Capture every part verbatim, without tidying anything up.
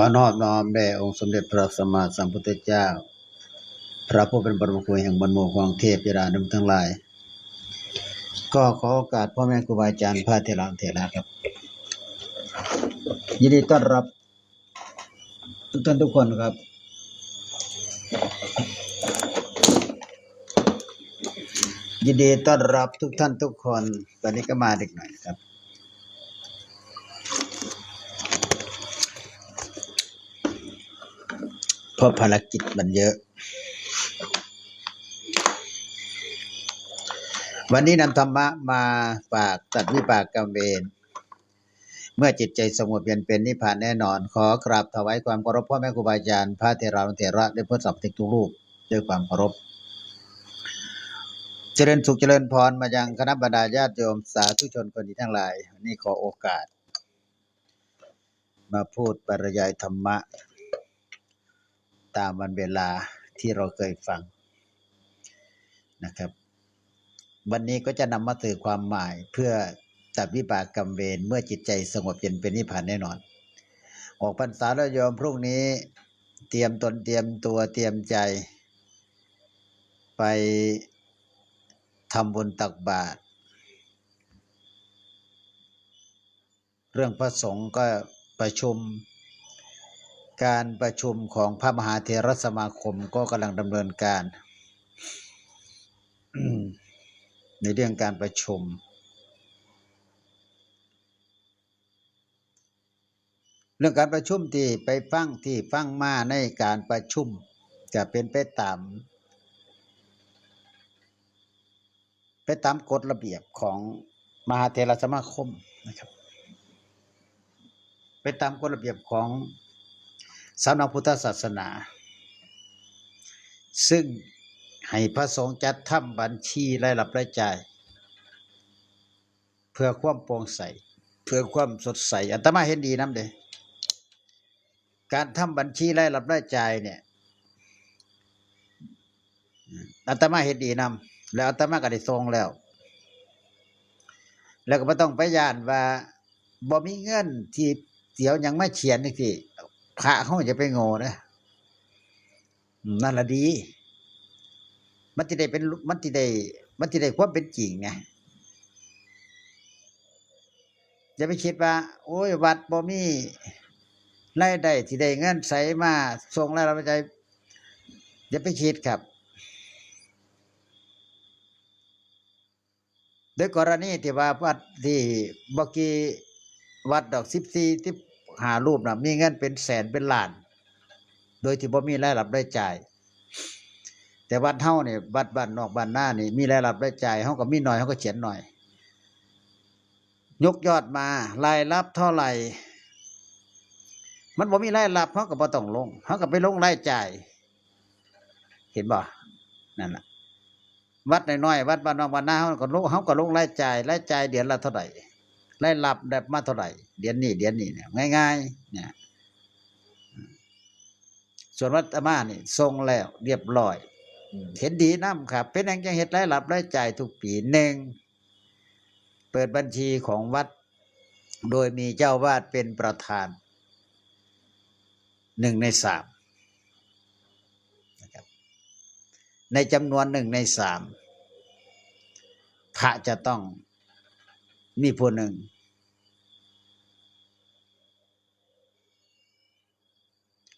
ขอนอบน้อมแด่องค์สมเด็จพระสัมมาสัมพุทธเจ้า พระผู้เป็นบรมครูแห่งมวลหมู่ของเทพยดานุมทั้งหลาย ก็ขอโอกาสพ่อแม่ครูบาอาจารย์พระเถราเถระครับ ยินดีต้อนรับทุกท่านทุกคนครับ ยินดีต้อนรับทุกท่านทุกคน ตอนนี้ก็มาดึกหน่อยครับ เพราะภารกิจมันเยอะ วันนี้นำธรรมะมาฝากตัดวิบากกรรมเวร เมื่อจิตใจสงบเย็นเป็นนิพพานแน่นอน ขอกราบถวายความเคารพพ่อแม่ครูบาอาจารย์ พระเถรานุเถระ และเพื่อนสามเณรทุกรูปด้วยความเคารพ เจริญสุขเจริญพรมายังคณะบรรดาญาติโยมสาธุชนคนดีทั้งหลาย วันนี้ขอโอกาส มาพูดบรรยายธรรมะ ตามวันเวลาที่เราเคยฟังนะครับ วันนี้ก็จะนำมาสื่อความหมายเพื่อตัดวิบากกรรมเวร เมื่อจิตใจสงบเย็นเป็นนิพพานแน่นอน ออกพรรษาแล้วโยม พรุ่งนี้เตรียมตนเตรียมตัวเตรียมใจ ไปทำบุญตักบาตร เรื่องพระสงฆ์ก็ประชุม การประชุมของพระมหาเถรสมาคมก็กำลังดำเนินการ ในเรื่องการประชุม เรื่องการประชุมที่ไปฟัง ที่ฟังมาในการประชุม จะเป็นไปตาม ไปตามกฎระเบียบของมหาเถรสมาคมนะครับ ไปตามกฎระเบียบของสำนักพุทธศาสนา ซึ่งให้พระสงฆ์จัดทำบัญชีรายรับรายจ่าย เพื่อความโปร่งใส เพื่อความสดใส อาตมาเห็นดีนำเด้ การทำบัญชีรายรับรายจ่ายเนี่ย อาตมาเห็นดีนำ แล้วอาตมาก็ได้ส่งแล้ว แล้วก็บ่ต้องไปย้านว่าบ่มีเงินที่สิเอาหยังมาเขียนจั่งซี้ พระเฮาอย่าไปโง่เด้อ อืม นั่นล่ะดี มันสิได้เป็น มันสิได้ มันสิได้ความเป็นจริงไง อย่าไปคิดว่า โอ้ย วัดบ่มีรายได้ สิได้เงินไสมาส่งรายรับรายจ่าย อย่าไปคิดครับ โดยกรณีที่ว่าวัดที่บ่กี่วัดดอก สิบสี่ สิบห้ารูปน่ะ มีเงินเป็นแสนเป็นล้าน โดยที่บ่มีรายรับรายจ่าย แต่วัดเฮานี่ วัดบ้านนอกบ้านนานี่ มีรายรับรายจ่าย เฮาก็มีน้อย เฮาก็เขียนน้อย ยกยอดมา รายรับเท่าไหร่ มันบ่มีรายรับ เฮาก็บ่ต้องลง เฮาก็ไปลงรายจ่าย เห็นบ่ นั่นล่ะ วัดน้อยๆ วัดบ้านนอกบ้านนา เฮาก็ลง เฮาก็ลงรายจ่าย รายจ่ายเดือนละเท่าใด รายรับได้มาเท่าใด เดือนนี้ เดือนนี้เนี่ย ง่ายๆ เนี่ย ส่วนอาตมานี่ส่งแล้วเรียบร้อย อืม เห็นดีนำครับ เป็นหยังจั่งเฮ็ดรายรับรายจ่ายทุกปี หนึ่ง เปิดบัญชีของวัด โดยมีเจ้าอาวาสเป็นประธาน หนึ่งในสาม นะครับ ในจำนวนหนึ่งในสาม พระจะต้องมีผู้หนึ่ง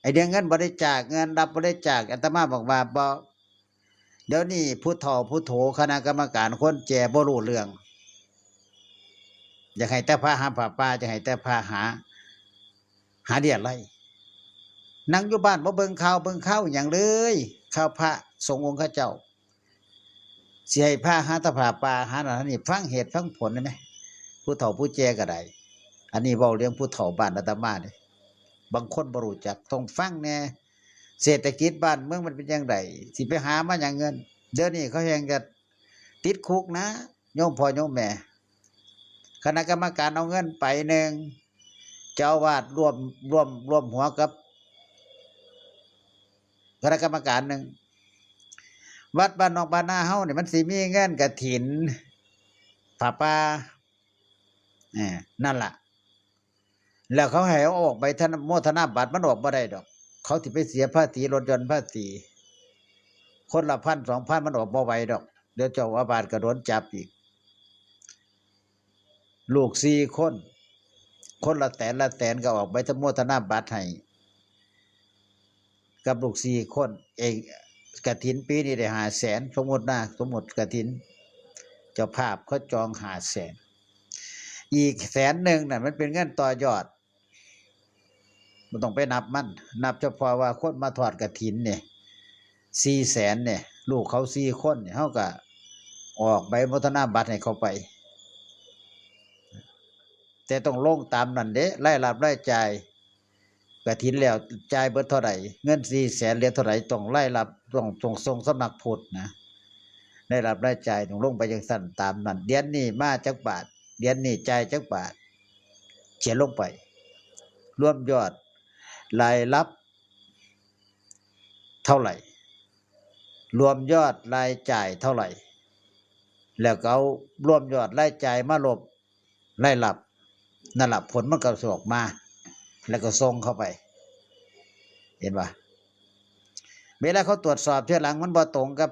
ไอ้เรื่องเงินบริจาค เงินรับบริจาค อาตมาบอกว่าบ่ เดี๋ยวนี้ผู้เฒ่าผู้โถ คณะกรรมการคนแก่บ่รู้เรื่อง อยากให้แต่พระหาผ้าป่า อยากให้แต่พระหา หาเรียรัย นั่งอยู่บ้านบ่เบิ่งข่าวเบิ่งข่าวหยังเลย ข่าวพระสงฆ์องค์เขาเจ้า สิให้พาหาแต่ผ้าป่า หานั่นหานี่ ฟังเหตุฟังผลได้ไหม ผู้เฒ่าผู้แก่ก็ได้ อันนี้เว้าเรื่องผู้เฒ่าบ้านอาตมานี่ บางคนบ่รู้จัก ต้องฟังแหน่ เศรษฐกิจบ้านเมืองมันเป็นจั่งใด สิไปหามาหยังเงิน เดี๋ยวนี้เขาแฮ่งจะติดคุกนะ โยมพ่อโยมแม่ คณะกรรมการเอาเงินไปหนึ่ง เจ้าอาวาสร่วม ร่วม ร่วมหัวกับ คณะกรรมการหนึ่ง วัดบ้านนอกบ้านนาเฮานี่มันสิมีเงินกฐิน ผ้าป่า เออ นั่นล่ะ แล้วเขาให้เอาออกใบโมทนาบัตร มันออกบ่ได้ดอก เขาสิไปเสียภาษี ลดหย่อนภาษี คนละพันสองพัน มันออกบ่ไหวดอก เดี๋ยวเจ้าอาวาสก็โดนจับอีก ลูกสี่คน คนละแสนละแสนก็ออกใบโมทนาบัตรให้ กับลูกสี่คนเอง กฐินปีนี้ได้ห้าแสน สมมุตินะ สมมุติกฐิน เจ้าภาพเขาจองห้าแสน อีกแสนหนึ่งน่ะ มันเป็นเงินต่อยอด บ่ต้องไปนับมัน นับเฉพาะว่าคนมาทอดกฐินเนี่ย สี่แสนเนี่ย ลูกเขาสี่คนเนี่ย เขาก็ออกใบโมทนาบัตรให้เขาไป แต่ต้องลงตามนั้นเด้ รายรับรายจ่าย กฐินแล้วจ่ายเบิดเท่าใด เงินสี่แสนเหลือเท่าใด ต้องรายรับ ต้อง ต้องส่งสำนักพุทธนะ รายรับรายจ่ายต้องลงไปจั่งซั้น ตามนั้น เดือนนี้มาจักบาท เดือนนี้จ่ายจักบาท เขียนลงไป รวมยอดรายรับเท่าไหร่ รวมยอดรายจ่ายเท่าไหร่ แล้วก็เอารวมยอดรายจ่ายมาลบรายรับ นั่นล่ะผลมันก็สิออกมา แล้วก็ส่งเข้าไป เห็นบ่ เวลาเขาตรวจสอบทีหลังมันบ่ตรงกับ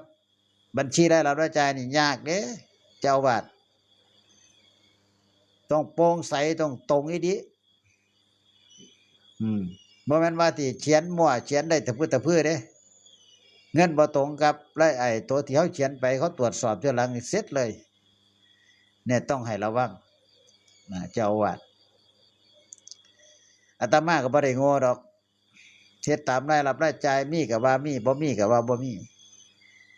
บัญชีรายรับรายจ่ายนี่ยากเด้ เจ้าอาวาส ต้องโปร่งใส ต้องตรงอีหลี อืม บ่แม่นว่าสิเขียนมั่ว เขียนได้ตะพื้ตะพื้เด้ เงินบ่ตรงกับราย ไอ้ตัวที่เขาเขียนไป เขาตรวจสอบทีหลังนี่เสร็จเลย เนี่ยต้องให้ระวังนะ เจ้าอาวาส อาตมาก็บ่ได้โง่ดอก เฮ็ดตามรายรับรายจ่าย มีก็ว่ามี บ่มีก็ว่าบ่มี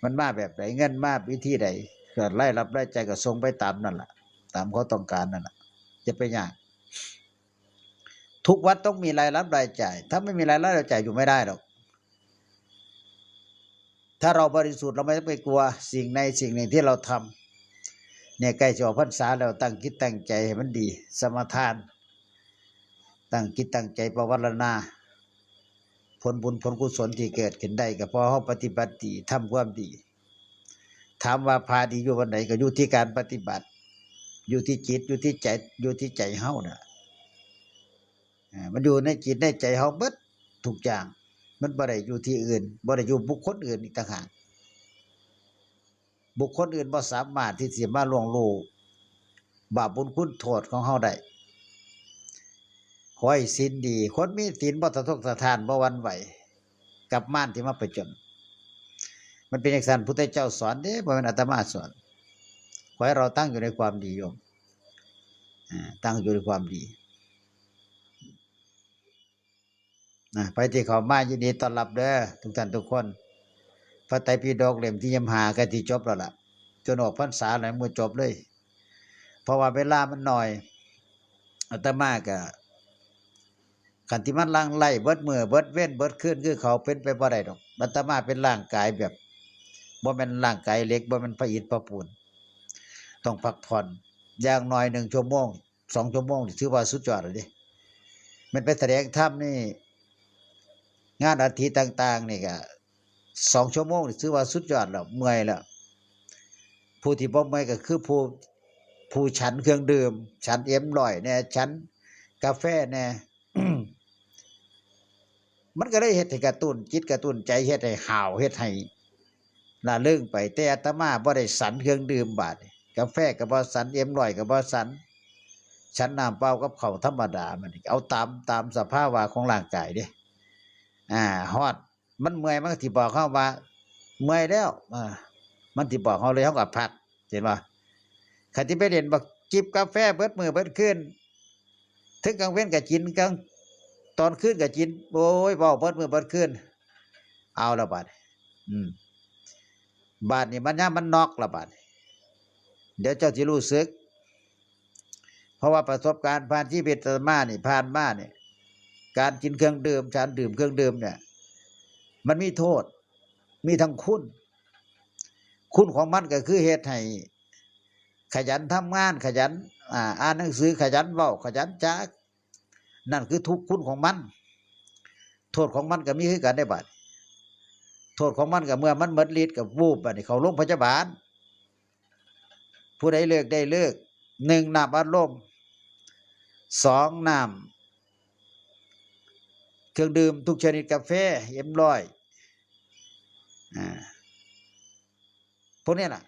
มันมาแบบใด เงินมาวิธีใด ก็รายรับรายจ่ายก็ส่งไปตามนั่นล่ะ ตามเขาต้องการนั่นล่ะ อย่าไปยาก ทุกวัดต้องมีรายรับรายจ่าย ถ้าไม่มีรายรับรายจ่ายอยู่ไม่ได้หรอก ถ้าเราบริสุทธิ์ เราไม่ต้องไปกลัวสิ่งใดสิ่งหนึ่งที่เราทำ เนี่ยใกล้จะออกพรรษาแล้ว ตั้งจิตตั้งใจให้มันดี สมาทาน ตั้งจิตตั้งใจภาวนา ผลบุญผลกุศลที่เกิดขึ้นได้ก็เพราะเราปฏิบัติดี ทำความดี ถามว่าพาดีอยู่วันไหน ก็อยู่ที่การปฏิบัติ อยู่ที่จิต อยู่ที่ใจ อยู่ที่ใจเฮาน่ะ อ่า มันอยู่ในจิตในใจเฮาเบิดทุกอย่าง มันบ่ได้อยู่ที่อื่น บ่ได้อยู่บุคคลอื่นอีกต่างหาก บุคคลอื่นบ่สามารถที่สิมาล่วงรู้บาปบุญคุณโทษของเฮาได้ ขอให้ศีลดี คนมีศีลบ่สะทกสะท้าน บ่หวั่นไหวกับมารที่มาผจญ มันเป็นจั่งซั้น พุทธเจ้าสอนเด้ บ่แม่นอาตมาสอน ขอให้เราตั้งอยู่ในความดีโยม อ่า ตั้งอยู่ในความดี นะ ไปที่เข้ามายินดีต้อนรับเด้อ ทุกท่านทุกคน พระไตรปิฎกเล่มที่ยี่สิบห้า ใกล้ที่จบแล้วล่ะ จนออกพรรษาแล้วยังบ่จบเลย เพราะว่าเวลามันน้อย อาตมาก็ คันที่มันหลั่งไหลเบิดมื้อเบิดเว็นเบิดคืนคือเขา เป็นไปบ่ได้ดอก อาตมาเป็นร่างกายแบบ บ่แม่นร่างกายเหล็ก บ่แม่นพระอิฐพระปูน ต้องพักผ่อน อย่างน้อยหนึ่งชั่วโมง สองชั่วโมงนี่ถือว่าสุดยอดแล้วเด้ แม่นไปแสดงธรรมนี่ งานอัฐิต่างๆ นี่ก็ สองชั่วโมงนี่ถือว่าสุดยอดแล้ว เมื่อยแล้ว ผู้ที่บ่เมื่อยก็คือผู้ ผู้ฉันเครื่องดื่ม ฉันเอ็มร้อยแหน่ ฉันกาแฟแหน่ มันก็เลยเฮ็ดให้กระตุ้นจิตกระตุ้นใจ เฮ็ดให้ห้าว เฮ็ดให้ร่าเริงไป แต่อาตมาบ่ได้ฉันเครื่องดื่มบาดนี้ กาแฟก็บ่ฉัน เอ็มร้อยก็บ่ฉัน ฉันน้ำเปล่ากับข้าวธรรมดา มันเอาตาม ตามสภาวะของร่างกายเด้ อ่า ฮอด มันเมื่อย มันก็สิบอกเฮาว่า เมื่อยแล้ว อ่า มันสิบอกเฮาเลย เฮาก็พัก เห็นบ่ คันสิไปเล่นบักจิบกาแฟเบิดมื้อเบิดคืน ถึงกลางเว็นก็กิน กลาง ตอนคืนก็กิน โอ้ย เว้าเบิดมื้อเบิดคืน เอาละบาดนี้ อืม บาดนี้มันยามมันน็อกละบาดนี้ เดี๋ยวเจ้าสิรู้สึก เพราะว่าประสบการณ์ผ่านชีวิตอาตมานี่ ผ่านมานี่ การกินเครื่องดื่ม ฉันดื่มเครื่องดื่มเนี่ย มันมีโทษ มีทั้งคุณ คุณของมันก็คือเฮ็ดให้ขยันทำงาน ขยัน อ่า อ่านหนังสือ ขยันเว้า ขยันจา นั่นคือทุกข์ คุณของมัน โทษของมันก็มีคือกันเด้บาด โทษของมันก็เมื่อมันหมดฤทธิ์ก็วูบ บาดนี้เข้าโรงพยาบาล ผู้ใดเลิกได้เลิก หนึ่ง น้ำอัดลม สอง น้ เครื่องดื่มทุกชนิด กาแฟ เอ็มร้อย อ่า พวกนี้ล่ะ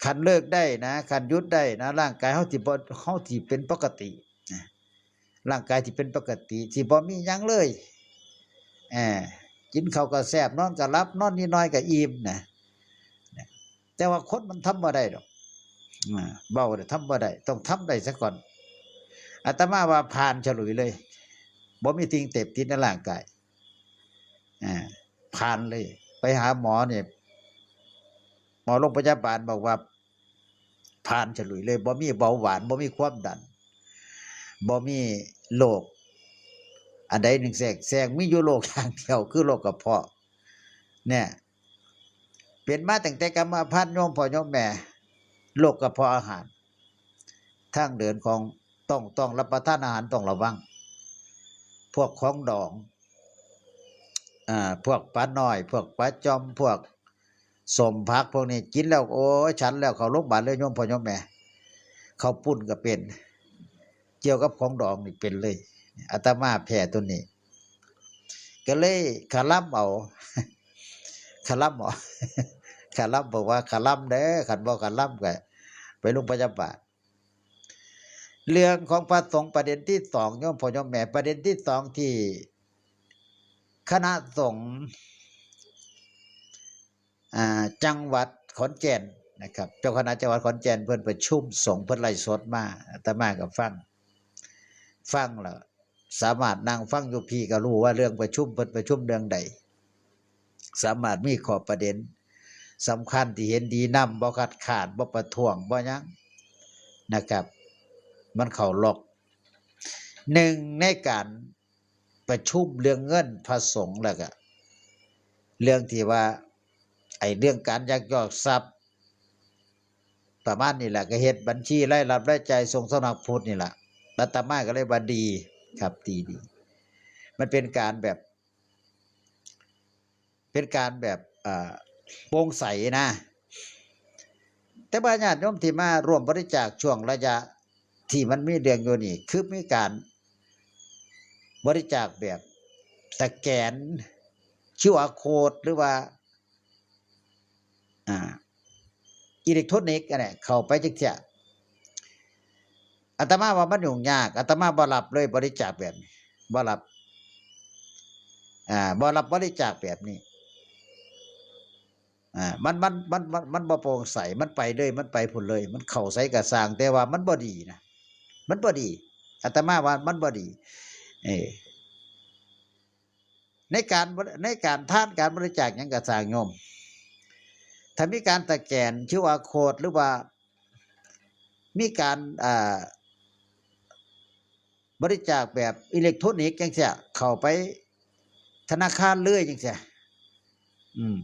คันเลิกได้นะ คันหยุดได้นะ ร่างกายเฮาสิบ่ เฮาสิเป็นปกตินะ ร่างกายสิเป็นปกติ สิบ่มีหยังเลย เออ กินข้าวก็แซ่บ นอนก็หลับ นอนนิดหน่อยก็อิ่มนะ นะ แต่ว่าคนมันทำบ่ได้ดอก อ่า เว้าได้ ทำบ่ได้ ต้องทำได้ซะก่อน อาตมาว่าผ่านฉลุยเลย บ่มีสิ่งเสพติดในร่างกาย อ่า ผ่านเลย ไปหาหมอเนี่ย หมอโรงพยาบาลบอกว่า ผ่านฉลุยเลย บ่มีเบาหวาน บ่มีความดัน บ่มีโรคอันใดหนึ่งแทรกแซง มีอยู่โรคอย่างเดียว คือโรคกระเพาะ เนี่ย เป็นมาตั้งแต่กรรมพันธุ์โยมพ่อโยมแม่ โรคกระเพาะอาหาร ทางเดินของ ต้อง ต้องรับประทานอาหาร ต้องระวัง พวกของดอง อ่า พวกปลาน้อย พวกปลาจ่อม พวกส้มผัก พวกนี้กินแล้ว โอ้ย ฉันแล้วเข้าโรงพยาบาลเลย โยมพ่อโยมแม่ ข้าวปุ้นก็เป็น เกี่ยวกับของดองนี่เป็นเลย อาตมาแพ้ตัวนี้ ก็เลยคาร่ำเอา คาร่ำเอา คาร่ำบอกว่า คาร่ำเด้อ คันบ่คาร่ำก็ไปโรงพยาบาล เรื่องของพระสงฆ์ประเด็นที่สอง โยมพ่อโยมแม่ ประเด็นที่สองที่คณะสงฆ์ อ่า จังหวัดขอนแก่นนะครับ เจ้าคณะจังหวัดขอนแก่นเพิ่นประชุมสงฆ์ เพิ่นไลฟ์สดมา อาตมาก็ฟัง ฟังแล้ว สามารถนั่งฟังอยู่พี้ก็รู้ว่าเรื่องประชุม เพิ่นประชุมเรื่องใด สามารถมีข้อประเด็นสำคัญที่เห็นดีนำ บ่คัดค้าน บ่ประท้วง บ่หยังนะครับ มันเข้าล็อก หนึ่งในการประชุมเรื่องเงินพระสงฆ์ แล้วก็เรื่องที่ว่า ไอ้เรื่องการยักยอกทรัพย์ ประมาณนี้แหละ ก็เฮ็ดบัญชีรายรับรายจ่ายส่งสำนักพุทธนี่แหละ อาตมาก็เลยว่าดีครับ ดี ดี มันเป็นการแบบ เป็นการแบบ อ่า โปร่งใสนะ แต่ว่าญาติโยมที่มาร่วมบริจาคช่วงระยะที่มันมีเรื่องอยู่นี่ คือมีการบริจาคแบบสแกน คิวอาร์ code หรือว่า อ่า อิเล็กทรอนิกส์อันเนี้ย เข้าไปจักเทื่อ อาตมาว่ามันยุ่งยาก อาตมาบ่รับเลยบริจาคแบบนี้ บ่รับ อ่า บ่รับบริจาคแบบนี้ อ่า มัน มัน มัน มัน มันบ่โปร่งใส มันไปเลย มันไปพุ้นเลย มันเข้าไสก็ซ่าง แต่ว่ามันบ่ดีนะ มันบ่ดี อาตมาว่ามันบ่ดี เออ ในการบริ ในการทาน การบริจาคหยังก็ซ่างโยม ถ้ามีการสแกน คิวอาร์ code หรือว่ามีการ อ่า บริจาคแบบอิเล็กทรอนิกส์จังซี้ เข้าไปธนาคารเลยจังซี้ อืม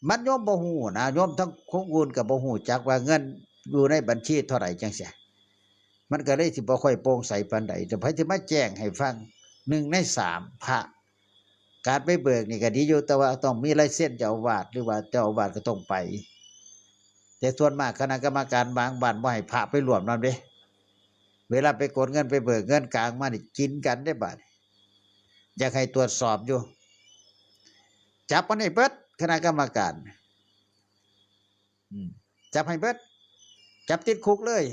มันโยมบ่ฮู้นะ โยมทั้งคนอื่นก็บ่ฮู้จักว่าเงินอยู่ในบัญชีเท่าใดจังซี้ มันก็เลยสิบ่ค่อยโปร่งใสปานใด แต่ไผสิมาแจ้งให้ฟัง หนึ่งในสาม พระ การไปเบิกนี่ก็ดีอยู่ แต่ว่าต้องมีลายเซ็นเจ้าอาวาส หรือว่าเจ้าอาวาสก็ต้องไป แต่ส่วนมากคณะกรรมการบางบ้านบ่ให้พระไปร่วมนำเด้ เวลาไปกดเงิน ไปเบิกเงินกลางมานี่กินกันเด้บาดนี้ อยากให้ตรวจสอบอยู่ จับมันให้เบิด คณะกรรมการ อืม จับให้เบิด จับติดคุกเลย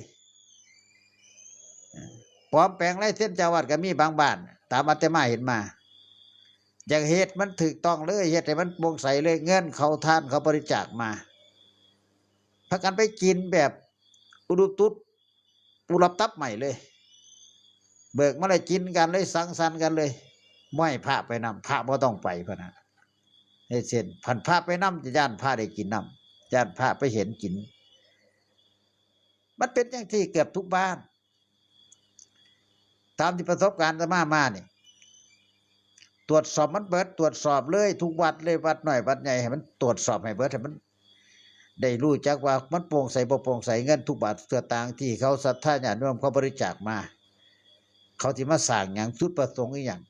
เออ ปลอมแปลงลายเซ็นเจ้าอาวาสก็มีบางบ้าน ตามอาตมาเห็นมา อยากเฮ็ดมันถูกต้องเลย เฮ็ดให้มันโปร่งใสเลย เงินเขาทานเขาบริจาคมา พากันไปกินแบบอุดุตุด อุรับตับใหม่เลย เบิกมาเลย กินกันเลย สังสรรค์กันเลย บ่ให้พระไปนำ พระบ่ต้องไปพะนะ เฮ็ดเช่น คันพระไปนำ จะย้านพระได้กินนำ ย้านพระไปเห็นกิน มันเป็นจังซี้เกือบทุกบ้าน ตามที่ประสบการณ์อาตมามานี่ ตรวจสอบมันเบิด ตรวจสอบเลยทุกวัดเลย วัดน้อยวัดใหญ่ ให้มันตรวจสอบให้เบิด ให้มันได้รู้จักว่ามันโปร่งใสบ่โปร่งใส เงินทุกบาทสตางค์ที่เขาศรัทธาญาติโยมเขาบริจาคมา เขาสิมาสร้างหยัง จุดประสงค์อีหยัง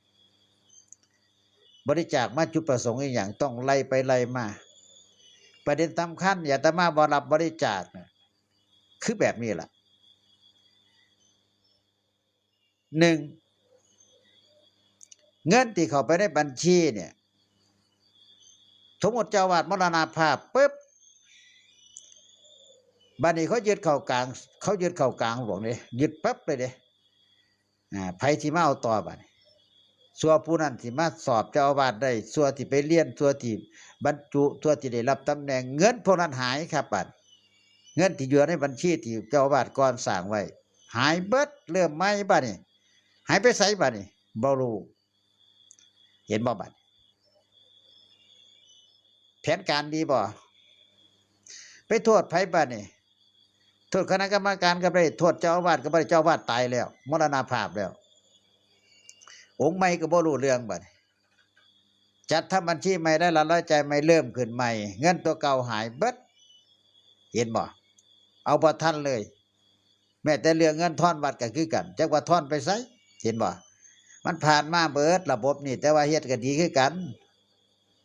บริจาคมาจุดประสงค์อีหยัง ต้องไล่ไปไล่มา ประเด็นสำคัญ อาตมาบ่รับบริจาคน่ะ คือแบบนี้ล่ะ หนึ่ง เงินที่เข้าไปในบัญชีเนี่ย สมมติเจ้าอาวาสมรณภาพปุ๊บ บัดนี้เขายึดเข้ากลาง เขายึดเข้ากลางหลวงเลย ยึดปั๊บเลยเด้ อ่า ไผสิมาเอาต่อบัดนี้ ซั่วผู้นั้นสิมาสอบเจ้าอาวาสได้ ซั่วที่ไปเรียน ซั่วที่บรรจุ ซั่วที่ได้รับตำแหน่ง เงินพวกนั้นหายครับบัด เงินที่อยู่ในบัญชีที่เจ้าอาวาสก่อนสร้างไว้ หายเบิด เริ่มใหม่บัดนี้ หายไปไสบัดนี้ บ่รู้ เห็นบ่บัด แผนการดีบ่ ไปโทษไผบัดนี้ โทษคณะกรรมการก็บ่ได้ โทษเจ้าอาวาสก็บ่ได้ เจ้าอาวาสตายแล้ว มรณภาพแล้ว องค์ใหม่ก็บ่รู้เรื่องบัดนี้ จัดทำบัญชีใหม่ รายรับรายจ่ายใหม่ เริ่มขึ้นใหม่ เงินตัวเก่าหายเบิด เห็นบ่ เอาบ่ทันเลย แม้แต่เรื่องเงินทอนวัดก็คือกัน จักว่าทอนไปไส เห็นบ่ มันผ่านมาเบิดระบบนี่ แต่ว่าเฮ็ดก็ดีคือกัน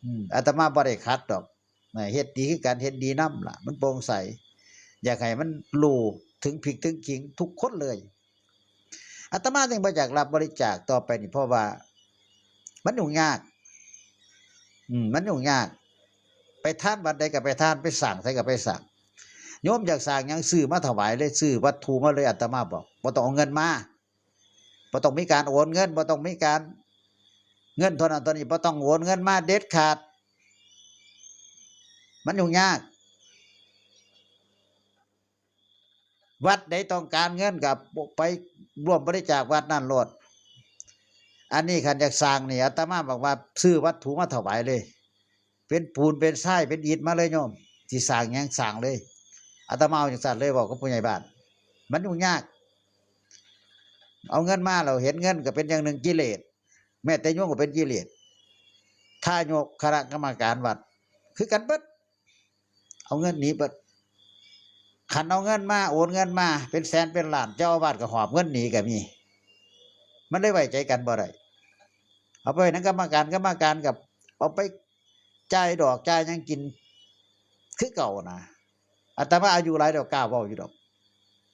อืม อาตมาบ่ได้ขัดดอก นะ เฮ็ดดีคือกัน เฮ็ดดีนำล่ะ มันโปร่งใส อยากให้มันรู้ถึงพริกถึงขิงทุกคนเลย อาตมาจึงบ่อยากรับบริจาคต่อไปนี่ เพราะว่ามันยุ่งยาก อืม มันยุ่งยาก ไปทานวัดใดก็ไปทาน ไปสร้างไสก็ไปสร้าง โยมอยากสร้างหยังซื้อมาถวายเลย ซื้อวัตถุมาเลย อาตมาบอก บ่ต้องเอาเงินมา บ่ต้องมีการโอนเงิน บ่ต้องมีการ เงินเท่านั้นเท่านี้ บ่ต้องโอนเงินมาเด็ดขาด มันยุ่งยาก วัดใดต้องการเงินก็ไปร่วมบริจาควัดนั่นโลด อันนี้คันอยากสร้างนี่ อาตมาบอกว่าซื้อวัตถุมาถวายเลย เป็นปูน เป็นทราย เป็นอิฐมาเลยโยม สิสร้างหยังสร้างเลย อาตมาเอาจังซั่นเลย เว้ากับผู้ใหญ่บ้าน มันยุ่งยาก เอาเงินมาแล้วเห็นเงินก็เป็นอย่างหนึ่งกิเลส แม้แต่โยมก็เป็นกิเลส ทายก คณะกรรมการวัด คือกันเบิด เอาเงินหนีเบิด คันเอาเงินมา โอนเงินมา เป็นแสนเป็นล้าน เจ้าอาวาสก็หอบเงินหนีก็มี มันเลยไว้ใจกันบ่ได้ เอาไปให้นำกรรมการ กรรมการก็เอาไปจ่ายดอกจ่ายหยังกิน คือเก่านะ อาตมาอายุหลายแล้วกล้าเว้าอยู่ดอก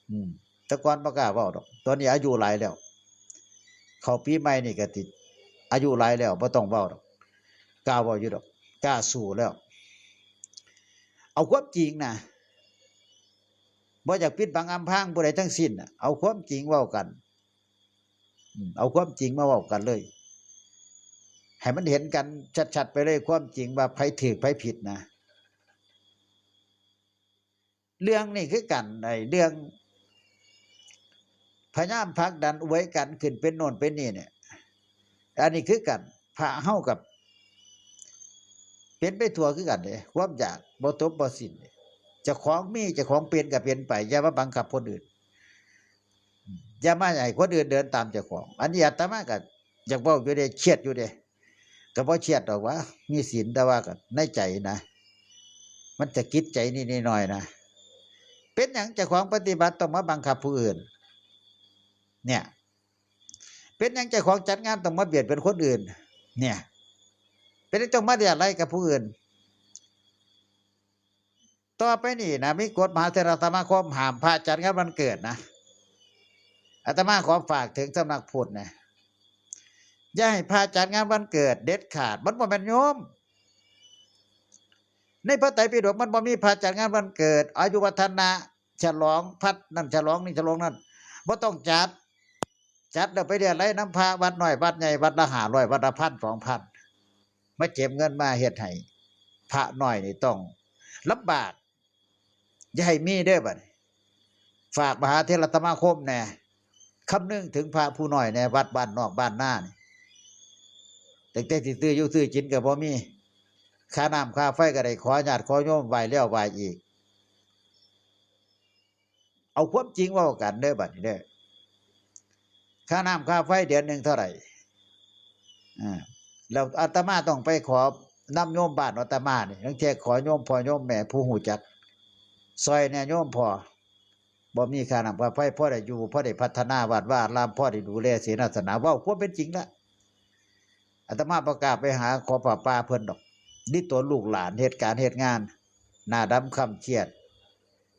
อืม แต่ก่อนบ่กล้าเว้าดอก ตอนนี้อายุหลายแล้ว เข้าปีใหม่นี่ก็สิอายุหลายแล้ว บ่ต้องเว้าดอก กล้าเว้าอยู่ดอก กล้าสู้แล้ว เอาความจริงนะ บ่อยากปิดบังอำพรางผู้ใดทั้งสิ้นน่ะ เอาความจริงเว้ากัน อืม เอาความจริงมาเว้ากันเลย ให้มันเห็นกันชัดๆไปเลย ความจริงว่าไผถูกไผผิดนะ เรื่องนี้คือกัน ไอ้เรื่อง พยายามผลักดันอวยกันขึ้นเป็นโน่นเป็นนี่เนี่ย อันนี้คือกัน พระเฮากับ เป็นไปทั่วคือกันเด้ ความอยากบ่จบบ่สิ้นเด้ เจ้าของมี เจ้าของเป็นก็เป็นไป อย่ามาบังคับคนอื่น อย่ามาให้คนอื่นเดินตามเจ้าของ อันนี้อาตมาก็อยากเว้าอยู่เด้ เครียดอยู่เด้ ก็บ่เครียดดอกว่า มีศีล แต่ว่าก็ในใจนะ มันจะคิดใจนิดๆหน่อยๆนะ เป็นหยังเจ้าของปฏิบัติต้องมาบังคับผู้อื่น เนี่ย เป็นหยังเจ้าของจัดงานต้องมาเบียดเบียนคนอื่น เนี่ย เป็นหยังต้องมาเรียรายกับผู้อื่น ต่อไปนี่นะ มีกฎมหาเถรสมาคมห้ามพระจัดงานวันเกิดนะ อาตมาขอฝากถึงสำนักพุทธนะ อย่าให้พระจัดงานวันเกิดเด็ดขาด มันบ่แม่นโยม ในพระไตรปิฎกมันบ่มีพระจัดงานวันเกิด อายุวัฒนะ ฉลองพัดนั่น ฉลองนี่ ฉลองนั่น บ่ต้องจัด จัดแล้วไปเรียรายนำพระวัดน้อยวัดใหญ่ วัดละห้าร้อย วัดละพัน สองพัน มาเก็บเงินมาเฮ็ดให้พระน้อยนี่ต้องลำบาก อย่าให้มีเด้อบัดนี้ ฝากมหาเถรสมาคมแหน่ คำนึงถึงพระผู้น้อยแหน่ วัดบ้านนอกบ้านนานี่ ตั้งแต่สิซื้ออยู่ซื้อกินก็บ่มี ค่าน้ำค่าไฟก็ได้ขอญาติขอโยมไหว้แล้วไหว้อีก เอาความจริงเว้ากันเด้อบัดนี้เด้อ ค่าน้ำค่าไฟเดือนหนึ่งเท่าไหร่ อ่า แล้วอาตมาต้องไปขอนำโยมบ้านอาตมานี่ ลางเทื่อขอโยมพ่อโยมแม่ผู้รู้จัก ซ่อยแหน่โยมพ่อ บ่มีค่าน้ำค่าไฟ พอได้อยู่ พอได้พัฒนาวัดวาอาราม พอได้ดูแลเสนาสนะ เว้าความเป็นจริงละ อาตมาบ่กล้าไปหาขอผ้าป่าเพิ่นดอก นี่ตัวลูกหลานเฮ็ดการเฮ็ดงาน หน้าดำคล้ำเครียด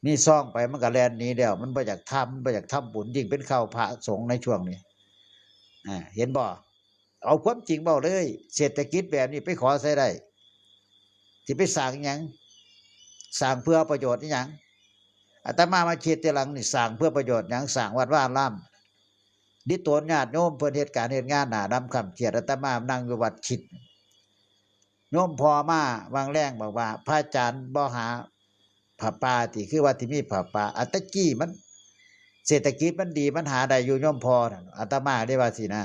มีซองไปมันก็แล่นหนีแล้ว มันบ่อยากทำ มันบ่อยากทำบุญ ยิ่งเป็นคาวพระสงฆ์ในช่วงนี้ อ่า เห็นบ่ เอาความจริงเว้าเลย เศรษฐกิจแบบนี้ไปขอใส่ได้ สิไปสร้างหยัง สร้างเพื่อประโยชน์อิหยัง อาตมามาคิดทีหลังนี่ สร้างเพื่อประโยชน์หยัง สร้างวัดวาอาราม ดิตนญาติโยมเพิ่นเฮ็ดการเฮ็ดงานหน้าดำค่ำเครียด อาตมานั่งอยู่วัดคิด โยมพ่อมาวังแรงบอกว่า พระอาจารย์บ่หาผ้าป่าติ คือว่าที่มีผ้าป่า อันตะกี้มัน เศรษฐกิจมันดี มันหาได้อยู่ โยมพ่อนั่น อาตมาได้ว่าสินะ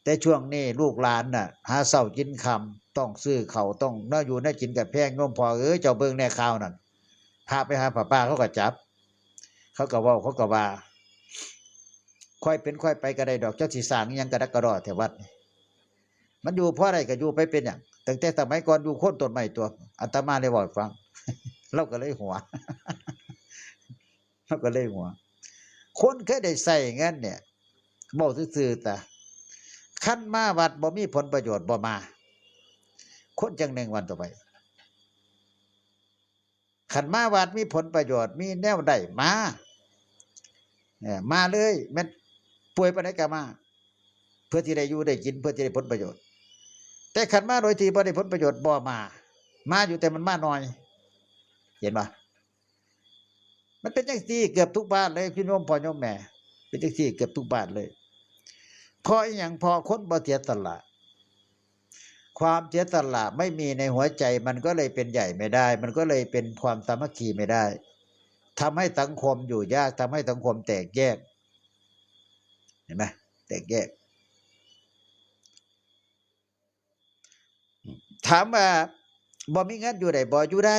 แต่ช่วงนี้ลูกหลานน่ะ หาเช้ากินค่ำ ต้องซื้อข้าว ต้องแนวอยู่แนวกินก็แพง โยมพ่อเอ้ย เจ้าเบิ่งแน่ข่าวนั่น พระไปหาผ้าป่าเขาก็จับ เขาก็เว้า เขาก็ว่า ค่อยเป็นค่อยไปก็ได้ดอก เจ้าสิสร้างอิหยังกระดักกระดอแถววัดนี่ มันอยู่พอได้ก็อยู่ไป เป็นหยัง ตั้งแต่สมัยก่อนอยู่โคนต้นไม้ตัว อาตมาเลยเว้าให้ฟัง เราก็เลยหัว เราก็เลยหัว คนเคยได้ใช้เงินเนี่ย เว้าซื่อๆ ตะ คันมาวัดบ่มีผลประโยชน์บ่มา คนจั่งหนึ่งวันต่อไป คันมาวัดมีผลประโยชน์ มีแนวได้มา เออ มาเลย แม่นป่วยปานใดก็มา เพื่อที่ได้อยู่ได้กิน เพื่อที่ได้ผลประโยชน์ แต่คันมาโดยที่บ่ได้ผลประโยชน์บ่มา มาอยู่แต่มันมาน้อย เห็นบ่ มันเป็นจั่งซี้เกือบทุกบ้านเลย พี่โยมพ่อโยมแม่ เป็นจั่งซี้เกือบทุกบ้านเลย เพราะอิหยัง เพราะคนบ่เสียสละ ความเสียสละไม่มีในหัวใจ มันก็เลยเป็นใหญ่ไม่ได้ มันก็เลยเป็นความสามัคคีไม่ได้ ทำให้สังคมอยู่ยาก ทำให้สังคมแตกแยก เห็นไหม แตกแยก ถามว่าบ่มีเงินอยู่ได้บ่ อยู่ได้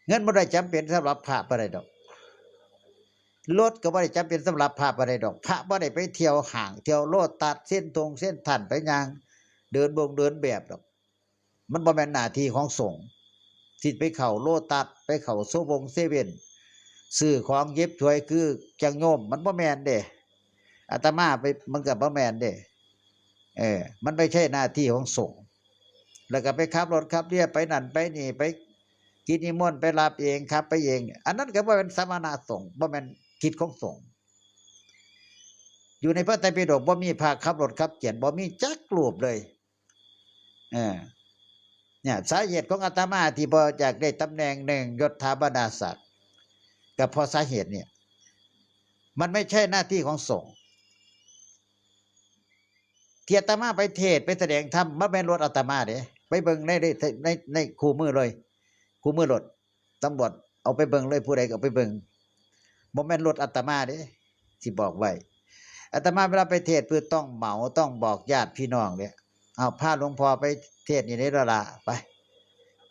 เงินบ่ได้จำเป็นสำหรับพระปานใดดอก รถก็บ่ได้จำเป็นสำหรับพระปานใดดอก พระบ่ได้ไปเที่ยวห้าง เที่ยวโลตัส เซ็นทงเซ็นทรัล ไปย่างเดินบงเดินแบบดอก มันบ่แม่นหน้าที่ของสงฆ์ ที่ไปเข้าโลตัส ไปเข้าเซเว่น ซื้อของเก็บถ้วยคือจั่งโยม มันบ่แม่นเด้ อาตมาไป มันก็บ่แม่นเด้ เออ มันไม่ใช่หน้าที่ของสงฆ์ แล้วก็ไปขับรถขับเรือไปนั่นไปนี่ ไปกิจนิมนต์ไปรับเอง ขับไปเอง อันนั้นก็บ่แม่นสมณสงฆ์ บ่แม่นกิจของสงฆ์ อยู่ในพระไตรปิฎกบ่มีพระขับรถขับเกียรติ บ่มีจักรูปเลย เออ เนี่ย สาเหตุของอาตมาที่บ่อยากได้ตำแหน่งหนึ่ง ยศถาบรรดาศักดิ์ ก็เพราะสาเหตุเนี่ย มันไม่ใช่หน้าที่ของสงฆ์ ที่อาตมาไปเทศน์ไปแสดงธรรม บ่แม่นรถอาตมาเด้ ไปเบิ่งใน ใน ใน ในคู่มือเลย คู่มือรถ ตำรวจเอาไปเบิ่งเลย ผู้ใดก็เอาไปเบิ่ง บ่แม่นรถอาตมาเด้ สิบอกไว้ อาตมาเวลาไปเทศน์ คือต้องเหมา ต้องบอกญาติพี่น้องเนี่ย เอา พาหลวงพ่อไปเทศน์นี่เด้อล่ะ ไป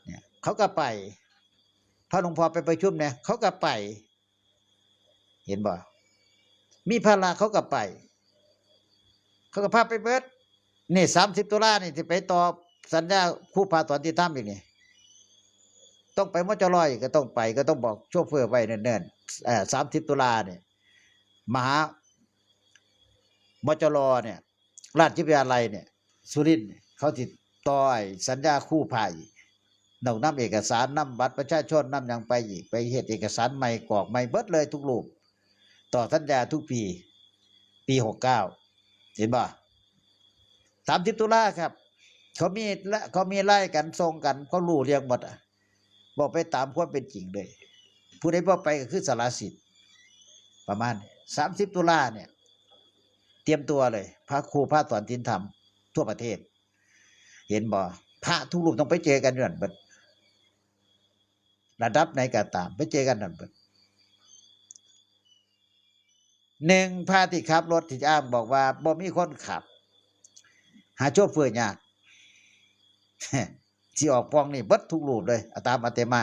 เนี่ย เขาก็ไป พาหลวงพ่อไปประชุมเนี่ย เขาก็ไป เห็นบ่ มีภาระเขาก็ไป เขาก็พาไปเบิด นี่ สามสิบตุลานี่สิไปต่อสัญญาครูพาสอนศีลธรรมอีกนี่ ต้องไป มจร อีก ก็ต้องไป ก็ต้องบอกโชเฟอร์ไว้เนิ่นๆ เอ่อ สามสิบตุลานี่ มหา มจร เนี่ย ราชวิทยาลัยเนี่ย สุรินทร์เนี่ย เขาสิต่อไอ้สัญญาครูพาอีก ต้องนำเอกสาร นำบัตรประชาชน นำหยังไปอีก ไปเฮ็ดเอกสารใหม่ กรอกใหม่เบิดเลยทุกรูป ต่อสัญญาทุกปี ปี หกเก้า เห็นบ่ สามสิบตุลาครับ เขามีละ เขามีไลน์กัน ส่งกัน เขารู้เรื่องหมดอะ บอกไปตามความเป็นจริงเลย ผู้ใดบ่ไปก็คือสละสิทธิ์ ประมาณนี้ สามสิบตุลาเนี่ย เตรียมตัวเลย พระครูพาสอนศีลธรรมทั่วประเทศ เห็นบ่ พระทุกรูปต้องไปเจอกันอยู่นั่นเบิด ระดับไหนก็ตาม ไปเจอกันนั่นเบิด หนึ่ง พระที่ขับรถที่อ้างบอกว่าบ่มีคนขับ หาโชเฟอร์ยาก สิออกปองนี่เบิดทุกรูปเลย อาตามอาตมา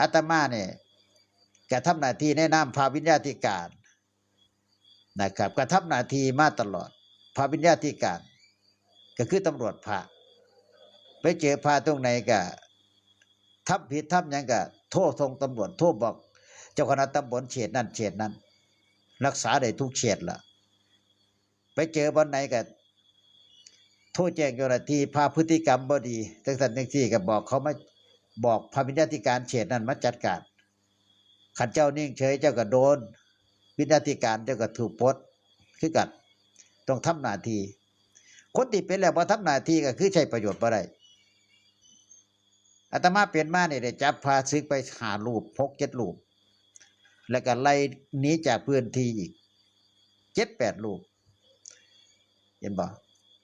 อาตมาเนี่ย กระทำหน้าที่ในนามพระวิญญาธิการนะครับ กระทำหน้าที่มาตลอด พระวิญญาธิการ ก็คือตำรวจพระ ไปเจอพระตรงไหนก็ทำผิดทำหยังก็โทรส่งตำรวจ โทรบอกเจ้าคณะตำบลเขตนั้นเขตนั้น รักษาได้ทุกเขตละ ไปเจอบ่อนไหนก็โทรแจ้งเจ้าหน้าที่ พระพฤติกรรมบ่ดี จังซั่นจังซี่ ก็บอกเขามา บอกพระวิญญาธิการเขตนั้นมาจัดการ คันเจ้านิ่งเฉย เจ้าก็โดน วิญญาธิการเจ้าก็ถูกปลด คือกัน ต้องทำหน้าที่ คนที่เป็นแล้วบ่ทำหน้าที่ก็คือใช้ประโยชน์บ่ได้ อาตมาเป็นมานี่ได้จับพระศึกไปห้ารูป หกเจ็ดรูป แล้วก็ไล่หนีจากพื้นที่อีก เจ็ดแปดรูป เห็นบ่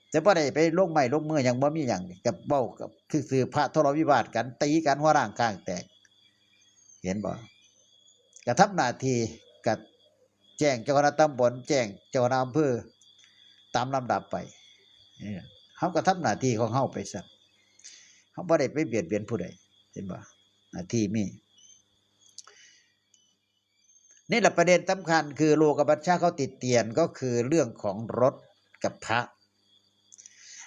แต่บ่ได้ไปลงไม้ลงมือหยัง บ่มีหยัง ก็เว้ากับซื่อๆ พระทะเลาะวิวาทกัน ตีกันหัวร้างข้างแตก เห็นบ่ ก็ทำหน้าที่ ก็แจ้งเจ้าคณะตำบล แจ้งเจ้าคณะอำเภอ ตามลำดับไป เออ เฮาก็ทำหน้าที่ของเฮาไปซะ เฮาบ่ได้ไปเบียดเบียนผู้ใด เห็นบ่ หน้าที่มี นี่แหละประเด็นสำคัญ คือโลกบัญชาเขาติเตียนก็คือเรื่องของรถกับพระ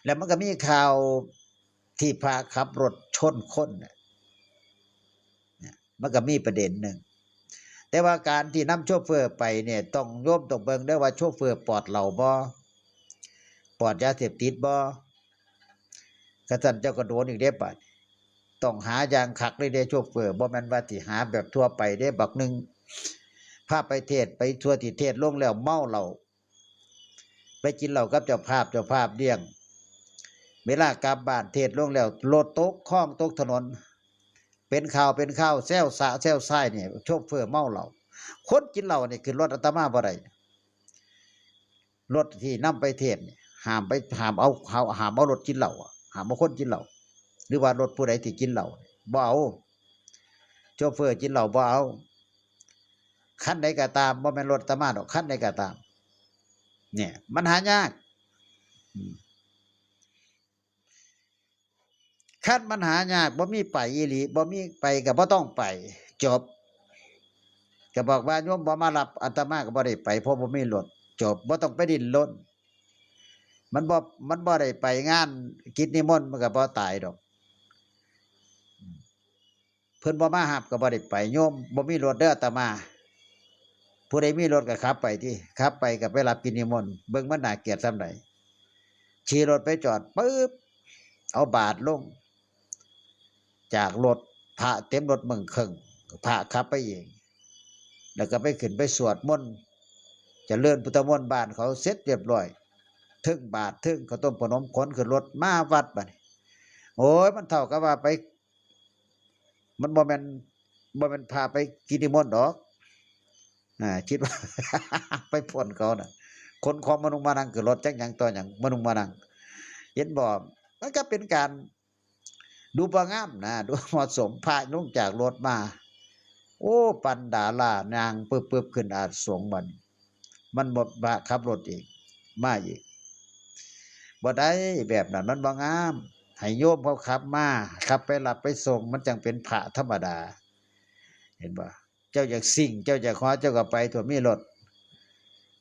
แล้วมันก็มีข่าวที่พระขับรถชนคนน่ะ เนี่ย มันก็มีประเด็นหนึ่ง แต่ว่าการที่นำโชเฟอร์ไปเนี่ย ต้องโยมต้องเบิ่งเด้อว่าโชเฟอร์ปลอดเหล้าบ่ ปลอดยาเสพติดบ่ คันซั้นเจ้าก็โดนอีกเด้บัด ต้องหาอย่างคักเลยเด้โชเฟอร์ บ่แม่นว่าสิหาแบบทั่วไปเด้ บักหนึ่ง พาไปเทศน์ ไปทั่วที่เทศน์ลงแล้วเมาเหล้า ไปกินเหล้ากับเจ้าภาพ เจ้าภาพเลี้ยง เวลากลับบ้านเทศน์ลงแล้ว รถตกคลองตกถนน เป็นข่าวเป็นข่าว แซวซ้าแซวซ้ายนี่ โชเฟอร์เมาเหล้า คนกินเหล้านี่ขึ้นรถอาตมาบ่ได้ รถที่นำไปเทศน์นี่ ห้ามไป ห้ามเอา ห้าม ห้ามเอารถกินเหล้าอะ ห้ามเอาคนกินเหล้า หรือว่ารถผู้ใดที่กินเหล้า บ่เอา โชเฟอร์กินเหล้าบ่เอา คันใดก็ตาม บ่แม่นรถอาตมาดอก คันใดก็ตาม เนี่ย มันหายาก อืม คันมันหายาก บ่มีไปอีหลี บ่มีไปก็บ่ต้องไป จบ ก็บอกว่าโยมบ่มารับ อาตมาก็บ่ได้ไป เพราะบ่มีรถ จบ บ่ต้องไปดิ้นรน มันบ่ มันบ่ได้ไปงานกิจนิมนต์ มันก็บ่ตายดอก เพิ่นบ่มารับก็บ่ได้ไป โยมบ่มีรถเด้ออาตมา ผู้ใดมีรถก็ขับไปติ ขับไปก็ไปรับกิจนิมนต์ เบิ่งมันน่าเกลียดส่ำใด ขี่รถไปจอดปึ๊บ เอาบาตรลง จากรถ พระเต็มรถเบิ่งเคิ่ง พระขับไปเอง แล้วก็ไปขึ้นไปสวดมนต์ เจริญพุทธมนต์บ้านเขาเสร็จเรียบร้อย เทิงบาตร เทิงข้าวต้มขนม ขนขึ้นรถมาวัดบัดนี้ โอ้ย มันเท่ากับว่าไป มันบ่แม่น บ่แม่นพาไปกิจนิมนต์ดอก อ่า คิดว่า ไปพ่นเขาน่ะ ขนของมานุงมานังขึ้นรถจักหยังต่อหยัง มานุงมานัง เห็นบ่ มันก็เป็นการดูบ่งามนะ ดูเหมาะสม พระลงจากรถมา โอ้ ปันดาลา นางปึ๊บๆ ขึ้นอาสงฆ์บัดนี้ มันบ่ พระขับรถอีก มาอีก บ่ได้ แบบนั้นมันบ่งาม ให้โยมเขาขับมา ขับไปรับไปส่ง มันจั่งเป็นพระธรรมดา เห็นบ่ เจ้าอยากซิ่ง เจ้าอยากฮอ เจ้าก็ไป ถ้ามีรถ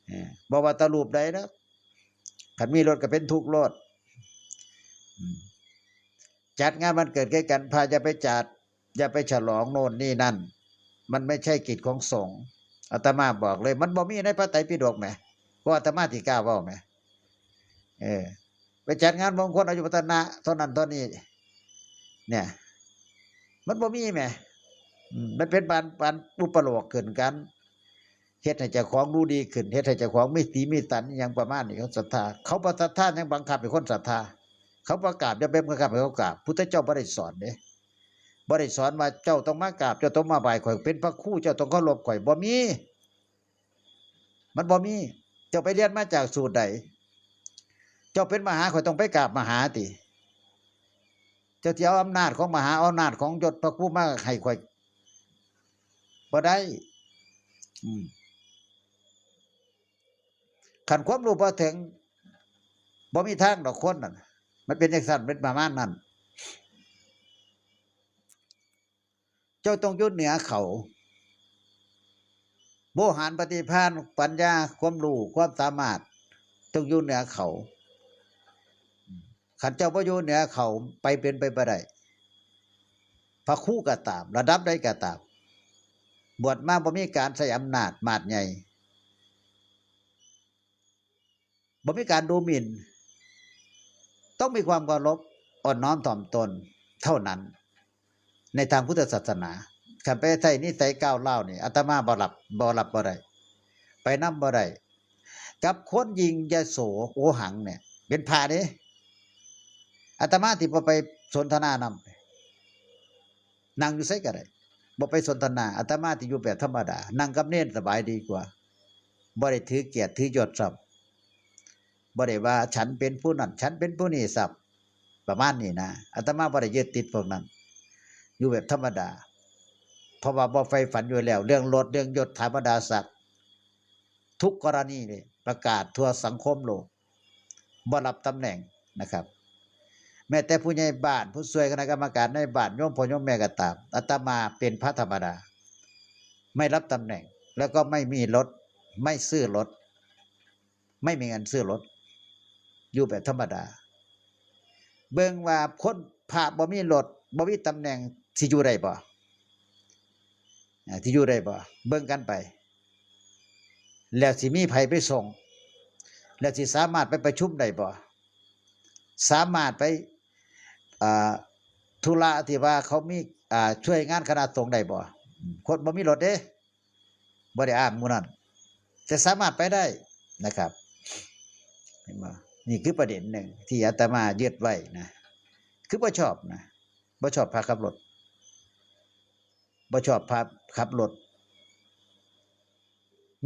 เออ บ่ว่าแต่รูปใดนะ คันมีรถก็เป็นทุกข์โลด อืม จัดงานวันเกิดใกล้กัน พระอย่าไปจัด อย่าไปฉลองโน่นนี่นั่น มันไม่ใช่กิจของสงฆ์ อาตมาบอกเลย มันบ่มีในพระไตรปิฎกแหม เพราะอาตมาที่กล้าเว้าแหม เออ ไปจัดงานมงคลอายุวัฒนะเท่านั้นเท่านี้ เนี่ย มันบ่มีแหม อืม มันเป็นปาน ปานอุปโลกขึ้นกัน เฮ็ดให้เจ้าของดูดีขึ้น เฮ็ดให้เจ้าของมีสีมีสัน อิหยังประมาณนี้ เขาศรัทธา เขาบ่ศรัทธา ยังบังคับให้คนศรัทธา เขาบ่กราบ อย่าไปบังคับให้เขากราบ พุทธเจ้าบ่ได้สอนเด้ บ่ได้สอนว่าเจ้าต้องมากราบ เจ้าต้องมาไหว้ข้อย เป็นพระครู เจ้าต้องเคารพข้อย บ่มี มันบ่มี เจ้าไปเรียนมาจากสูตรใด เจ้าเป็นมหา ข้อยต้องไปกราบมหาติ เจ้าสิเอาอำนาจของมหา เอาอำนาจของยศพระครูมาให้ข้อย บ่ได้ อืม คันความรู้บ่ถึง บ่มีทางดอกคนนั่น มันเป็นจั่งซั้น เป็นประมาณนั้น เจ้าต้องอยู่เหนือเขา โวหารปฏิภาณ ปัญญา ความรู้ ความสามารถ ต้องอยู่เหนือเขา คันเจ้าบ่อยู่เหนือเขา ไปเป็นไปบ่ได้ พระครูก็ตาม ระดับใดก็ตาม บวชมาบ่มีการใช้อำนาจมาดใหญ่ บ่มีการดูหมิ่น ต้องมีความเคารพ อ่อนน้อมถ่อมตนเท่านั้น ในทางพุทธศาสนา คันไปใช้นิสัยก้าวร้าวนี่ อาตมาบ่รับ บ่รับบ่ได้ ไปนำบ่ได้ กับคนยิ่งยโสโอหังเนี่ย เป็นพระเด้ อาตมาที่บ่ไปสนทนานำ นั่งอยู่ไสก็ได้ บ่ไปสนทนา อาตมาที่อยู่แบบธรรมดา นั่งกับเณรสบายดีกว่า บ่ได้ถือเกียรติถือยศซ้ำ บ่ได้ว่าฉันเป็นผู้นั้น ฉันเป็นผู้นี้ซ้ำ ประมาณนี้นะ อาตมาบ่ได้ยึดติดพวกนั้น อยู่แบบธรรมดา เพราะว่าบ่ใฝ่ฝันอยู่แล้ว เรื่องลด เรื่องยศถาบรรดาศักดิ์ ทุกกรณีเลย ประกาศทั่วสังคมโลก บ่รับตำแหน่งนะครับ แม้แต่ผู้ใหญ่บ้าน ผู้ช่วยคณะกรรมการในบ้าน โยมพ่อโยมแม่ก็ตาม อาตมาเป็นพระธรรมดา ไม่รับตำแหน่ง แล้วก็ไม่มีรถ ไม่ซื้อรถ ไม่มีเงินซื้อรถ อยู่แบบธรรมดา เบิ่งว่าคนพระบ่มีรถ บ่มีตำแหน่ง สิอยู่ได้บ่ อ่า สิอยู่ได้บ่ เบิ่งกันไป แล้วสิมีไผไปส่ง แล้วสิสามารถไปประชุมได้บ่ สามารถไป อ่า ธุระที่ว่าเขามี อ่า ช่วยงานคณะสงฆ์ได้บ่ คนบ่มีรถเด้ บ่ได้อ้างหมู่นั้น แต่สามารถไปได้นะครับ เห็นบ่ นี่คือประเด็นหนึ่งที่อาตมายึดไว้นะ คือบ่ชอบนะ บ่ชอบพระขับรถ บ่ชอบพระขับรถ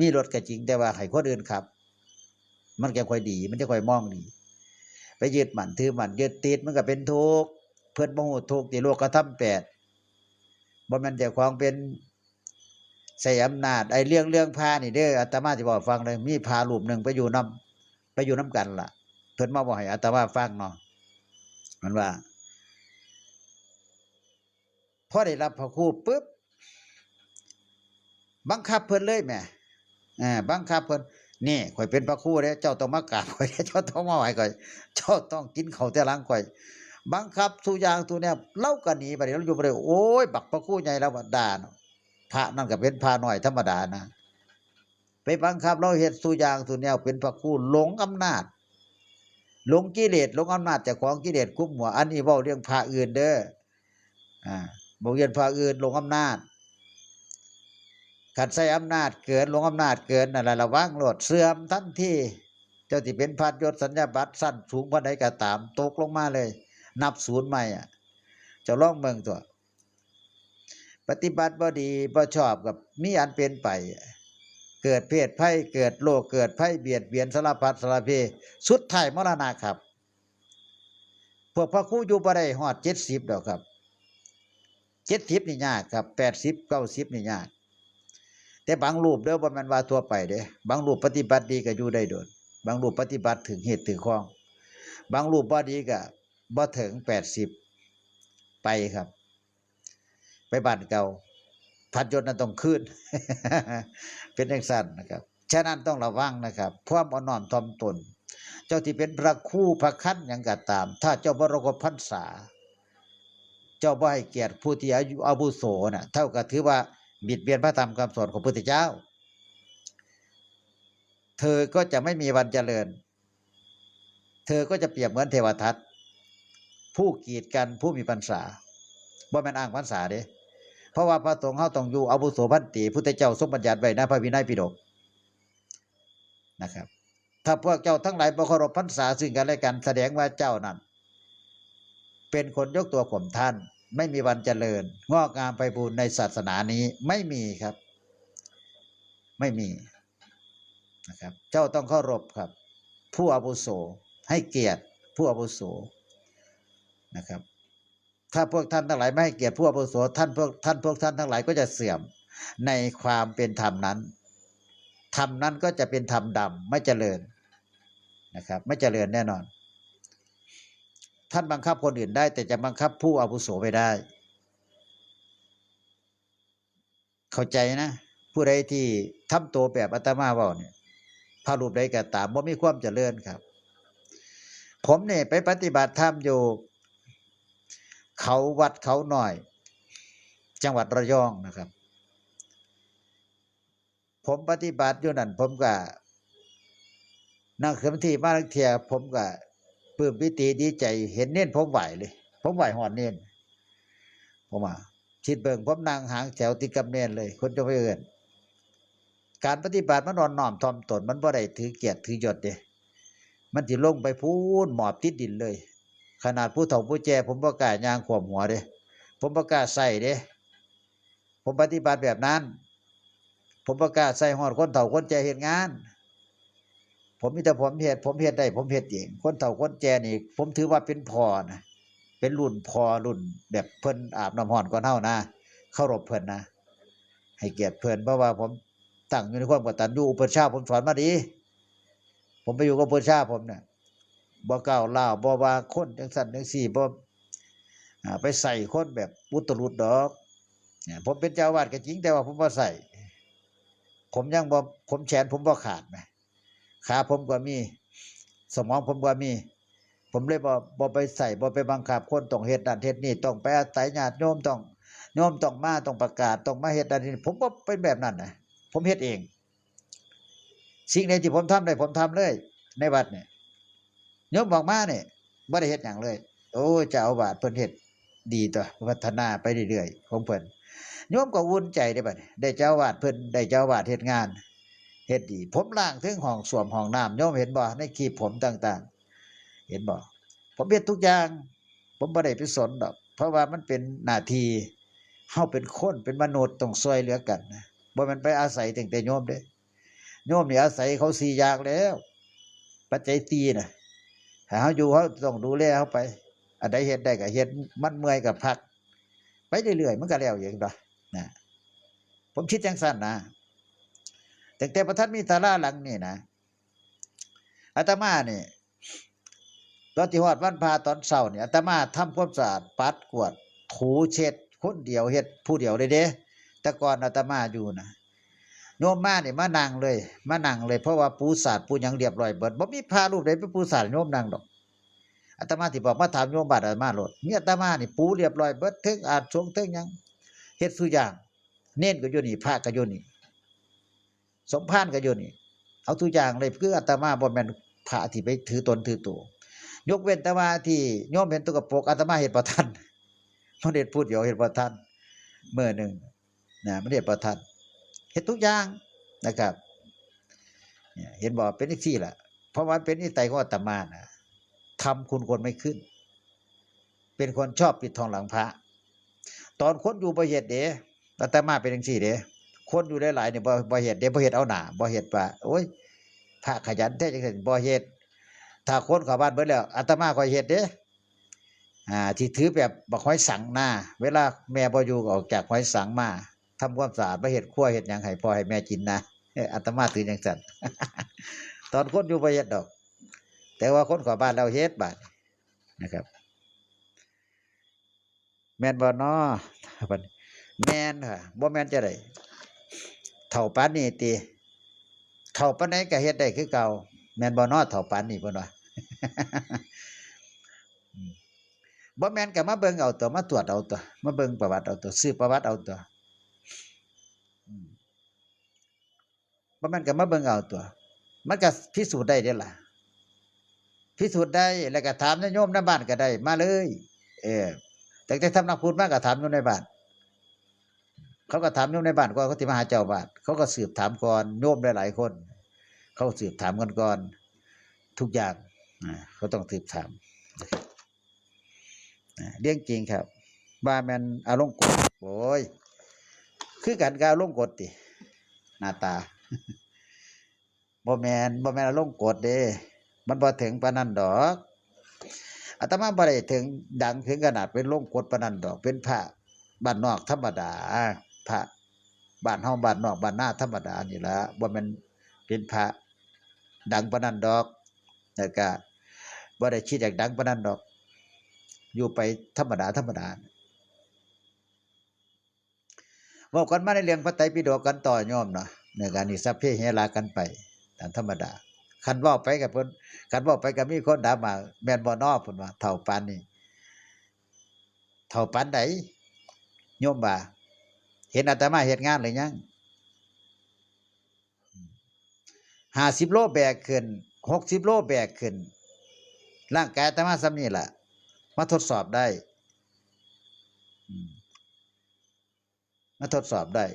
มีรถก็จริง แต่ว่าให้คนอื่นขับ มันจะค่อยดี มันจะค่อยมองดี ไปยึดมั่นถือมั่น ยึดติด มันก็เป็นทุกข์ เพิ่นบ่ฮู้ทุกข์ติ โลกธรรมแปด บ่แม่นเจ้าของเป็น ใช้อำนาจ ไอ้เรื่อง เรื่องพระนี่เด้อ อาตมาสิเว้าฟังเลย มีพระรูปหนึ่งไปอยู่นำ ไปอยู่นำกันล่ะ เพิ่นมาเว้าให้อาตมาฟังเนาะ มันว่า พอได้รับพระครูปุ๊บ บังคับเพิ่นเลยแหม อ่า บังคับเพิ่น นี่ ข้อยเป็นพระครูเด้ เจ้าต้องมากราบข้อยเด้ เจ้าต้องมาไหว้ข้อย เจ้าต้องกินข้าวแต่หลังข้อย บังคับทุกอย่างทุกแนว ลาวก็หนี บัดนี้ลาวอยู่บ่ได้ โอ้ย บักพระครูใหญ่ลาวว่าด่าเนาะ พระนั่นก็เป็นพระน้อยธรรมดานะ ไปบังคับลาวเฮ็ดทุกอย่างทุกแนว เป็นพระครูหลงอำนาจ หลงกิเลส หลงอำนาจเจ้าของกิเลสคุมหัว อันนี้เว้าเรื่องพระอื่นเด้อ อ่า บ่เวียนพระอื่นหลงอำนาจ คันใช้อำนาจเกิน หลงอำนาจเกินนั่นล่ะ ระวังโลด เสื่อมทันที เจ้าสิเป็นพระยศสัญญาบัตรชั้นสูงปานใดก็ตาม ตกลงมาเลย นับศูนย์ใหม่อะ เจ้าลองเบิ่งตั่ว ปฏิบัติบ่ดีบ่ชอบก็มีอันเป็นไป เกิดเพศภัย เกิดโรค เกิดภัยเบียดเบียนสารพัดสารเพ สุดท้ายมรณะครับ พวกพระครูอยู่บ่ได้ฮอดเจ็ดสิบดอกครับ เจ็ดสิบนี่ยากครับ แปดสิบ เก้าสิบนี่ยาก แต่บางรูปเด้อ บ่แม่นว่าทั่วไปเด้ บางรูปปฏิบัติดีก็อยู่ได้โดน บางรูปปฏิบัติถึงเหตุถึงคอง บางรูปบ่ดีก็บ่ถึงแปดสิบ ไปครับ ไปบ้านเก่า พระยศนั้นต้องคืน เป็นจั่งซั้นนะครับ ฉะนั้นต้องระวังนะครับ ความอ่อนน้อมถ่อมตน เจ้าที่เป็นพระครูพระคันหยังก็ตาม ถ้าเจ้าบ่เคารพพรรษา เจ้าบ่ให้เกียรติผู้ที่อายุอาวุโสน่ะ เท่ากับถือว่าบิดเบียนพระธรรมคำสอนของพระพุทธเจ้า เธอก็จะไม่มีวันเจริญ เธอก็จะเปรียบเหมือนเทวทัต ผู้กีดกันผู้มีพรรษา บ่แม่นอ้างพรรษาเด้ เพราะว่าพระสงฆ์เฮาต้องอยู่อาวุโสพันเต พุทธเจ้าทรงบัญญัติไว้ในพระวินัยปิฎกนะครับ ถ้าพวกเจ้าทั้งหลายบ่เคารพพรรษาซึ่งกันและกัน แสดงว่าเจ้านั้น เป็นคนยกตัวข่มท่าน ไม่มีวันเจริญ งอกงามไพบูลย์ในศาสนานี้ ไม่มีครับ ไม่มีนะครับ เจ้าต้องเคารพครับ ผู้อาวุโส ให้เกียรติผู้อาวุโสนะครับ ถ้าพวกท่านทั้งหลายไม่ให้เกียรติผู้อาวุโส ท่านพวก ท่านพวกท่านทั้งหลายก็จะเสื่อมในความเป็นธรรมนั้น ธรรมนั้นก็จะเป็นธรรมดำ ไม่เจริญนะครับ ไม่เจริญแน่นอน ท่านบังคับคนอื่นได้ แต่จะบังคับผู้อาวุโสไม่ได้ เข้าใจนะ ผู้ใดที่ทำตัวแบบอาตมาเว้าเนี่ย พระรูปใดก็ตาม บ่มีความเจริญครับ ผมเนี่ยไปปฏิบัติธรรมอยู่ เขาวัดเขาน้อย จังหวัดระยองนะครับ ผมปฏิบัติอยู่นั่น ผมก็ นั่งสมาธิมาลางเทื่อ ผมก็ปลื้มปีติดีใจ เห็นเณรผมไหว้เลย ผมไหว้ฮอดเณร ผมว่า คิดเบิ่ง ผมนั่งหางแถวติดกับเณรเลย คนจะไปเอิ้น การปฏิบัติมันอ่อนน้อมถ่อมตน มันบ่ได้ถือเกียรติถือยศเด้ มันสิลงไปพู้นหมอบติดดินเลย ขนาดผู้เฒ่าผู้แก่ผมบ่กล้าย่างขวมหัวเด้ ผมบ่กล้าใส่เด้ ผมปฏิบัติแบบนั้น ผมบ่กล้าใส่ฮอดคนเฒ่าคนแก่เฮ็ดงาน ผมมีแต่ผมเฮ็ด ผมเฮ็ดได้ ผมเฮ็ดเอง คนเฒ่าคนแก่นี่ ผมถือว่าเป็นพ่อนะ เป็นรุ่นพ่อรุ่นแบบเพิ่นอาบน้ำร้อนก่อนเฮานะ เคารพเพิ่นนะ ให้เกียรติเพิ่น เพราะว่าผมตั้งอยู่ในความกตัญญูอุปัชฌาย์ ผมสอนมาดี ผมไปอยู่กับอุปัชฌาย์ผมเนี่ย บ่ก้าวร้าว บ่ว่าคนจังซั่นจังซี่ บ่ อ่า ไปใส่คนแบบอุตรุดดอก เนี่ย ผมเป็นเจ้าอาวาสก็จริง แต่ว่าผมบ่ใส่ ผมยังบ่ ผมแขนผมบ่ขาดนะ ขาผมก็มี สมองผมก็มี ผมเลยบ่ บ่ไปใส่ บ่ไปบังคับคนต้องเฮ็ดนั่นเฮ็ดนี่ ต้องไปอาศัยญาติโยม ต้อง โยมต้องมา ต้องประกาศ ต้องมาเฮ็ดนั่นนี่ ผมบ่เป็นแบบนั้นนะ ผมเฮ็ดเอง สิ่งใดที่ผมทำได้ ผมทำเลย ในวัดเนี่ย โยมออกมาเนี่ย บ่ได้เฮ็ดหยังเลย โอ้ย เจ้าอาวาสเพิ่นเฮ็ดดีตั๊ว พัฒนาไปเรื่อยๆ ของเพิ่น โยมก็อุ่นใจเด้บัดนี้ ได้เจ้าอาวาสเพิ่น ได้เจ้าอาวาสเฮ็ดงาน เฮ็ดดี ผมล้างเทิงห้องส้วมห้องน้ำ โยมเห็นบ่ ในคลิปผมต่างๆ เห็นบ่ ผมเฮ็ดทุกอย่าง ผมบ่ได้ไปสนดอก เพราะว่ามันเป็นหน้าที่ เฮาเป็นคน เป็นมนุษย์ ต้องช่วยเหลือกันนะ บ่แม่นไปอาศัยตั้งแต่โยมเด้ โยมนี่อาศัยเขาสี่อย่างแล้ว ปัจจัยสี่น่ะ ถ้าเฮาอยู่ เฮาต้องดูแลเฮาไป อันใดเฮ็ดได้ก็เฮ็ด มันเมื่อยก็พัก ไปเรื่อยๆ มันก็แล้วเองตั๊ว นะ ผมคิดจังซั่นนะ ตั้งแต่บ่ทันมีศาลาหลังนี่นะ อาตมานี่ ตอนที่ฮอดวันพระตอนเช้านี่ อาตมาทำความสะอาด ปัดกวาด ถูเช็ด คนเดียวเฮ็ดผู้เดียวเลยเด้ แต่ก่อนอาตมาอยู่นะ โยมมานี่มานั่งเลย มานั่งเลย เพราะว่าปูสาดปูหยังเรียบร้อยเบิด บ่มีพระรูปใดไปปูสาดโยมนั่งดอก อาตมาสิบอกมาถามโยมบ้านอาตมาโลด มีอาตมานี่ปูเรียบร้อยเบิด เทิงอาสงฆ์เทิงหยัง เฮ็ดซุอย่าง เณรก็อยู่นี่ พระก็อยู่นี่ สมภารก็อยู่นี่ เอาทุกอย่างเลย คืออาตมาบ่แม่นพระที่ไปถือตนถือตัว ยกเว้นแต่ว่าที่โยมเห็นสกปรก อาตมาเฮ็ดบ่ทัน มันเฮ็ดผู้เดียวเฮ็ดบ่ทัน มื้อหนึ่งนะ มันเฮ็ดบ่ทัน เฮ็ดทุกอย่างนะครับ เนี่ย เห็นบ่ เป็นจังซี่ล่ะ เพราะว่าเป็นนิสัยของอาตมานะ ทำคุณคนไม่ขึ้น เป็นคนชอบปิดทองหลังพระ ตอนคนอยู่บ่เฮ็ดเด้ อาตมาเป็นจังซี่เด้ คนอยู่หลายๆนี่บ่ บ่เฮ็ดเด้ บ่เฮ็ดเอาหน้า บ่เฮ็ดว่า โอ้ย พระขยันแท้จังซั่น บ่เฮ็ด ถ้าคนเข้าบ้านเบิดแล้ว อาตมาค่อยเฮ็ดเด้ อ่า ที่ถือแบบบักหอยสังนะ เวลาแม่บ่อยู่ก็ออกจากหอยสังมา ทำความสะอาด มาเฮ็ดครัวเฮ็ดหยังให้พ่อให้แม่กินนะ เอ้อ อาตมาถือจังซั่น ตอนคนอยู่บ่เฮ็ดดอก แต่ว่าคนเข้าบ้านแล้วเฮ็ดบาดนะครับ แม่นบ่น้อ บัดนี้ แม่นค่ะ บ่แม่นจั่งใด เฒ่าปานนี้ติ เฒ่าปานใดก็เฮ็ดได้คือเก่า แม่นบ่น้อ เฒ่าปานนี้ เพิ่นว่า อืม บ่แม่นก็มาเบิ่งเอาตั๊ว มาตรวจเอาตั๊ว มาเบิ่งประวัติเอาตั๊ว สืบประวัติเอาตั๊ว อืม บ่แม่นก็มาเบิ่งเอาตั๊ว มันก็พิสูจน์ได้เด้ล่ะ พิสูจน์ได้ แล้วก็ถามญาติโยมในบ้านก็ได้ มาเลย เออ ตั้งแต่สำนักพุทธมาก็ถามโยมในบ้าน เขาก็ถามโยมในบ้านก่อน เขาสิมาหาเจ้าอาวาส เขาก็สืบถามก่อน โยมหลายๆคน เขาสืบถามกันก่อน ทุกอย่าง อ่า เขาต้องสืบถาม อ่า เรื่องจริงครับ ว่าแม่นอลงกฎ โอ้ย คือกันกับอลงกฎติ หน้าตา บ่แม่น บ่แม่นอลงกฎเด้ มันบ่ถึงปานนั้นดอก อาตมาบ่ได้ถึงดังถึงขนาดเป็นอลงกฎปานนั้นดอก เป็นพระบ้านนอกธรรมดา พระบ้านเฮาบ้านนอกบ้านนาธรรมดานี่ล่ะ บ่แม่นเป็นพระดังปานนั้นดอก แล้วก็บ่ได้คิดอยากดังปานนั้นดอก อยู่ไปธรรมดาธรรมดา เว้ากันมาในเรื่องพระไตรปิฎกกันต่อโยมเนาะ ในการนี้สัพเพเหระกันไปตามธรรมดา คันเว้าไปกับเพิ่น คันเว้าไปก็มีคนถามว่า แม่นบ่น้อ เพิ่นว่า เฒ่าปานนี้ เฒ่าปานใด โยมว่า เห็นอาตมาเฮ็ดงานหรือยัง ห้าสิบโลแบกขึ้น หกสิบโลแบกขึ้น ร่างกายอาตมาส่ำนี้ล่ะ มาทดสอบได้ อืม มาทดสอบได้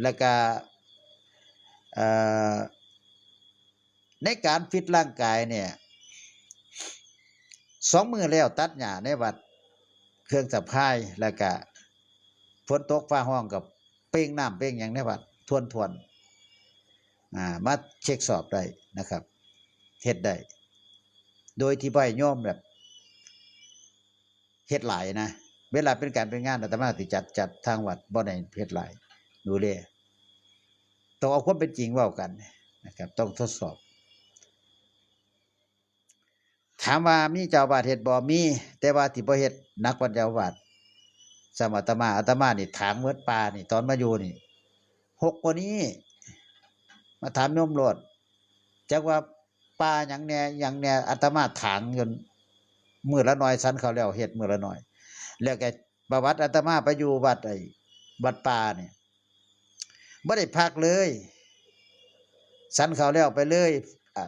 แล้วก็ เอ่อในการฟิตร่างกายเนี่ย สองมื้อแล้วตัดหญ้าในวัด เครื่องสะพาย แล้วก็ฝนตกฟ้าฮ้องกับเป่งน้ำเป่งหยังในวัดทวนๆ อ่า มาเช็คสอบได้นะครับ เฮ็ดได้ โดยที่บ่ให้โยมแบบ เฮ็ดหลายนะ เวลาเป็นการเป็นงานอาตมาสิจัด จัดทางวัด บ่ได้เฮ็ดหลาย ดูแล ต้องเอาความเป็นจริงเว้ากันนะครับ ต้องทดสอบ ถามว่ามีเจ้าอาวาสเฮ็ดบ่ มี แต่ว่าที่บ่เฮ็ดหนักกว่าเจ้าอาวาส สำหรับอาตมา อาตมานี่ถางเมิดป่านี่ ตอนมาอยู่นี่ หกกว่านี้ มาถามโยมโลด จักว่าป่าหยังแหน่ หยังแหน่ อาตมาถางจนมื้อละหน่อย สันข้าวแล้วเฮ็ดมื้อละหน่อย แล้วก็ประวัติอาตมาไปอยู่วัดไอ้วัดป่านี่ บ่ได้พักเลย สันข้าวแล้วไปเลย อ่า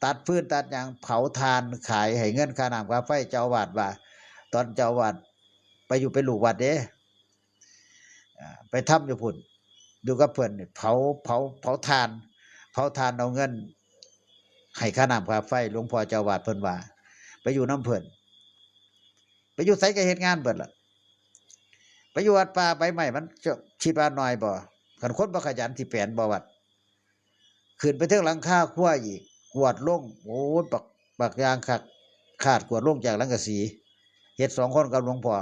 ตัดฟืนตัดหยัง เผาถ่านขายให้เงินค่าน้ำค่าไฟ เจ้าอาวาสว่า ตอนเจ้าอาวาสไปอยู่เป็นลูกวัดเด้ อ่า ไปทำอยู่พุ้น อยู่กับเพิ่นนี่ เผา เผา เผาถ่าน เผาถ่านเอาเงิน ให้ค่าน้ำค่าไฟ หลวงพ่อเจ้าอาวาสเพิ่นว่า ไปอยู่นำเพิ่น ไปอยู่ไสก็เฮ็ดงานเบิดล่ะ ไปอยู่วัดป่าใบไม้มันจะคิดว่าน้อยบ่ คันคนบ่ขยันสิแปนบ่วัด ขึ้นไปเทิงหลังคาครัวอีก กวาดลง โอ้ย บัก บักอย่างคัก คาดกวาดลงจากหลังกะสี เฮ็ดสองคนกับหลวงพ่อ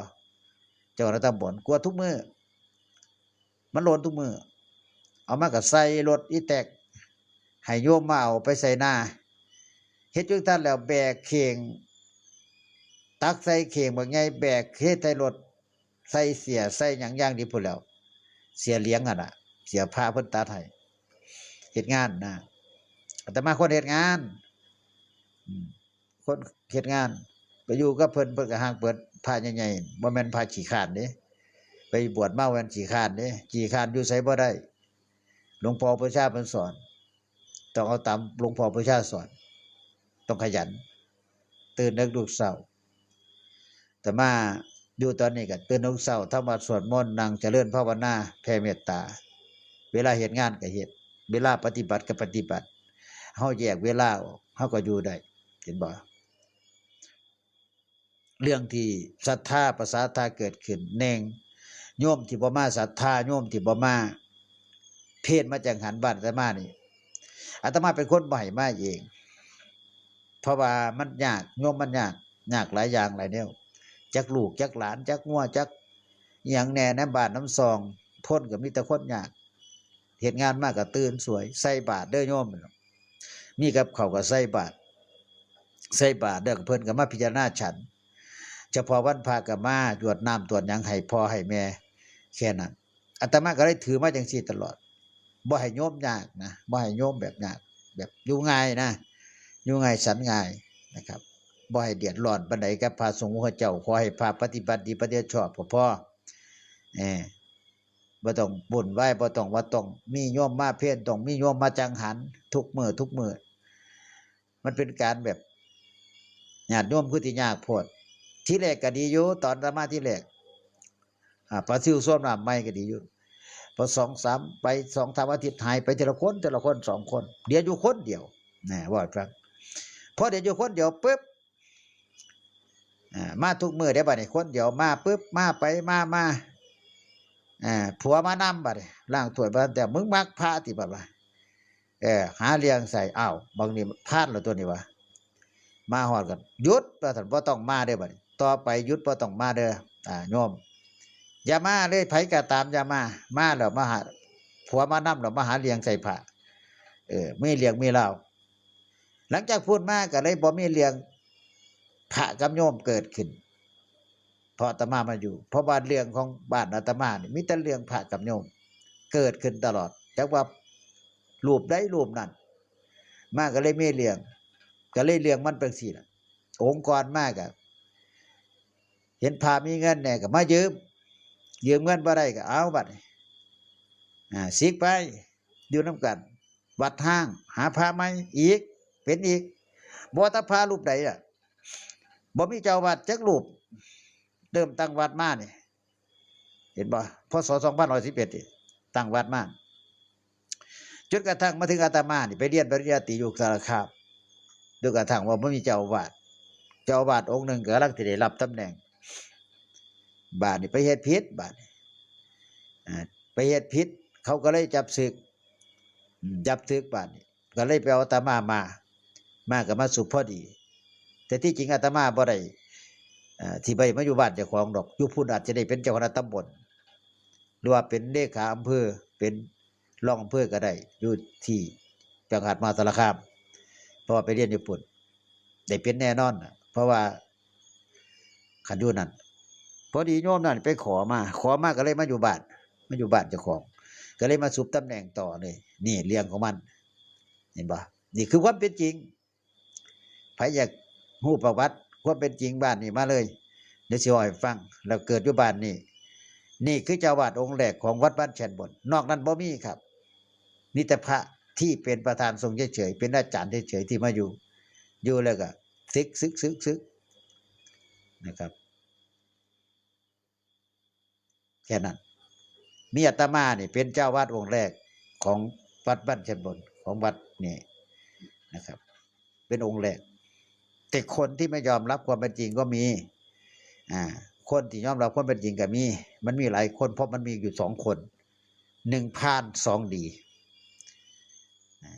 เจ้าคณะตำบล กวาดทุกมื้อ มันหล่นทุกมื้อ เอามาก็ใส่รถอีแต๊ก ให้โยมมาเอาไปใส่นา เฮ็ดจั่งซั้นแล้วแบกเข่ง ตักใส่เข่งบักใหญ่ แบกเฮ็ดใส่รถ ใส่เสีย ใส่หยังอย่างดีพู้นแหล้ว เสียเหลียงหั่นน่ะ เสียพระเพิ่นตัดให้ เฮ็ดงานนะ อาตมาคนเฮ็ดงาน อืม คนเฮ็ดงาน ไปอยู่กับเพิ่น เพิ่นก็ฮักเพิ่น พระใหญ่ๆ บ่แม่นพระขี้คร้านเด้ ไปบวชมาบ่แม่นขี้คร้านเด้ ขี้คร้านอยู่ไสบ่ได้ หลวงพ่ออุปัชฌาย์เพิ่นสอน ต้องเอาตามหลวงพ่ออุปัชฌาย์สอน ต้องขยัน ตื่นดึกลุกเช้า อาตมาอยู่ตอนนี้ก็ตื่นลุกเช้า ทำวัตรสวดมนต์ นั่งเจริญภาวนา แผ่เมตตา เวลาเฮ็ดงานก็เฮ็ด เวลาปฏิบัติก็ปฏิบัติ เฮาแยกเวลาออก เฮาก็อยู่ได้ เห็นบ่ เรื่องที่ศรัทธา ประสาทาเกิดขึ้น แหน่งโยมที่บ่มาศรัทธา โยมที่บ่มา เพลมาจังหันบ้านอาตมานี่ อาตมาเป็นคนบ่ให้มาเอง เพราะว่ามันยาก โยมมันยาก ยากหลายอย่างหลายแนว จักลูก จักหลาน จักงัว จักอิหยังแหน่ ในบ้านนำซอง พ้นก็มีแต่คนยาก เฮ็ดงานมาก็ตื่นสวย ใส่บาตรเด้อโยม มีกับข้าวก็ใส่บาตร ใส่บาตรแล้วก็เพิ่นก็มาพิจารณาฉัน เฉพาะวันพระก็มาตรวจน้ำตรวจหยังให้พ่อให้แม่ แค่นั้น อาตมาก็เลยถือมาจังซี่ตลอด บ่ให้โยมยากนะ บ่ให้โยมแบบยาก แบบอยู่ง่ายนะ อยู่ง่ายฉันง่ายนะครับ บ่ให้เดือดร้อนปานใดกับพระสงฆ์ของเจ้า ขอให้พระปฏิบัติดีปฏิบัติชอบก็พอ เออ บ่ต้องวุ่นวาย บ่ต้องว่าต้องมีโยมมาเพล ต้องมีโยมมาจังหัน ทุกมื้อทุกมื้อ มันเป็นการแบบ ญาติโยมคือสิยากโพด ทีแรกก็ดีอยู่ ตอนอาตมาทีแรก อ่า ปลาซิวส้วมน้ำใหม่ก็ดีอยู่ พอสองสาม ไปสองสามอาทิตย์ หายไปทีละคน ทีละคน สองคน เหลืออยู่คนเดียว นะ ว่าให้ฟัง พอเหลืออยู่คนเดียวปุ๊บ อ่า มาทุกมื้อเด้บัดนี้ คนเดียวมาปุ๊บ มาไปมามา อ่า ผัวมานำบัดนี้ ล้างถ้วยบ่ทันแต่ มึงมักพระติบัดว่า เออ หาเรื่องใส่ อ้าว บักนี่พลาดแล้วตัวนี้วะ มาฮอดก็หยุด ว่าซั่น บ่ต้องมาเด้อบัดนี้ ต่อไปหยุด บ่ต้องมาเด้อ อ่า โยม อย่ามาเลย ไผก็ตามอย่ามา มาแล้วมาหา ผัวมานำแล้วมาหาเรื่องใส่พระ เออ มีเรื่องมีราว หลังจากพูดมาก็เลยบ่มีเรื่องพระกับโยมเกิดขึ้น เพราะอาตมามาอยู่ เพราะว่าเรื่องของบ้านอาตมานี่มีแต่เรื่องพระกับโยม เกิดขึ้นตลอด จักว่ารูปใดรูปนั้น มาก็เลยมีเรื่อง ก็เลยเรื่องมันเป็นสี่ล่ะ องค์กรมาก็ เห็นพระมีเงินแหน่ก็มายืม ยืมเงินบ่ได้ก็เอาบัดนี้ อ่า สิกไป อยู่นำกัน วัดฮ้าง หาพระใหม่อีก เป็นอีก บ่ว่าแต่พระรูปใดล่ะ บ่มีเจ้าวัดจักรูป เริ่มตั้งวัดมานี่ เห็นบ่ พ.ศ. สองพันร้อยสิบเอ็ดนี่ ตั้งวัดมา จนกระทั่งมาถึงอาตมานี่ไปเรียนปริญญาตรีอยู่สารคาม จนกระทั่งว่าบ่มีเจ้าอาวาส เจ้าอาวาสองค์หนึ่งกำลังสิได้รับตำแหน่ง บาดนี่ไปเฮ็ดผิด บาดนี่ อ่า ไปเฮ็ดผิด เขาก็เลยจับสึก อืม จับสึก บาดนี่ ก็เลยไปเอาอาตมามา มาก็มาสุบพอดี แต่ที่จริงอาตมาบ่ได้ อ่า ที่ไปมาอยู่บ้านเจ้าของดอก อยู่พุ้นอาจจะได้เป็นเจ้าคณะตำบล หรือว่าเป็นเลขาอำเภอ เป็นรองอำเภอก็ได้ อยู่ที่จังหวัดมหาสารคาม เพราะว่าไปเรียนอยู่พุ้น ได้เป็นแน่นอนน่ะ เพราะว่าคันอยู่นั่น พอดีโยมนั่นไปขอมา ขอมาก็เลยมาอยู่บ้าน มาอยู่บ้านเจ้าของ ก็เลยมาสุบตำแหน่งต่อเลย นี่เรื่องของมัน เห็นบ่ นี่คือความเป็นจริง ไผอยากฮู้ประวัติความเป็นจริงบ้านนี่มาเลย เดี๋ยวสิเว้าให้ฟัง แล้วเกิดอยู่บ้านนี่ นี่คือเจ้าอาวาสองค์แรกของวัดบ้านแช่นบน นอกนั้นบ่มีครับ มีแต่พระที่เป็นประธานสงฆ์เฉยๆ เป็นอาจารย์เฉยๆ ที่มาอยู่ อยู่แล้วก็ สึก สึก สึก สึก นะครับ แค่นั้น มีอาตมานี่เป็นเจ้าอาวาสองค์แรกของวัดบ้านแช่นบน ของวัดนี่นะครับ เป็นองค์แรก แต่คนที่ไม่ยอมรับความเป็นจริงก็มี อ่า คนที่ยอมรับความเป็นจริงก็มี มันมีหลายคน เพราะมันมีอยู่สองคน หนึ่งพาล สองดี อ่า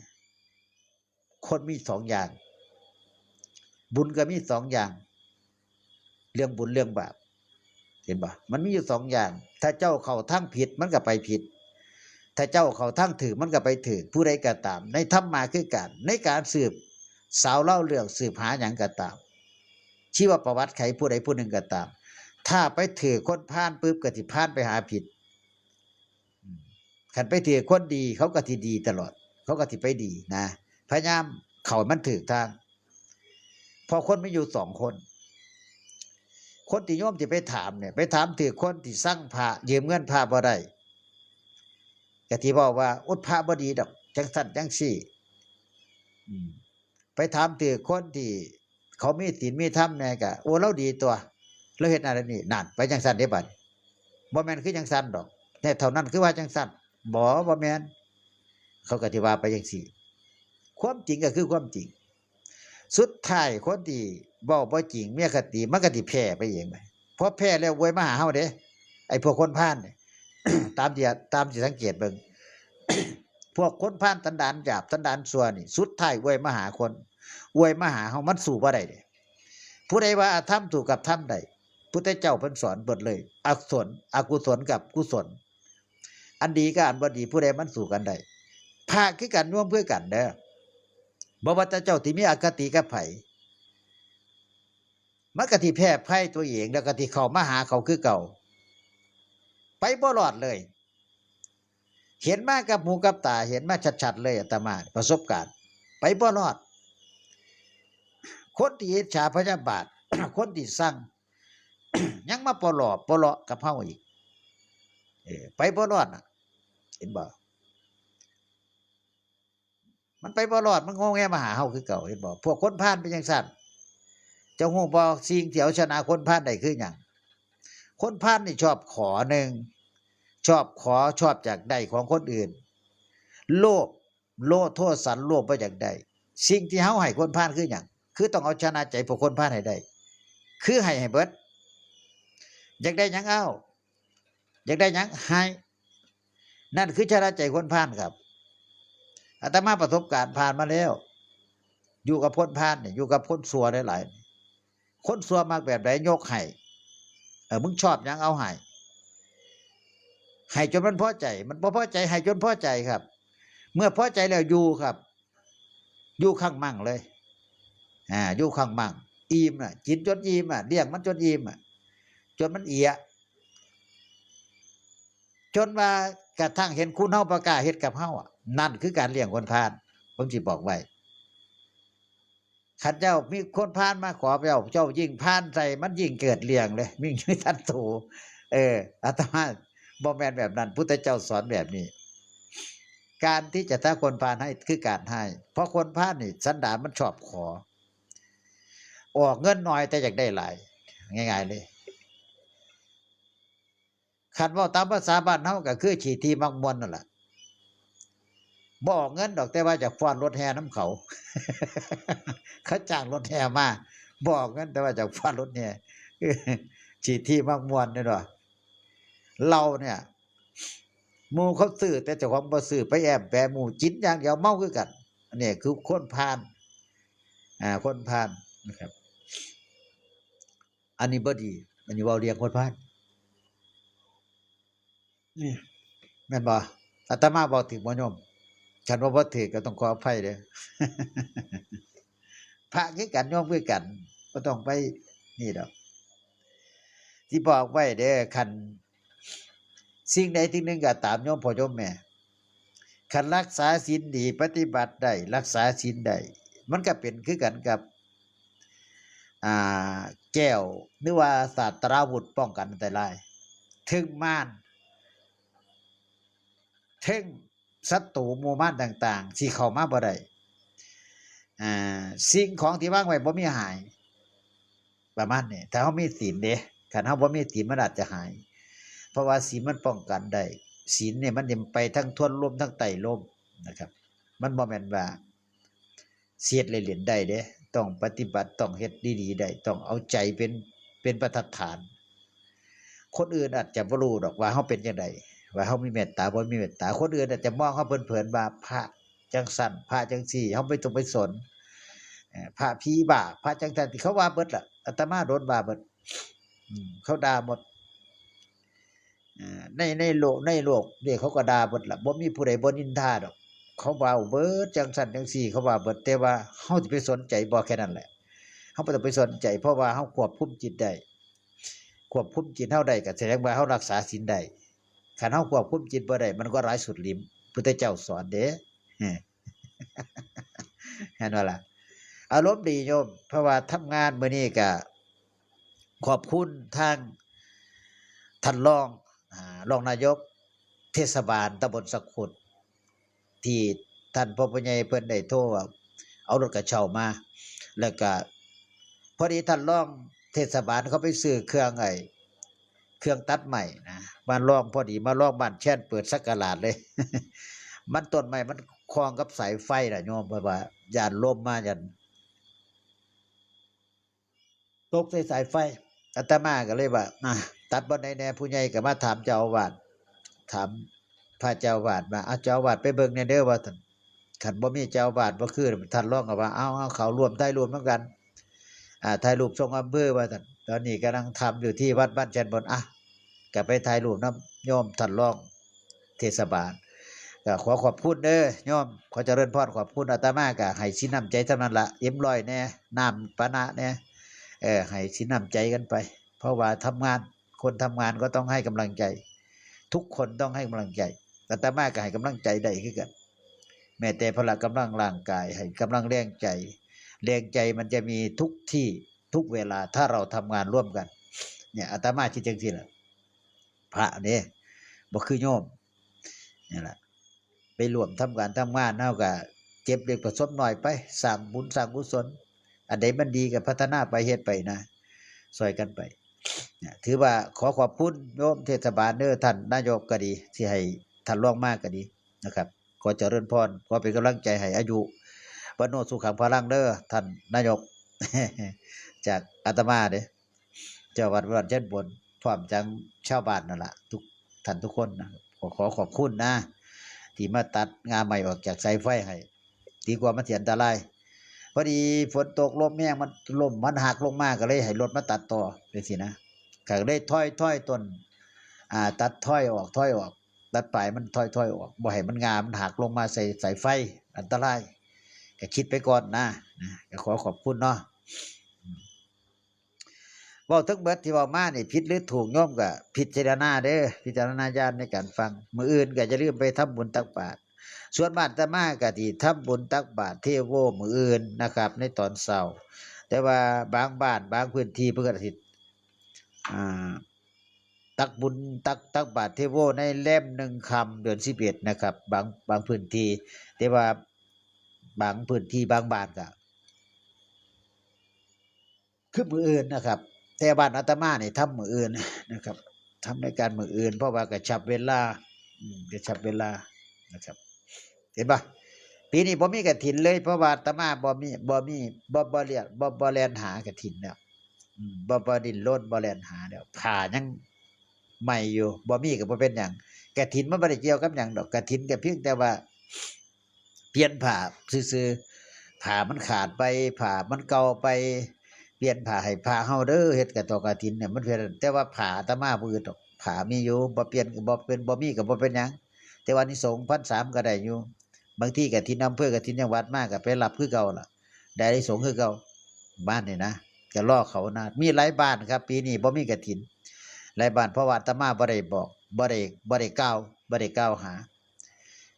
คนมีสองอย่าง บุญก็มีสองอย่าง เรื่องบุญเรื่องบาป เห็นบ่ มันมีอยู่สองอย่าง ถ้าเจ้าเข้าทางผิดมันก็ไปผิด ถ้าเจ้าเข้าทางถูกมันก็ไปถูก ผู้ใดก็ตาม ในธรรมะคือกัน ในการสืบสาวเล่าเรื่อง สืบหาหยังก็ตาม ชีวประวัติไขผู้ใดผู้หนึ่งก็ตาม ถ้าไปถูกคนพาลปุ๊บก็สิพาลไปหาผิด อืม คันไปถืกคนดี เขาก็สิดีตลอด เขาก็สิไปดีนะ พยายามเข้าให้มันถูกทาง เพราะคนมีอยู่สองคน คนที่โยมสิไปถามเนี่ย ไปถามถืกคนที่ซังพระ ยืมเงินพระบ่ได้ ก็สิเว้าว่า โอ๊ย พระบ่ดีดอก จั่งซั้นจั่งซี้ อืม ไปถามถืกคนที่เขามีศีลมีธรรมแน่ก็ โอ้ ลาวดีตั๊ว ลาวเฮ็ดนั่นเฮ็ดนี่ นั่น ไปจั่งซั้นเด้บัดนี้ บ่แม่นคือจั่งซั้นดอก แน่เท่านั้นคือว่าจั่งซั้น บ่ บ่แม่น เขาก็สิว่าไปจั่งซี้ ความจริงก็คือความจริง สุดท้ายคนที่เว้าบ่จริง มีอคติ มันก็สิแพร่ไปเอง พอแพร่แล้วอวยมาหาเฮาเด้ ไอ้พวกคนพาลนี่ ตามที่ ตามที่สังเกตเบิ่ง พวกคนพาลสันดานหยาบ สันดานชั่วนี่ สุดท้ายอวยมาหาคน อวยมาหาเฮา มันสู้บ่ได้เด้ ผู้ใดว่าอธรรมสู้กับธรรมได้ พุทธเจ้าเพิ่นสอนเบิดเลย อกุศล อกุศลกับกุศล อันดีกับอันบ่ดี ผู้ใดมันสู้กันได้ พระคือกัน โยมคือกันเด้อ บ่ว่าแต่เจ้าสิมีอคติกับไผ มันก็สิแพ้ภัยตัวเอง แล้วก็สิเข้ามาหาเขาคือเก่า ไปบ่รอดเลย เห็นมากับหูกับตา เห็นมาชัดๆเลย อาตมาประสบการณ์ ไปบ่รอด คนที่อิจฉาพยาบาท คนที่ซัง ยังมาปลอบปลอบกับเฮาอีก เออ ไปบ่รอดน่ะ เห็นบ่ มันไปบ่รอด มันงอแงมาหาเฮาคือเก่า เห็นบ่ พวกคนพาลเป็นจั่งซั้น เจ้าฮู้บ่ สิ่งที่เอาชนะคนพาลได้คือหยัง คนพาลนี่ชอบขอ หนึ่ง ชอบขอ ชอบอยากได้ของคนอื่น โลภ โลภ โทสัน โลภ บ่อยากได้ สิ่งที่เฮาให้คนพาลคือหยัง คือต้องเอาชนะใจพวกคนพาลให้ได้ คือให้ให้เบิด อยากได้หยังเอา อยากได้หยังให้ นั่นคือชนะใจคนพาลครับ อาตมาประสบการณ์ผ่านมาแล้ว อยู่กับคนพาลเนี่ย อยู่กับคนชั่วหลายๆ คนชั่วมักแบบใด ยกให้ เออ มึงชอบหยังเอาให้ ให้จนมันพอใจ มันบ่พอใจ ให้จนพอใจครับ เมื่อพอใจแล้วอยู่ครับ อยู่คั่งมั่งเลย อ่า อยู่คั่งมั่ง อิ่มน่ะ กินจนอิ่มอ่ะ เลี้ยงมันจนอิ่มอ่ะ จนมันเอีย จนว่ากระทั่งเห็นคุณเฮาบ่กล้าเฮ็ดกับเฮาอ่ะ นั่นคือการเลี้ยงคนพาล ผมสิบอกไว้ คันเจ้ามีคนพาลมาขอเจ้า เจ้ายิ่งพาลใส่ มันยิ่งเกิดเรื่องเลย ยิ่งมีศัตรู เออ อาตมาบ่แม่นแบบนั้น พุทธเจ้าสอนแบบนี้ การที่จะทำคนพาลให้คือการให้ เพราะคนพาลนี่สันดานมันชอบขอ ออกเงินน้อยแต่อยากได้หลาย ง่ายๆเลย คันเว้าตามภาษาบ้านเฮาก็คือขี้ถี่มักม่วนนั่นล่ะ บ่ออกเงินดอก แต่ว่าอยากฟ้อนรถแห่นำเขา เขาจ้างรถแห่มา บ่ออกเงิน แต่ว่าอยากฟ้อนรถแห่ สิทธิมักม่วนเด้อเนาะ เหล้าเนี่ย หมู่เขาซื้อ แต่เจ้าของบ่ซื้อ ไปแอมแปะหมู่ กินอย่างเดียว เมาคือกัน อันนี้คือคนพาล อ่า คนพาลนะครับ อันนี้บ่ดี อันนี้เว้าเรื่องคนพาล นี่ แม่นบ่ อาตมาเว้าถืกบ่โยม คันว่าบ่ถืกก็ต้องขออภัยเด้อ พระคือกัน โยมคือกัน บ่ต้องไปนี่ดอก สิบอกไว้เด้อ คันสิ่งใดสิ่งหนึ่งก็ตาม โยมพ่อโยมแม่ คันรักษาศีลดี ปฏิบัติได้ รักษาศีลได้ มันก็เป็นคือกันกับ อ่า แก้ว หรือว่าศาสตราวุธป้องกันอันตราย เทิงมาร เทิงศัตรูหมู่มารต่างๆ สิเข้ามาบ่ได้ อ่า สิ่งของที่วางไว้บ่มีหาย ประมาณนี้ ถ้าเฮามีศีลเด้ คันเฮาบ่มีศีลมันอาจจะหาย เพราะว่าศีลมันป้องกันได้ ศีลเนี่ยมันจะไปทั้งทวนลมทั้งไต่ลมนะครับ มันบ่แม่นว่า สิเฮ็ดเล่นๆได้เด้ ต้องปฏิบัติ ต้องเฮ็ดดีๆได้ ต้องเอาใจเป็น เป็นประทัดฐาน คนอื่นอาจจะบ่รู้ดอกว่าเฮาเป็นจั่งใด ว่าเฮามีเมตตา บ่มีเมตตา คนอื่นอาจจะมองเฮาเผินๆว่าพระจั่งซั้น พระจั่งซี้ เฮาบ่ต้องไปสน เอ่อ พระผีบ้า พระจั่งซั้น ที่เขาว่าเบิดล่ะ อาตมาโดนว่าเบิด อืม เขาด่าหมด อ่า ใน ในโลก ในโลกนี่เขาก็ด่าเบิดล่ะ บ่มีผู้ใดบ่นินทาดอก เขาว่าเบิดจั่งซั้นจั่งซี้ เขาว่าเบิด แต่ว่าเฮาสิไปสนใจบ่ แค่นั้นแหละ เฮาบ่ต้องไปสนใจ เพราะว่าเฮาควบคุมจิตได้ ควบคุมจิตเฮาได้ก็แสดงว่าเฮารักษาศีลได้ คันเฮาควบคุมจิตบ่ได้ มันก็ร้ายสุดลิ้ม พุทธเจ้าสอนเด้ เห็นบ่ล่ะ อารมณ์ดีโยม เพราะว่าทำงานมื้อนี้ก็ขอบคุณทางท่านรอง อ่า รองนายกเทศบาลตำบลสะขุด ที่ท่านพ่อผู้ใหญ่เพิ่นได้โทรเอารถกระเช้ามา แล้วก็พอดีท่านรองเทศบาลเขาไปซื้อเครื่องไอ้ เครื่องตัดไม้นะ มาลองพอดี มาลองบ้านแช่นเปิดสักราชเลย มันต้นไม้มันคล้องกับสายไฟน่ะโยม เพราะว่าย้านลมมา ย้านตกใส่สายไฟ อาตมาก็เลยว่า อ่ะ ตัดบ่อนใดแหน่ ผู้ใหญ่ก็มาถามเจ้าอาวาส ถามพระเจ้าอาวาสว่า อ่ะ เจ้าอาวาสไปเบิ่งแหน่เด้อ ว่าซั่น คันบ่มีเจ้าอาวาสบ่คือ ท่านรองก็ว่า เอา เอา เข้าร่วมถ่ายรูปนำกัน อ่า ถ่ายรูปส่งอำเภอว่าซั่น ตอนนี้กำลังทำอยู่ที่วัดบ้านแช่นบน อ่ะ ก็ไปถ่ายรูปนำโยมท่านรองเทศบาล ก็ขอขอบคุณเด้อโยม ขอเจริญพร ขอบคุณ อาตมาก็ให้สินน้ำใจเท่านั้นละ เอ็มร้อยแหน่ น้ำปานะแหน่ เออ ให้สินน้ำใจกันไป เพราะว่าทำงาน คนทำงานก็ต้องให้กำลังใจ ทุกคนต้องให้กำลังใจ อาตมาก็ให้กำลังใจได้คือกัน แม้แต่พละกำลังร่างกาย ให้กำลังแรงใจ แรงใจมันจะมีทุกที่ทุกเวลา ถ้าเราทำงานร่วมกัน เนี่ย อาตมาคิดจั่งซี้ล่ะ พระเด้ บ่คือโยม นี่แหละ ไปร่วมทำการทำงาน เฮาก็เก็บเล็กผสมน้อยไป สร้างบุญสร้างกุศล อันใดมันดีก็พัฒนาไป เฮ็ดไปนะ ซ่อยกันไป เนี่ย ถือว่าขอขอบคุณโยมเทศบาลเด้อ ท่านนายกก็ดี ที่ให้ท่านรองมาก็ดีนะครับ ขอเจริญพร ขอเป็นกำลังใจให้ อายุวัณโณสุขังพลังเด้อ ท่านนายก จากอาตมาเด้ เจ้าวัดวัดเชิญบน พร้อมจังชาวบ้านนั่นล่ะ ทุกท่านทุกคนนะ ขอ ขอขอบคุณนะ ที่มาตัดง่าไม้ออกจากสายไฟให้ ดีกว่ามันสิอันตราย พอดีฝนตกลมแฮง มัน ลมมันหักลงมา ก็เลยให้รถมาตัดต่อจั่งซี้นะ ก็เลยถอย ถอยต้น อ่า ตัดถอยออก ถอยออก ตัดปลายมันถอย ถอยออก บ่ให้มันง่ามันหักลงมาใส่สายไฟ อันตราย ก็คิดไปก่อนนะ นะ ก็ขอขอบคุณเนาะ เว้าทั้งเบิดที่เว้ามานี่ผิดหรือถูก โยมก็พิจารณาเด้อ พิจารณาญาณในการฟัง มื้ออื่นก็อย่าลืมไปทำบุญตักบาตร ส่วนบ้านอาตมาก็สิทำบุญตักบาตรเทโวมื้ออื่นนะครับ ในตอนเช้า แต่ว่าบางบ้านบางพื้นที่เพิ่นก็สิ อ่า ตักบุญ ตัก ตักบาตรเทโวในแรมหนึ่งค่ำเดือนสิบเอ็ดนะครับ บาง บางพื้นที่ แต่ว่าบางพื้นที่บางบ้านก็ คือมื้ออื่นนะครับ แต่บ้านอาตมานี่ทำมื้ออื่นนะครับ ทำในการมื้ออื่น เพราะว่ากระชับเวลา อืม กระชับเวลานะครับ เห็นปะ ปีนี้บ่มีกฐินเลย เพราะว่าอาตมาบ่มีบ่มีบ่บ่เลียบ่บ่แล่นหากฐินแล้ว อืมบ่บ่ดิ้นรนบ่แล่นหาแล้ว ผ้ายังใหม่อยู่ บ่มีก็บ่เป็นหยัง กฐินมันบ่ได้เกี่ยวกับหยังดอก กฐินก็เพียงแต่ว่า เปลี่ยนผ้าซื่อๆ ผ้ามันขาดไป ผ้ามันเก่าไป เปลี่ยนผ้าให้พระเฮาเด้อ เฮ็ดกฐอกฐินเนี่ย มันเพียงแต่ว่าผ้าอาตมาบ่อึดดอก ผ้ามีอยู่ บ่เปลี่ยนก็บ่เป็น บ่มีก็บ่เป็นหยัง แต่ว่าอานิสงส์พันสามก็ได้อยู่ บางทีกฐินอำเภอกฐินจังหวัดมาก็ไปรับคือเก่าล่ะ ได้อานิสงส์คือเก่า บ้านนี่นะ ก็รอเขานะ มีหลายบ้านครับ ปีนี้บ่มีกฐิน หลายบ้าน เพราะว่าอาตมาบ่ได้บอก บ่ได้ บ่ได้กล่าว บ่ได้กล่าวหา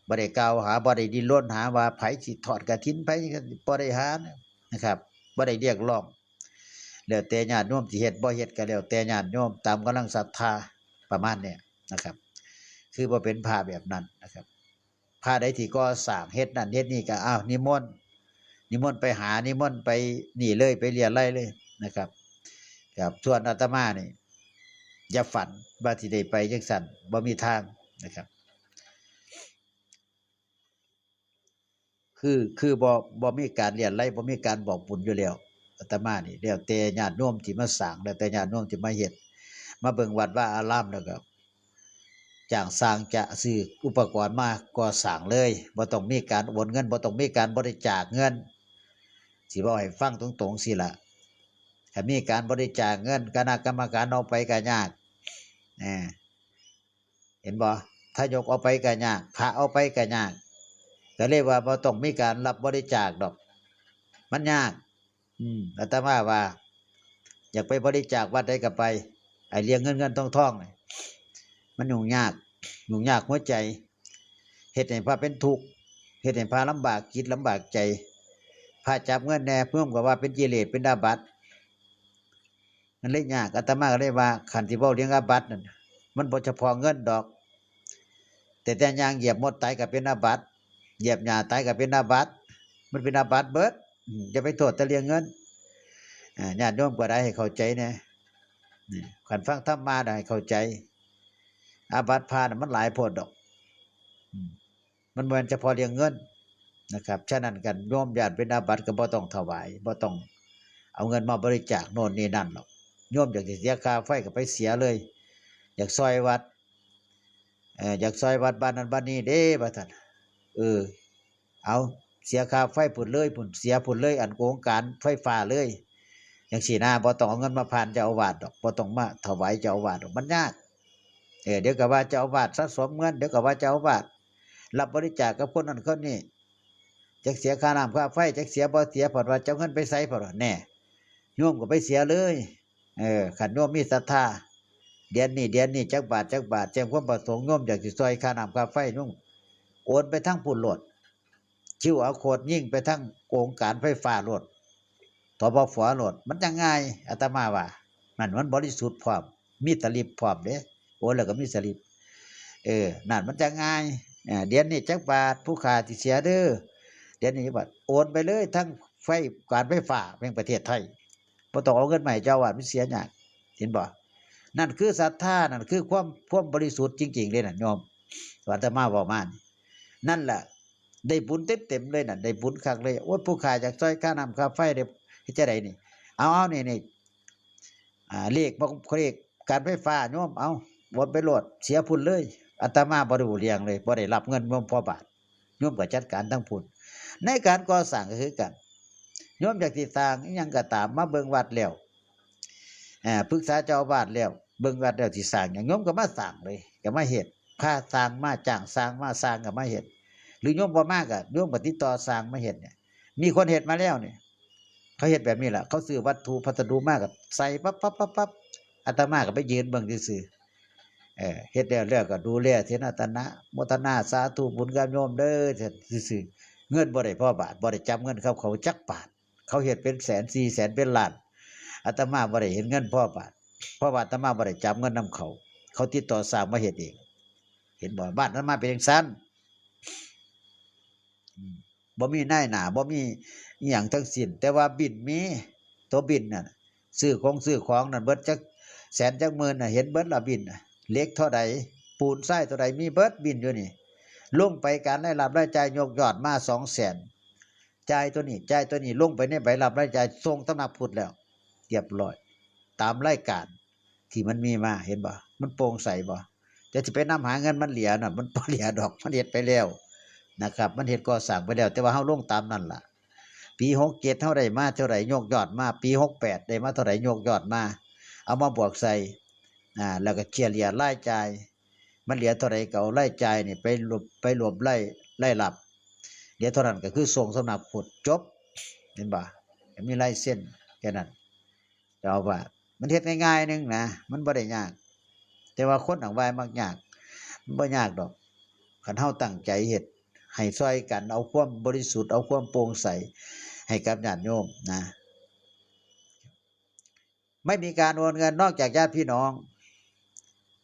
บ่ได้กล่าวหา บ่ได้ดิ้นรนหาว่าไผสิทอดกฐิน ไผบ่ได้หานะครับ บ่ได้เรียกร้อง แล้วแต่ญาติโยมสิเฮ็ดบ่เฮ็ดก็แล้วแต่ญาติโยม ตามกำลังศรัทธา ประมาณเนี้ยนะครับ คือบ่เป็นพระแบบนั้นนะครับ พระใดที่ก่อสร้างเฮ็ดนั่นเฮ็ดนี่ก็ อ้าว นิมนต์ นิมนต์ไปหา นิมนต์ไปนี่เลย ไปเรียรายเลยนะครับ ครับ ส่วนอาตมานี่ อย่าฝันว่าสิได้ไปจังซั่น บ่มีทางนะครับ คือ คือบ่ บ่มีการเรียราย บ่มีการบอกบุญอยู่แล้ว อาตมานี่ แล้วแต่ญาติโยมสิมาสร้าง แล้วแต่ญาติโยมสิมาเฮ็ด มาเบิ่งวัดวาอารามแล้วก็ จ้างช่างจะซื้ออุปกรณ์มาก่อสร้างเลย บ่ต้องมีการโอนเงิน บ่ต้องมีการบริจาคเงิน สิเว้าให้ฟังตรงๆ ซี้ล่ะ ถ้ามีการบริจาคเงิน คณะกรรมการเอาไปก็ยาก เออ เห็นบ่ ทายกเอาไปก็ยาก พระเอาไปก็ยาก ก็เลยว่าบ่ต้องมีการรับบริจาคดอก มันยาก อืม อาตมาว่า อยากไปบริจาควัดใดก็ไป ไอ้เรื่องเงินเงินทองทองนี่ มันยุ่งยาก ยุ่งยากหัวใจ เฮ็ดให้พระเป็นทุกข์ เฮ็ดให้พระลำบากจิตลำบากใจ พระจับเงินแหน่ เพิ่นก็ว่าเป็นกิเลส เป็นอาบัติ มันเลยยาก อาตมาก็เลยว่า คันสิเว้าเรื่องอาบัตินั่น มันบ่เฉพาะเงินดอก แต่แต่ย่างเหยียบมดตายก็เป็นอาบัติ เหยียบหญ้าตายก็เป็นอาบัติ มันเป็นอาบัติเบิด อืม อย่าไปโทษแต่เรื่องเงิน อ่า ญาติโยมก็ได้ให้เข้าใจแหน่ นี่ คันฟังธรรมะน่ะให้เข้าใจ อาบัติพระน่ะมันหลายโพดดอก อืม มันบ่แม่นเฉพาะเรื่องเงินนะครับ ฉะนั้นคันโยมย้านเป็นอาบัติก็บ่ต้องถวาย บ่ต้องเอาเงินมาบริจาคโน่นนี่นั่นหรอก โยมอยากสิเสียค่าไฟก็ไปเสียเลย อยากซอยวัด เอ่อ อยากซอยวัดบ้านนั้นบ้านนี้เด้ ว่าซั่น เออ เอา เสียค่าไฟพุ้นเลยพุ้น เสียพุ้นเลย อันโครงการไฟฟ้าเลย จั่งซี้นะ บ่ต้องเอาเงินมาผ่านเจ้าอาวาสดอก บ่ต้องมาถวายเจ้าอาวาสดอก มันยาก เออ เดี๋ยวก็ว่าเจ้าอาวาสสะสมเงิน เดี๋ยวก็ว่าเจ้าอาวาสรับบริจาคกับคนนั้นคนนี้ จักเสียค่าน้ำค่าไฟ จักเสียบ่เสีย เพิ่นว่าเจ้าเงินไปไส เพิ่นว่า แน่ โยมก็ไปเสียเลย เออ คันโยมมีศรัทธา เดือนนี้ เดือนนี้ จักบาท จักบาท แจ้งความประสงค์ โยมอยากสิซอยค่าน้ำค่าไฟ โยมโอนไปทางพุ้นโลด QR code ยิงไปทางองค์การไฟฟ้าโลด ทบฝ โลด มันจั่งง่าย อาตมาว่า นั่นมันบริสุทธิ์พร้อม มีสลิปพร้อมเด้ โอนแล้วก็มีสลิป เออ นั่นมันจั่งง่าย เออ เดือนนี้จักบาท ผู้ข้าสิเสียเด้อ เดือนนี้จักบาท โอนไปเลยทางไฟ การไฟฟ้าแห่งประเทศไทย บ่ต้องเอาเงินมาให้เจ้าอาวาส มันเสียยาก เห็นบ่ นั่นคือศรัทธา นั่นคือความ ความบริสุทธิ์จริงๆ เลยน่ะโยม อาตมาเว้ามานี่ นั่นแหละ ได้บุญเต็มๆ เลยน่ะ ได้บุญคักเลย โอ๊ย ผู้ข้าอยากซอยค่าน้ำค่าไฟเด้ เฮ็ดจั่งใดนี่ เอา เอา นี่ นี่ อ่า เลขบ่ เลขการไฟฟ้าโยม เอา โอนไปโลด เสียพุ้นเลย อาตมาบ่รู้เรื่องเลย บ่ได้รับเงินโยมพ่อบาท โยมก็จัดการทั้งพุ้น ในการก่อสร้างก็คือกัน โยมอยากสิสร้างอิหยังก็ตาม มาเบิ่งวัดแล้ว อ่า ปรึกษาเจ้าอาวาสแล้ว เบิ่งวัดแล้วสิสร้างหยัง โยมก็มาสร้างเลย ก็มาเฮ็ด พาช่างมา จ้างช่างมา ช่างก็มาเฮ็ด หรือโยมบ่มาก็ โยมก็ติดต่อช่างมาเฮ็ดเนี่ย มีคนเฮ็ดมาแล้วเนี่ย เขาเฮ็ดแบบนี้ล่ะ เขาซื้อวัตถุพัสดุมาก็ใส่ปั๊บปั๊บปั๊บปั๊บ อาตมาก็ไปยืนเบิ่งซื่อๆ เออ เฮ็ดแล้วแล้วก็ดูแลเสนาสนะ โมทนาสาธุบุญกับโยมเด้อ ซื่อๆ เงินบ่ได้พ่อบาท บ่ได้จับเงินเขา เขาจักบาท เขาเฮ็ดเป็นแสน สี่แสน เป็นล้าน อาตมาบ่ได้เห็นเงินพ่อบาท เพราะว่าอาตมาบ่ได้จับเงินนำเขา เขาติดต่อช่างมาเฮ็ดเอง เห็นบ่ บ้านอาตมาเป็นจั่งซั้น อืม บ่มีนายหน้า บ่มีอิหยังทั้งสิ้น แต่ว่าบิลมี ตัวบิลนั่นน่ะ ซื้อของซื้อของนั่นเบิดจักแสนจักหมื่นน่ะ เห็นเบิดละบิลน่ะ เหล็กเท่าใด ปูนทรายเท่าใด มีเบิดบิลอยู่นี่ ลงไปการรายรับรายจ่ายยกยอดมาสองแสน จ่ายตัวนี้ จ่ายตัวนี้ ลงไปในใบรับรายจ่าย ส่งตำนักพุทธแล้ว เรียบร้อย ตามรายการที่มันมีมา เห็นบ่ มันโปร่งใสบ่ จะสิไปนำหาเงินมันเหลือน่ะ มันบ่เหลือดอก มันเฮ็ดไปแล้วนะครับ มันเฮ็ดก่อสร้างไปแล้ว แต่ว่าเฮาลงตามนั่นล่ะ ปีหกเจ็ดเฮาได้มาเท่าใด ยกยอดมา ปีหกแปดได้มาเท่าใด ยกยอดมา เอามาบวกใส่ อ่า แล้วก็เฉลี่ยรายจ่าย มันเหลือเท่าใดก็เอารายจ่ายนี่ไปลบ ไปลบราย รายรับ เหลือเท่านั้นก็คือส่งสำนักพุทธ จบ เห็นบ่ มีลายเซ็นแค่นั้น เจ้าอาวาส มันเฮ็ดง่ายๆหนึ่งนะ มันบ่ได้ยาก แต่ว่าคนต่างวัยมักยาก มันบ่ยากดอก คันเฮาตั้งใจเฮ็ด ให้ซอยกัน เอาความบริสุทธิ์ เอาความโปร่งใส ให้กับญาติโยมนะ ไม่มีการโอนเงินนอกจากญาติพี่น้อง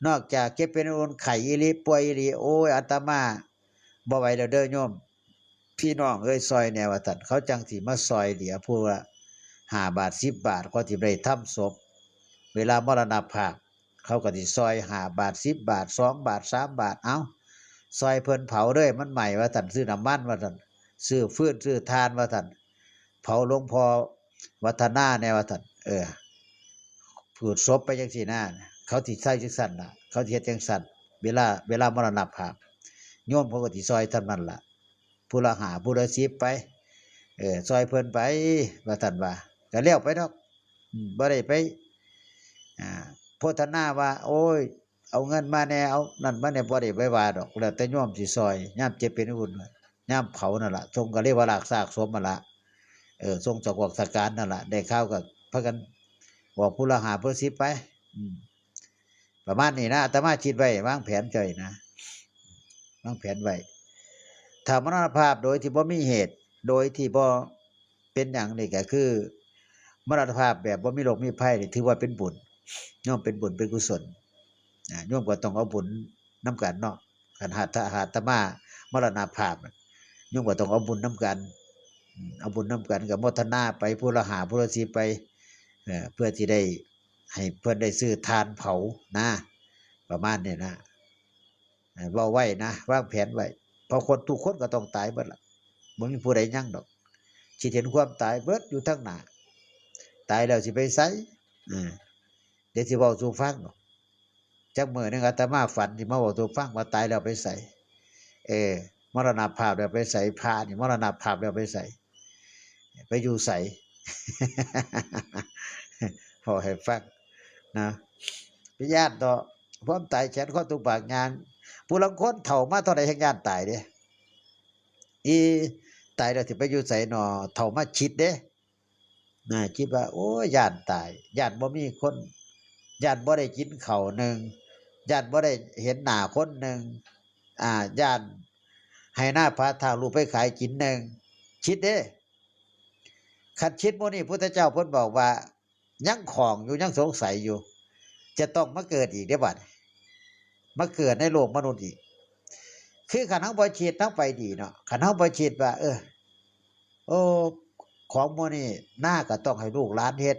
นอกจากเจ็บเป็นโอนไข้อีหลี ป่วยอีหลี โอ้ย อาตมาบ่ไหวแล้วเด้อโยม พี่น้องเอ้ย ซอยแหน่ว่าซั่น เขาจังสิมาซอยเหลือผู้ละห้าบาท สิบบาท ก็สิได้ทำศพ เวลามรณภาพ เขาก็สิซอยห้าบาท สิบบาท สองบาท สามบาท เอ้า ซอยเพิ่นเผาเด้อ มันไหม้ว่าซั่น ซื้อน้ำมันว่าซั่น ซื้อฟืน ซื้อถ่านว่าซั่น เผาหลวงพ่อวัฒนาแหน่ว่าซั่น เออ ผูกศพไปจังซี่นะ เขาสิใส่จังซั่นล่ะ เขาสิเฮ็ดจังซั่น เวลา เวลามรณภาพ โยมเขาก็สิซอยเท่านั้นล่ะ ผู้ละห้า ผู้ละสิบไป เออ ซอยเพิ่นไป ว่าซั่นว่า ก็แล้วไปดอก อืม บ่ได้ไป อ่า โพธนาว่า โอ้ย เอาเงินมาแหน่ เอานั่นมาแหน่ บ่ได้ไปว่าดอก แล้วแต่โยมสิซอย ยามเจ็บเป็นอุ่น ยามเผานั่นล่ะ ส่งก็เรียกว่าลากซากศพนั่นล่ะ เออ ส่งสกอกสการนั่นล่ะ ได้ข่าวก็พากันบอกผู้ละห้า ผู้ละสิบไป อืม ประมาณนี้นะ อาตมาคิดไว้ วางแผนไว้นะ วางแผนไว้ ถ้ามรณภาพโดยที่บ่มีเหตุ โดยที่บ่เป็นหยังนี่ก็คือ มรณภาพแบบบ่มีโรคมีภัยนี่ถือว่าเป็นบุญ ย่อมเป็นบุญเป็นกุศล อ่า โยมก็ต้องเอาบุญนำกันเนาะ คันหาก ถ้าหากอาตมามรณภาพน่ะ โยมก็ต้องเอาบุญนำกัน อืม เอาบุญนำกันก็โมทนาไปผู้ละห้า ผู้ละสิบไป เอ่อ เพื่อที่ได้ให้เพิ่นได้ซื้อถ่านเผานะ ประมาณนี้นะ เอ่อ เว้าไว้นะ วางแผนไว้ เพราะคนทุกคนก็ต้องตายเบิดล่ะ บ่มีผู้ใดยังดอก สิเห็นความตายเบิดอยู่ทางหน้า ตายแล้วสิไปไส เออ เดี๋ยวสิเว้าสู่ฟังดอก จักมื้อหนึ่งอาตมาฝันสิมาเว้าสู่ฟังว่าตายแล้วไปไส เออ มรณภาพแล้วไปไส พระนี่มรณภาพแล้วไปไส ไปอยู่ไส เว้าให้ฟังนะ ไปย้านเนาะ ความตายแขนคอตุกปากยาง ผู้ลางคนเฒ่ามาเท่าใดแฮงย้านตายเด้ อี ตายแล้วสิไปอยู่ไสน้อ เฒ่ามาคิดเด้ นะ คิดว่า โอ้ย ย้านตาย ย้านบ่มีคน ย้านบ่ได้กินข้าวหนึ่ง ย้านบ่ได้เห็นหน้าคนหนึ่ง อ่า ย้านให้หน้าพาทางลูกไปขายกินหนึ่ง คิดเด้ คันคิดหมู่นี้พุทธเจ้าเพิ่นบอกว่า ยังข้องอยู่ ยังสงสัยอยู่ จะต้องมาเกิดอีกเด้บัด มาเกิดในโลกมนุษย์อีก คือคันเฮาบ่คิด เฮาไปดีเนาะ คันเฮาบ่คิดว่า เออ โอ้ ของหมู่นี้นาก็ต้องให้ลูกหลานเฮ็ด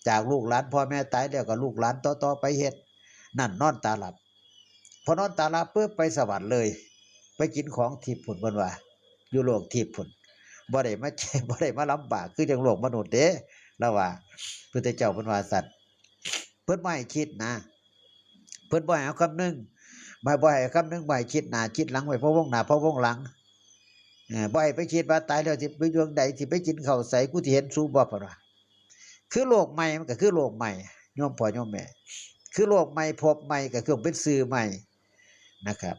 จากลูกหลานพ่อแม่ตายแล้วก็ลูกหลานต่อๆไปเฮ็ด นั่นนอนตาหลับ พอนอนตาหลับปุ๊บไปสวรรค์เลย ไปกินของทิพย์พุ้นเพิ่นว่า อยู่โลกทิพย์พุ้น บ่ได้มา บ่ได้มาลำบากคือจั่งโลกมนุษย์เด้ ลาวว่า พุทธเจ้าเพิ่นว่าซั่น เพิ่นบ่ให้คิดนะ เพิ่นบ่ให้เอาคำนึง บ่ให้ บ่ให้เอาคำนึง บ่ให้คิดหน้าคิดหลัง ไว้พะวงหน้าพะวงหลัง เออ บ่ให้ไปคิดว่าตายแล้วสิไปอยู่ใด สิไปกินข้าวไส กูสิเห็นสูบ่ เพิ่นว่า คือโลกใหม่มันก็คือโลกใหม่ โยมพ่อโยมแม่ คือโลกใหม่ภพใหม่ก็คือเป็นชื่อใหม่นะครับ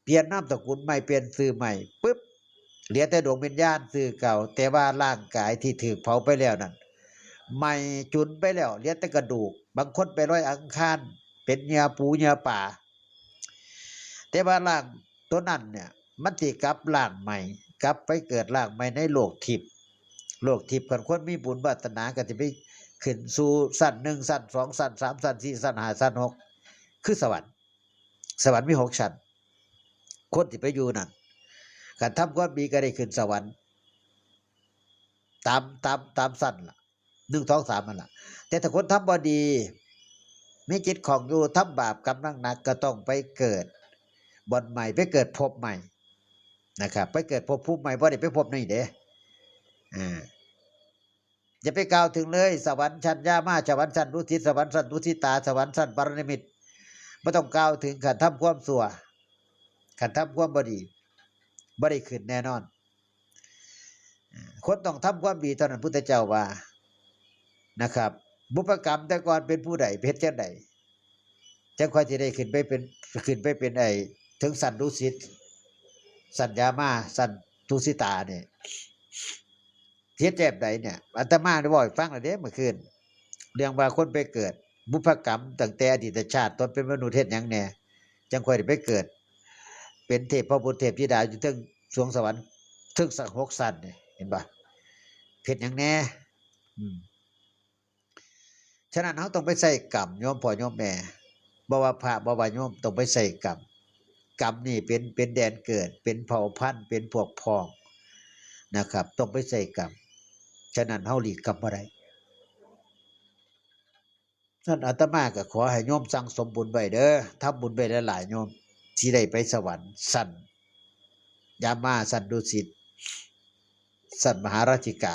เปลี่ยนนามสกุลใหม่ เปลี่ยนชื่อใหม่ปุ๊บ เหลือแต่ดวงวิญญาณชื่อเก่า แต่ว่าร่างกายที่ถูกเผาไปแล้วนั่น ไหม้จุนไปแล้ว เหลือแต่กระดูก บางคนไปลอยอังคาร เป็นเหยื่อปูเหยื่อปลา แต่ว่าร่างตัวนั้นเนี่ย มันสิกลับร่างใหม่ กลับไปเกิดร่างใหม่ในโลกทิพย์ โลกทิพย์ คันคนมีบุญวาสนาก็สิไปขึ้นสู่ชั้นหนึ่ง ชั้นสอง ชั้นสาม ชั้นสี่ ชั้นห้า ชั้นหก คือสวรรค์ สวรรค์มีหกชั้น คนที่ไปอยู่นั่น คันทำความดีก็ได้ขึ้นสวรรค์ ตาม ตาม ตามชั้นล่ะ หนึ่ง สอง สาม นั่นล่ะ แต่ถ้าคนทำบ่ดี มีจิตข้องอยู่ ทำบาปกรรมหนักๆ ก็ต้องไปเกิดบ่อนใหม่ ไปเกิดภพใหม่ นะครับ ไปเกิดภพภูมิใหม่บ่ได้ไปภพนี้เด้ อ่า อย่าไปกล่าวถึงเลย สวรรค์ชั้นยามา สวรรค์ชั้นดุสิต สวรรค์ชั้นทุสิตา สวรรค์ชั้นปรนิมิต บ่ต้องกล่าวถึง คันทำความชั่ว คันทำความบ่ดี บ่ได้ขึ้นแน่นอน คนต้องทำความดีเท่านั้น พุทธเจ้าว่านะครับ บุพกรรมแต่ก่อนเป็นผู้ใด เฮ็ดจั่งใด จั่งค่อยสิได้ขึ้นไปเป็น ขึ้นไปเป็นไอ้ ถึงชั้นดุสิต ชั้นยามา ชั้นทุสิตานี่ เฮ็ดแบบใดเนี่ย อาตมาได้บอกให้ฟังแล้วเด้เมื่อคืน เรื่องว่าคนไปเกิด บุพกรรมตั้งแต่อดีตชาติ ตอนเป็นมนุษย์เฮ็ดหยังแหน่ จั่งค่อยได้ไปเกิด เป็นเทพพรหมเทพธิดาอยู่เทิงสวงสวรรค์ เทิงสักหกชั้นนี่ เห็นบ่ เฮ็ดหยังแหน่ อืม ฉะนั้นเราต้องไปใช้กรรม โยมพ่อโยมแม่ บ่ว่าพระ บ่ว่าโยม ต้องไปใช้กรรม กรรมนี่เป็น เป็นแดนเกิด เป็นเผ่าพันธุ์ เป็นพวกพ้องนะครับ ต้องไปใช้กรรม ฉะนั้นเราหลีกกรรมบ่ได้ นั่นอาตมาก็ขอให้โยมสั่งสมบุญไว้เด้อ ทำบุญไว้หลายๆ โยม สิได้ไปสวรรค์ชั้นยามา ชั้นดุสิต ชั้นมหาราชิกา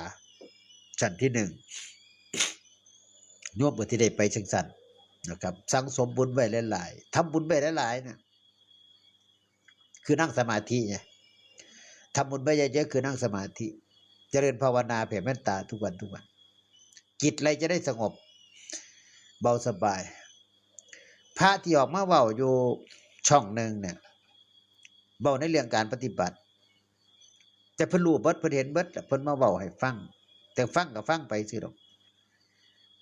ชั้นที่หนึ่ง โยมก็สิได้ไปจั่งซั้นนะครับ สั่งสมบุญไว้หลายๆ ทำบุญไว้หลายๆ น่ะ คือนั่งสมาธิไง ทำบุญไว้เยอะๆ คือนั่งสมาธิ เจริญภาวนาแผ่เมตตาทุกวันทุกวัน จิตอะไรจะได้สงบ เบาสบาย พระที่ออกมาเว้าอยู่ช่องหนึ่งเนี่ย เว้าในเรื่องการปฏิบัติ แต่เพิ่นรู้เบิด เพิ่นเห็นเบิด เพิ่นมาเว้าให้ฟัง แต่ฟังก็ฟังไปซื่อดอก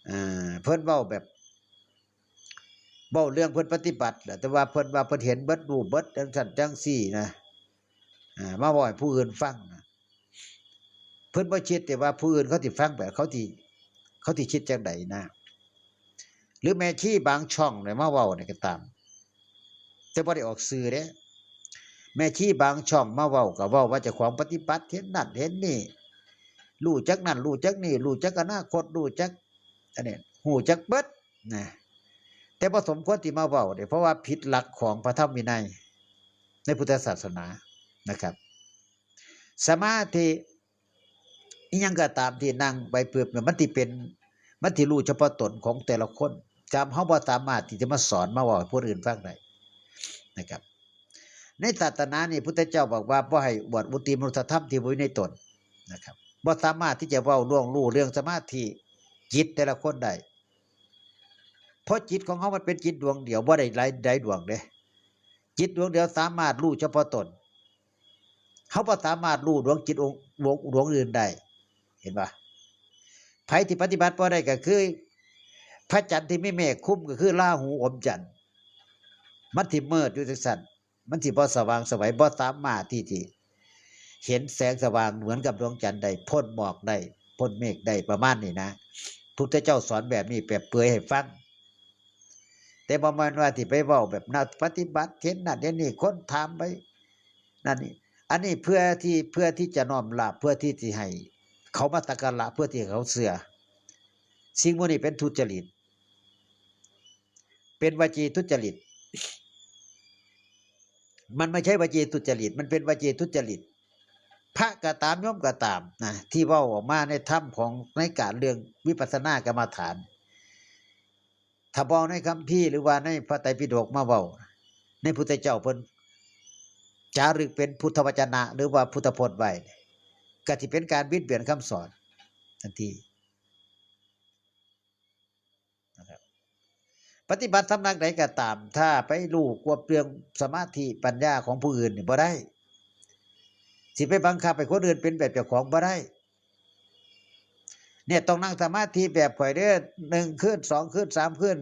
อ่า เพิ่นเว้าแบบ เว้าเรื่องเพิ่นปฏิบัติแหละ แต่ว่าเพิ่นว่าเพิ่นเห็นเบิด รู้เบิด จั่งซั้นจั่งซี้นะ อ่า มาเว้าให้ผู้อื่นฟังนะ เพิ่นบ่คิดแต่ว่าผู้อื่นเขาสิฟังแบบ เขาสิ เขาสิคิดจั่งใดนะ หรือแม่ชีบางช่องเนี่ยมาเว้าเนี่ยก็ตาม แต่บ่ได้ออกชื่อเด้ แม่ชีบางช่องมาเว้าก็เว้าว่าเจ้าของปฏิบัติ เห็นนั่นเห็นนี่ รู้จักนั่น รู้จักนี่ รู้จักอนาคต รู้จัก อันนี้ รู้จักเบิดนะ แต่บ่สมควรที่มาเว้าเด้ เพราะว่าผิดหลักของพระธรรมวินัย ในพุทธศาสนานะครับ สมาธิ อิหยังก็ตามที่นั่งไปปึ๊บเนี่ย มันสิเป็น มันสิรู้เฉพาะตนของแต่ละคน จำ เฮาบ่สามารถที่จะมาสอน มาเว้าให้ผู้อื่นฟังได้นะครับ ในศาสนานี่ พุทธเจ้าบอกว่าบ่ให้อวดอุตริมนุสธรรมที่บ่มีในตนนะครับ บ่สามารถที่จะเว้าล่วงรู้เรื่องสมาธิจิตแต่ละคนได้ เพราะจิตของเฮามันเป็นจิตดวงเดียว บ่ได้หลาย หลายดวงเด้ จิตดวงเดียวสามารถรู้เฉพาะตน เฮาบ่สามารถรู้ดวงจิตองค์ ดวง ดวงอื่นได้ เห็นปะ ไผที่ปฏิบัติบ่ได้ก็คือ พระจันทร์ที่มีเมฆคลุมก็คือราหูอมจันทร์ มันสิมืดอยู่จั่งซั้น มันสิบ่สว่างไสว บ่สามารถที่สิเห็นแสงสว่างเหมือนกับดวงจันทร์ได้ พ่นหมอกได้ พ่นเมฆได้ ประมาณนี้นะ พุทธเจ้าสอนแบบนี้ แบบเปลือยให้ฟัง แต่บ่แม่นว่าสิไปเว้าแบบนักปฏิบัติ เห็นนั่นเห็นนี่ คนถามไป นั่นนี่ อันนี้เพื่อที่ เพื่อที่จะน้อมรับ เพื่อที่สิให้เขามาสักการะ เพื่อที่ให้เขาเชื่อ สิ่งพวกนี้เป็นทุจริต เป็นวจีทุจริต มันไม่ใช่วจีทุจริต มันเป็นวจีทุจริต พระก็ตาม โยมก็ตามนะ ที่เว้าออกมาในธรรมของ ในการเรื่องวิปัสสนากรรมฐาน ถ้าบ่เอาในคัมภีร์หรือว่าในพระไตรปิฎกมาเว้า ในพุทธเจ้าเพิ่นจารึกเป็นพุทธวจนะ หรือว่าพุทธพจน์ไว้ ก็สิเป็นการบิดเบือนคำสอนทันทีนะครับ ปฏิบัติสำนักใดก็ตาม ถ้าไปรู้กวบเรื่องสมาธิปัญญาของผู้อื่นนี่บ่ได้ สิไปบังคับให้คนอื่นเป็นแบบเจ้าของบ่ได้ เนี่ยต้องนั่งสมาธิแบบข่อยเด้อ หนึ่งคืน สองคืน สามคืน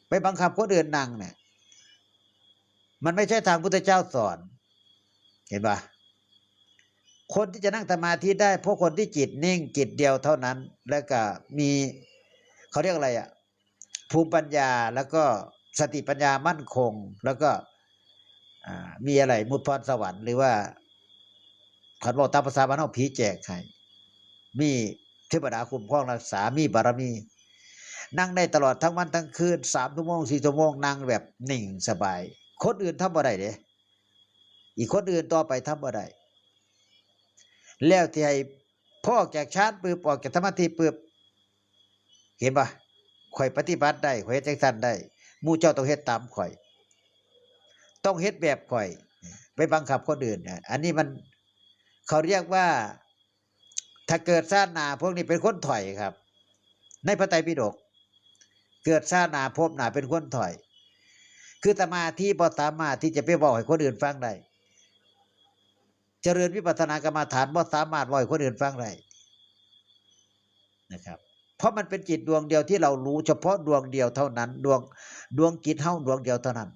ไปบังคับคนอื่นนั่งเนี่ย มันไม่ใช่ทางพุทธเจ้าสอน เห็นปะ คนที่จะนั่งสมาธิได้ เพราะคนที่จิตนิ่งจิตเดียวเท่านั้น แล้วก็มี เขาเรียกอะไรอะ ภูมิปัญญา แล้วก็สติปัญญามั่นคง แล้วก็ อ่า มีอะไร มุตพรสวรรค์ หรือว่า คันเว้าตามภาษาบ้านเฮา ผีแจกให้ มีเทวดาคุ้มครองรักษา มีบารมี นั่งได้ตลอดทั้งวันทั้งคืน สามชั่วโมง สี่ชั่วโมง นั่งแบบนิ่งสบาย คนอื่นทำบ่ได้เด้ อีกคนอื่นต่อไปทำบ่ได้ แล้วที่ให้พอออกจากฌานปุ๊บ ออกจากสมาธิปุ๊บ เห็นปะ ข่อยปฏิบัติได้ ข่อยเฮ็ดจังซั่นได้ หมู่เจ้าต้องเฮ็ดตามข่อย ต้องเฮ็ดแบบข่อย ไปบังคับคนอื่นนะ อันนี้มัน เขาเรียกว่า ถ้าเกิดชาติหน้าพวกนี้เป็นคนถอยครับ ในพระไตรปิฎก เกิดชาติหน้าภพหน้าเป็นคนถอย คือสมาธิบ่สามารถที่จะไปเว้าให้คนอื่นฟังได้ เจริญวิปัสสนากรรมฐานบ่สามารถเว้าให้คนอื่นฟังได้นะครับ เพราะมันเป็นจิตดวงเดียวที่เรารู้เฉพาะดวงเดียวเท่านั้น ดวง ดวงจิตเฮาดวงเดียวเท่านั้น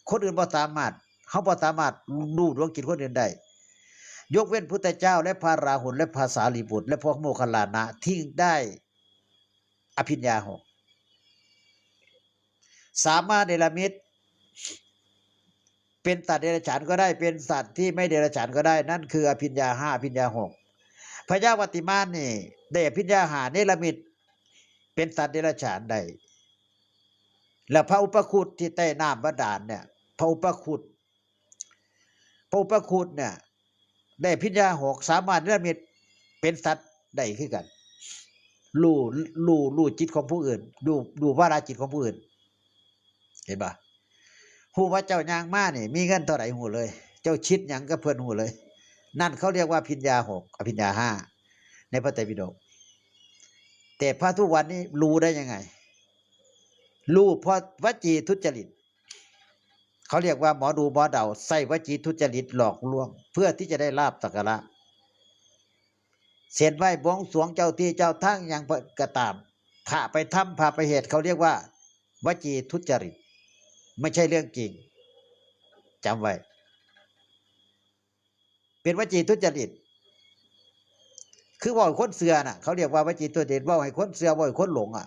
คนอื่นบ่สามารถ เฮาบ่สามารถรู้ดวงจิตคนอื่นได้ ยกเว้นพุทธเจ้าและพระราหุลและพระสารีบุตร และพวกโมคคัลลานะที่ได้อภิญญาหก สามารถเนรมิต เป็นสัตว์เดรัจฉานก็ได้ เป็นสัตว์ที่ไม่เดรัจฉานก็ได้ นั่นคืออภิญญาห้า อภิญญาหก พญาวัตติมานนี่ได้อภิญญาห้า เนรมิต เป็นสัตว์เดรัจฉานได้ แล้วพระอุปคุตที่ใต้น้ำบาดาลเนี่ย พระอุปคุต พระอุปคุตเนี่ย ได้อภิญญาหก สามารถเนรมิตเป็นสัตว์ได้คือกัน รู้ รู้ รู้จิตของผู้อื่น รู้ รู้วาระจิตของผู้อื่น เห็นปะ ฮู้ว่าเจ้าย่างมานี่ มีเงินเท่าไหร่ฮู้เลย เจ้าคิดหยังกับเพิ่นฮู้เลย นั่นเขาเรียกว่าอภิญญาหก อภิญญาห้า ในพระไตรปิฎก แต่พระทุกวันนี้รู้ได้ยังไง รู้เพราะวจีทุจริต เขาเรียกว่าหมอดูหมอเดา ใส่วจีทุจริตหลอกลวง เพื่อที่จะได้ลาภสักการะ เส้นไหว้บวงสรวงเจ้าที่เจ้าทางหยังก็ตาม พระไปทำ พระไปเฮ็ด เขาเรียกว่าวจีทุจริต ไม่ใช่เรื่องจริง จำไว้ เป็นวจีทุจริต คือเว้าให้คนเชื่อน่ะ เขาเรียกว่าวจีทุจริต เว้าให้คนเชื่อ เว้าให้คนหลงอ่ะ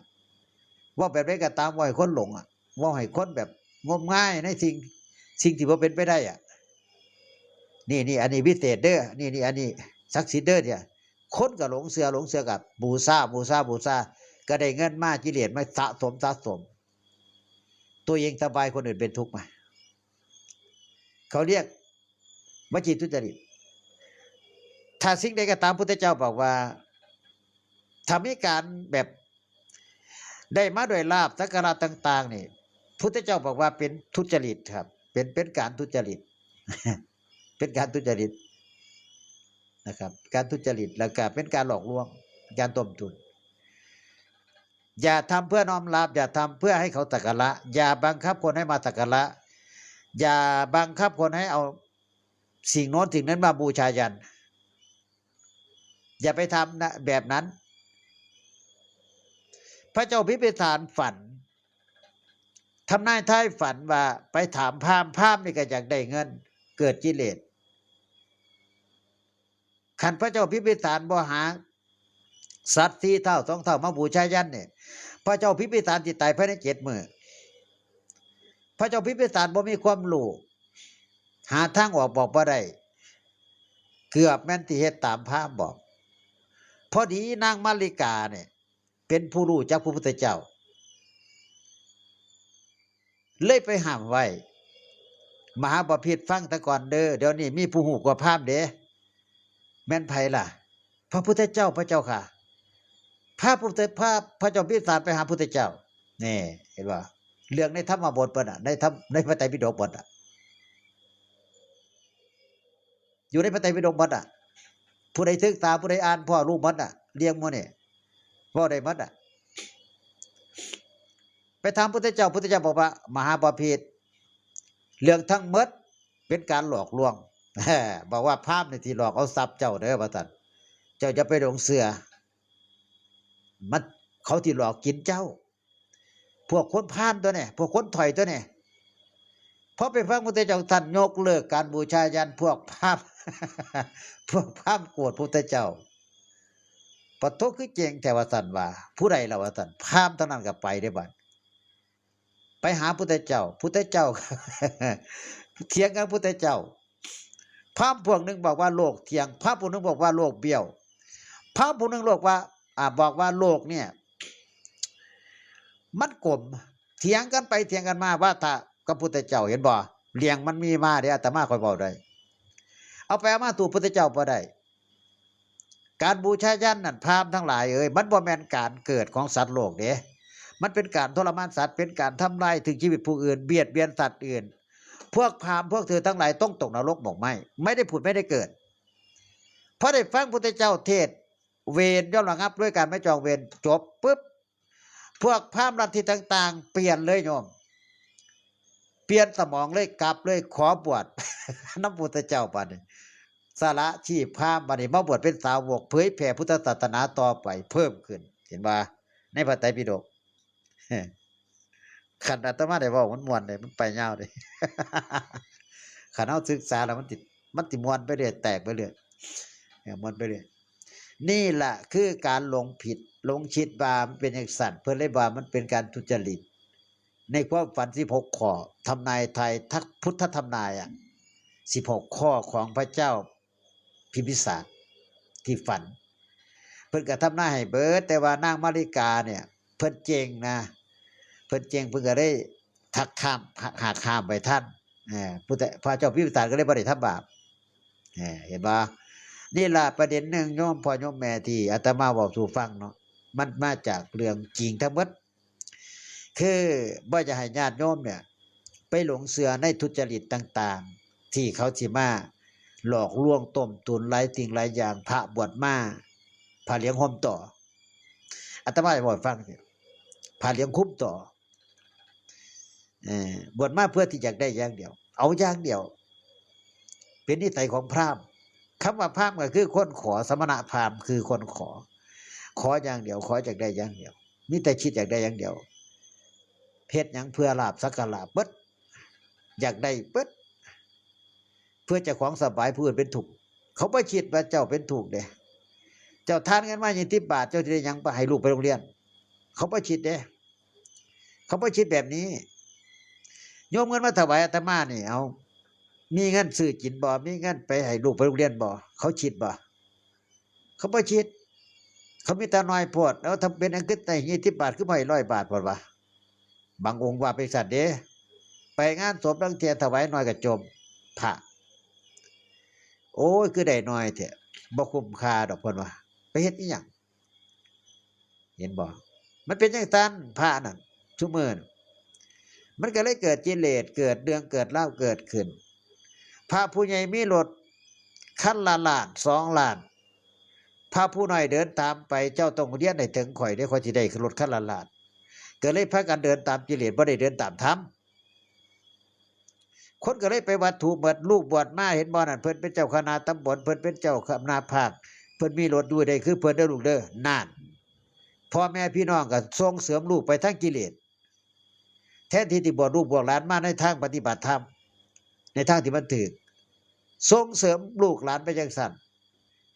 เว้าแบบใดก็ตาม เว้าให้คนหลงอ่ะ เว้าให้คนแบบงมงายในสิ่ง สิ่งที่บ่เป็นไปได้อ่ะ นี่ นี่ อันนี้วิเศษเด้อ นี่ นี่ อันนี้ศักดิ์สิทธิ์เด้อเนี่ย คนก็หลงเชื่อ หลงเชื่อกับบูชา บูชา บูชา ก็ได้เงินมา กิเลสมาสะสม สะสม ตัวเองสบาย คนอื่นเป็นทุกข์มา เขาเรียกวจีทุจริต ถ้าสิ่งใดก็ตาม พุทธเจ้าบอกว่า ถ้ามีการแบบ ได้มาด้วยลาภสักการะต่างๆ นี่ พุทธเจ้าบอกว่าเป็นทุจริตครับ เป็น เป็นการทุจริต เป็นการทุจริตนะครับ การทุจริต แล้วก็เป็นการหลอกลวง การต้มตุ๋น อย่าทำเพื่อน้อมรับ อย่าทำเพื่อให้เขาสักการะ อย่าบังคับคนให้มาสักการะ อย่าบังคับคนให้เอาสิ่งโน้นสิ่งนั้นมาบูชายัญ อย่าไปทำนะ แบบนั้น พระเจ้าพิมพิสารฝัน ทำนายทายฝันว่าไปถามพราหมณ์ พราหมณ์นี่ก็อยากได้เงิน เกิดกิเลส คันพระเจ้าพิมพิสารบ่หาสัตว์สี่เท้าสองเท้ามาบูชายัญเนี่ย พระเจ้าพิมพิสารสิตายภายในเจ็ดมื้อ พระเจ้าพิมพิสารบ่มีความรู้ หาทางออกบอกบ่ได้ เกือบแม่นสิเฮ็ดตามพราหมณ์บอก พอดีนางมัลลิกาเนี่ย เป็นผู้รู้จักพระพุทธเจ้า เลยไปห้ามไว้ มหาบพิตรฟังแต่ก่อนเด้อ เดี๋ยวนี้มีผู้รู้กว่าพราหมณ์เด้ แม่นไผล่ะ พระพุทธเจ้า พระเจ้าค่ะ พระพุทธ พระ พระเจ้าพิมพิสารไปหาพุทธเจ้า นี่ เห็นบ่ เรื่องในธรรมบทเพิ่นน่ะ ในธรรม ในพระไตรปิฎกเพิ่นน่ะ อยู่ในพระไตรปิฎกหมดอ่ะ ผู้ใดศึกษา ผู้ใดอ่าน พ่อรู้หมดอ่ะ เรื่องหมู่นี่ เว้าได้หมดอ่ะ ไปถามพุทธเจ้า พุทธเจ้าบอกว่า มหาบพิตร เรื่องทั้งหมดเป็นการหลอกลวง บอกว่าพราหมณ์นี่ที่หลอกเอาทรัพย์เจ้าเด้อ ว่าซั่น เจ้าอย่าไปหลงเชื่อ มัน เขาที่หลอกกินเจ้า พวกคนพาลตัวเนี่ย พวกคนถอยตัวเนี่ย พอไปฟังพุทธเจ้า ท่านยกเลิกการบูชายัญ พวกพราหมณ์ พวกพราหมณ์โกรธพุทธเจ้า ปะโท คือเจ๋งแท้ ว่าซั่นว่า ผู้ใดล่ะ ว่าซั่น พราหมณ์เท่านั้นก็ไปได้บัด ไปหาพุทธเจ้า พุทธเจ้า เถียงกับพุทธเจ้า พราหมณ์พวกหนึ่งบอกว่าโลกเที่ยง พราหมณ์พวกหนึ่งบอกว่าโลกเบี้ยว พราหมณ์พวกหนึ่งบอกว่า อ่า บอกว่าโลกเนี่ย มันกลม เถียงกันไปเถียงกันมา ว่าถ้ากับพุทธเจ้า เห็นบ่ เรื่องมันมีมาเด้ อาตมาค่อยเว้าได้ เอาไปเอามาสู้พุทธเจ้าบ่ได้ การบูชายัญนั่น พราหมณ์ทั้งหลายเอ้ย มันบ่แม่นการเกิดของสัตว์โลกเด้ มันเป็นการทรมานสัตว์ เป็นการทำลายถึงชีวิตผู้อื่น เบียดเบียนสัตว์อื่น พวกพราหมณ์พวกเธอทั้งหลายต้องตกนรกหมกไหม้ ไม่ได้ผุดไม่ได้เกิด พอได้ฟังพุทธเจ้าเทศน์ เวรย่อมระงับด้วยการไม่จองเวร จบปุ๊บ พวกพราหมณ์ลัทธิต่างๆ เปลี่ยนเลยโยม เปลี่ยนสมองเลย กลับเลย ขอบวช นำพุทธเจ้าบัดนี้ สละชีพพราหมณ์บัดนี้ มาบวชเป็นสาวก เผยแผ่พุทธศาสนาต่อไปเพิ่มขึ้น เห็นบ่ ในพระไตรปิฎก คันอาตมาได้เว้ามันม่วนเด้ มันไปยาวเด้ คันเฮาศึกษาแล้วมันสิ มันสิม่วนไปเรื่อย แตกไปเรื่อย เออ ม่วนไปเรื่อย นี่แหละคือการหลงผิด หลงคิดว่ามันเป็นจั่งซั้น เพิ่นเลยว่ามันเป็นการทุจริต ในความฝันสิบหกข้อ ทำนายทายทัก พุทธทำนายอะ สิบหกข้อของพระเจ้าพิมพิสารที่ฝัน เพิ่นก็ทำนายให้เบิด แต่ว่านางมาริกาเนี่ย เพิ่นเจ๋งนะ เพิ่นเจ๋ง เพิ่นก็เลยทักข้าม หัก หักข้ามไปทัน เออ พุทธ พระเจ้าพิมพิสารก็เลยบ่ได้ทำบาป เออ เห็นบ่ นี่ล่ะประเด็นหนึ่ง โยมพ่อโยมแม่ ที่อาตมาเว้าสู่ฟังเนาะ มันมาจากเรื่องจริงทั้งหมด คือบ่อยากให้ญาติโยมเนี่ย ไปหลงเชื่อในทุจริตต่างๆ ที่เขาสิมาหลอกลวงต้มตุ๋นหลายสิ่งหลายอย่าง พระบวชมา ผ้าเหลืองห่มต่อ อาตมาจะบอกให้ฟังเนี่ย ผ้าเหลืองคลุมต่อ เอ่อบวชมาเพื่อที่อยากได้อย่างเดียว เอาอย่างเดียว เป็นนิสัยของพราหมณ์ คำว่าพราหมณ์ก็คือคนขอ สมณพราหมณ์คือคนขอ ขออย่างเดียว ขออยากได้อย่างเดียว มีแต่คิดอยากได้อย่างเดียว เฮ็ดหยังเพื่อลาภสักการะเบิด อยากได้เบิด เพื่อเจ้าของสบาย ผู้อื่นเป็นทุกข์ เขาบ่คิดว่าเจ้าเป็นทุกข์เด้ เจ้าทานเงินมายี่สิบบาท เจ้าสิได้หยังไปให้ลูกไปโรงเรียน เขาบ่คิดเด้ เขาบ่คิดแบบนี้ โยมเงินมาถวายอาตมานี่ เอา มีเงินซื้อกินบ่ มีเงินไปให้ลูกไปโรงเรียนบ่ เขาคิดบ่ เขาบ่คิด เขามีแต่น้อยโพด แล้วถ้าเป็นอันคือได้ยี่สิบบาท คือบ่ให้ร้อยบาท เพิ่นว่า บางองค์ว่าเป็นสัตว์เด้ ไปงานศพลางเทื่อถวายน้อยก็จม พระ โอ้ย คือได้น้อยแท้ บ่คุ้มค่าดอก เพิ่นว่า ไปเฮ็ดอีหยัง เห็นบ่ มันเป็นจั่งซั้น พระนั่น ซุมื้อนั้น มันก็เลยเกิดกิเลส เกิดเรื่องเกิดราวเกิดขึ้น พระผู้ใหญ่มีรถคันละล้าน สองล้าน พระผู้น้อยเดินตามไป เจ้าต้องเรียนให้ถึงข้อยเด้ ข้อยสิได้รถคันละล้าน ก็เลยพากันเดินตามกิเลส บ่ได้เดินตามธรรม คนก็เลยไปวัตถุเบิด ลูกบวชมา เห็นบ่นั่น เพิ่นเป็นเจ้าคณะตำบล เพิ่นเป็นเจ้าคณะภาค เพิ่นมีรถอยู่ได้คือเพิ่นเด้อลูกเด้อ นั่น พ่อแม่พี่น้องก็ส่งเสริมลูกไปทางกิเลส แทนที่สิบวชลูกบวชหลานมาในทางปฏิบัติธรรม ในทางที่มันถูก ส่งเสริมลูกหลานไปจั่งซั้น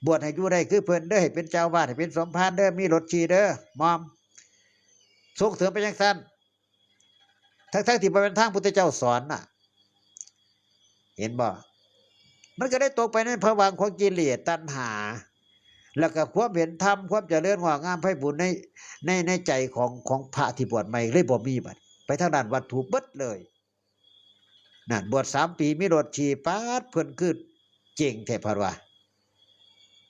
บวชให้อยู่ได้คือเพิ่นเด้อ ให้เป็นเจ้าอาวาส ให้เป็นสมภารเด้อ มีรถขี่เด้อ มอม ส่งเสริมไปจั่งซั้น ทั้งๆที่บ่แม่นทางพุทธเจ้าสอนน่ะ เห็นบ่ มันก็ได้ตกไปในภวังค์ของกิเลสตัณหา แล้วก็ความเห็นธรรม ความเจริญงอกงามไพบูลย์ใน ใน ในใจของ ของพระที่บวชใหม่เลยบ่มีบัด ไปทางด้านวัตถุเบิดเลย นั่น บวชสามปีมีรถขี่ ป๊าด เพิ่นคือเจ๋งแท้ เพิ่นว่า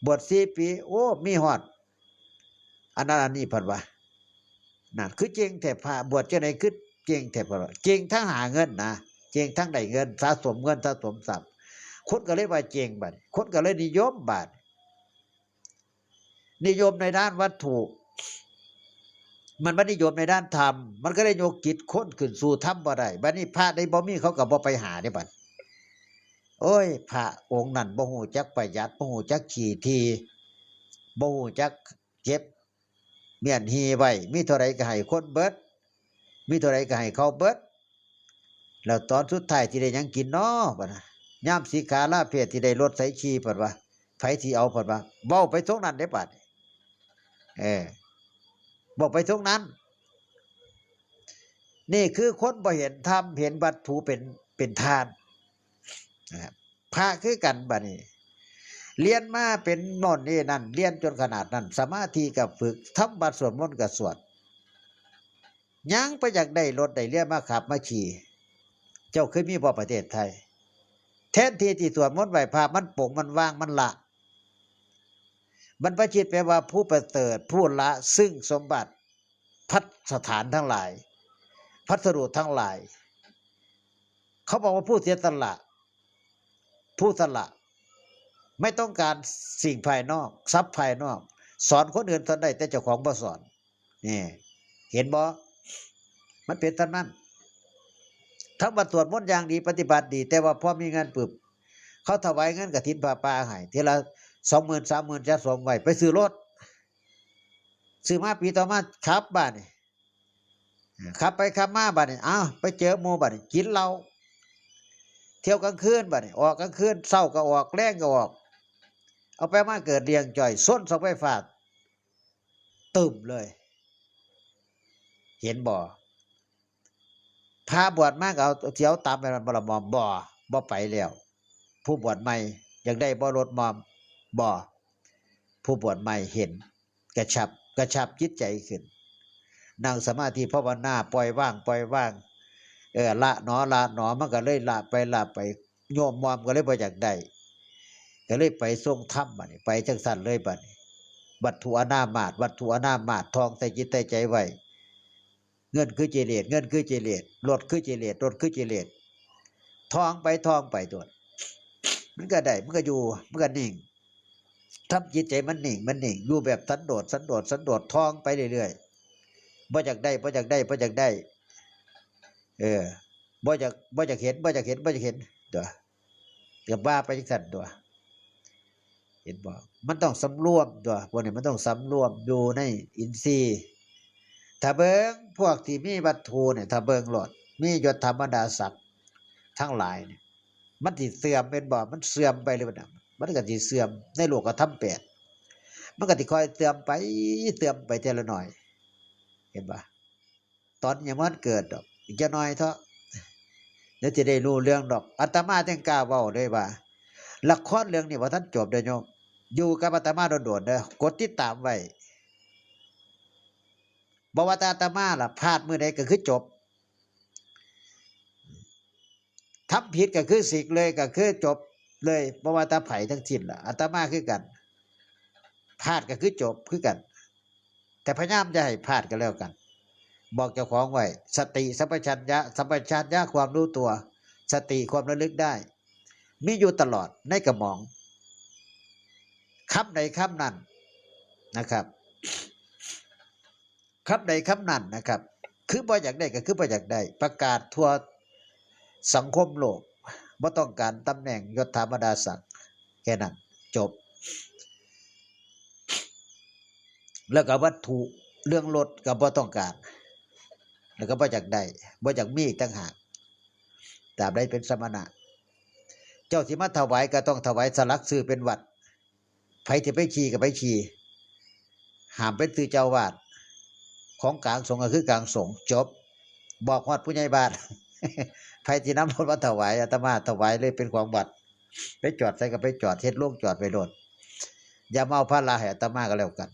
บวชสี่ปี โอ้ มีฮอด อันนั้นอันนี้ เพิ่นว่า นั่น คือเจ๋งแท้ พระบวชจั่งใดคือเจ๋งแท้ เพิ่นว่า เจ๋งทั้งหาเงินนะ เจ๋งทั้งได้เงิน สะสมเงิน สะสมทรัพย์ คนก็เลยว่าเจ๋งบัด คนก็เลยนิยมบัด นิยมในด้านวัตถุ มันบ่นิยมในด้านธรรม มันก็เลยยกจิตคนขึ้นสู่ธรรมบ่ได้ บัดนี้พระใดบ่มี เขาก็บ่ไปหาเด้บัด โอ้ย พระองค์นั้นบ่ฮู้จักประหยัด บ่ฮู้จักขี้ถี่ บ่ฮู้จักเก็บเมี้ยนฮีไว้ มีเท่าใดก็ให้คนเบิด มีเท่าใดก็ให้เขาเบิด แล้วตอนสุดท้ายสิได้หยังกินน้อ บัดนะ ยามสิกขาลาเพศสิได้รถไสขี่ เพิ่นว่า ไผสิเอา เพิ่นว่า เว้าไปทรงนั้นเด้บัด เออ เว้าไปทรงนั้น นี่คือคนบ่เห็นธรรม เห็นวัตถุเป็น เป็นทาน นะครับ พระคือกันบัดนี้ เรียนมาเป็นโน่นนี่นั่น เรียนจนขนาดนั้น สมาธิก็ฝึก ทำวัตรสวดมนต์ก็สวด ยังไปอยากได้รถได้เรือมาขับมาขี่ เจ้าเคยมีบ่ประเทศไทย แทนที่ที่สวดมนต์ไหว้พระมันปลงมันวางมันละ บรรพชิตแปลว่าผู้ประเสริฐ ผู้ละซึ่งสมบัติ พัสถานทั้งหลาย พัสดุทั้งหลาย เขาบอกว่าผู้เสียสละ ผู้สละ ไม่ต้องการสิ่งภายนอก ทรัพย์ภายนอก สอนคนอื่นสอนได้ แต่เจ้าของบ่สอน นี่ เห็นบ่ มันเป็นเท่านั้น ทั้งว่าสวดมนต์อย่างดี ปฏิบัติดี แต่ว่าพอมีเงินปึบ เขาถวายเงินกฐินผ้าป่าให้ เทื่อละสองหมื่น สามหมื่น จัดสมไว้ ไปซื้อรถ ซื้อมาปีต่อมาขับบัดนี้ ขับไปขับมาบัดนี้ อ้าว ไปเจอหมู่บัดนี้ กินเหล้า เที่ยวกลางคืนบัดนี้ ออกกลางคืน เช้าก็ออก แลงก็ออก เอาไปมาเกิดเรื่องจ่อย ชนเสาไฟฟ้า ตึ้มเลย เห็นบ่ พระบวชมาก็เอา สิเอาตามไปบ่ล่ะหม่อม บ่ บ่ไปแล้ว ผู้บวชใหม่ อยากได้บ่รถหม่อม บ่ ผู้บวชใหม่เห็น กระชับ กระชับจิตใจขึ้น นั่งสมาธิภาวนา ปล่อยวาง ปล่อยวาง เออ ละหนอ ละหนอ มันก็เลยละไป ละไป โยมหม่อมก็เลยบ่อยากได้ ก็เลยไปทรงธรรมบัดนี้ ไปจังซั่นเลยบัดนี้ วัตถุอนามาตย์ วัตถุอนามาตย์ ท่องใส่จิตใส่ใจไว้ เงินคือกิเลส เงินคือกิเลส รถคือกิเลส รถคือกิเลส ท่องไป ท่องไปตัว มันก็ได้ มันก็อยู่ มันก็นิ่ง ทำจิตใจมันนิ่ง มันนิ่ง อยู่แบบสันโดษ สันโดษ สันโดษ ท่องไปเรื่อยๆ บ่อยากได้ บ่อยากได้ บ่อยากได้ เออ บ่อยาก บ่อยากเห็น บ่อยากเห็น บ่อยากเห็น ตัว ก็ว่าไปจังซั่นตัว เห็นบ่ มันต้องสำรวมตัว พวกนี้มันต้องสำรวมอยู่ในอินทรีย์ ถ้าเบิ่งพวกที่มีวัตถุเนี่ย ถ้าเบิ่งโลด มียศถาบรรดาศักดิ์ทั้งหลายเนี่ย มันสิเสื่อมแม่นบ่ มันเสื่อมไปเลยบัดนั้น มันก็สิเสื่อมในโลกธรรมแปด มันก็สิค่อยเสื่อมไป เสื่อมไปทีละหน่อย เห็นบ่ ตอนยังบ่ทันเกิดดอก อีกจักหน่อยเถาะ เดี๋ยวสิได้รู้เรื่องดอก อาตมาจึงกล้าเว้าเลยว่า ละครเรื่องนี้บ่ทันจบเด้อโยม อยู่กับอาตมาโดนๆ เด้อ กดติดตามไว้ บ่ว่าแต่อาตมาล่ะ พลาดมื้อใดก็คือจบ ทำผิดก็คือสิกเลย ก็คือจบเลย บ่ว่าแต่ไผทั้งสิ้นล่ะ อาตมาคือกัน พลาดก็คือจบคือกัน แต่พยายามอย่าให้พลาดก็แล้วกัน บอกเจ้าของไว้ สติสัมปชัญญะ สัมปชัญญะความรู้ตัว สติความระลึกได้ มีอยู่ตลอดในกระหม่อม คำใดคำนั้นนะครับ คำใดคำนั้นนะครับ คือบ่อยากได้ก็คือบ่อยากได้ ประกาศทั่วสังคมโลก บ่ต้องการตำแหน่งยศถาบรรดาศักดิ์ แค่นั้น จบ แล้วก็วัตถุเรื่องรถก็บ่ต้องการ แล้วก็บ่อยากได้ บ่อยากมีอีกต่างหาก ตราบใดเป็นสมณะ เจ้าสิมาถวายก็ต้องถวายสลักชื่อเป็นวัด ไผสิไปขี่ก็ไปขี่ ห้ามเป็นชื่อเจ้าอาวาส ของกลางสงฆ์ก็คือกลางสงฆ์ จบ บอกฮอดผู้ใหญ่บ้าน ไผสินำรถมาถวาย อาตมาถวายเลยเป็นของวัด ไปจอดไสก็ไปจอด เฮ็ดโรงจอดไว้โลด อย่ามาเอาภาระให้อาตมาก็แล้วกัน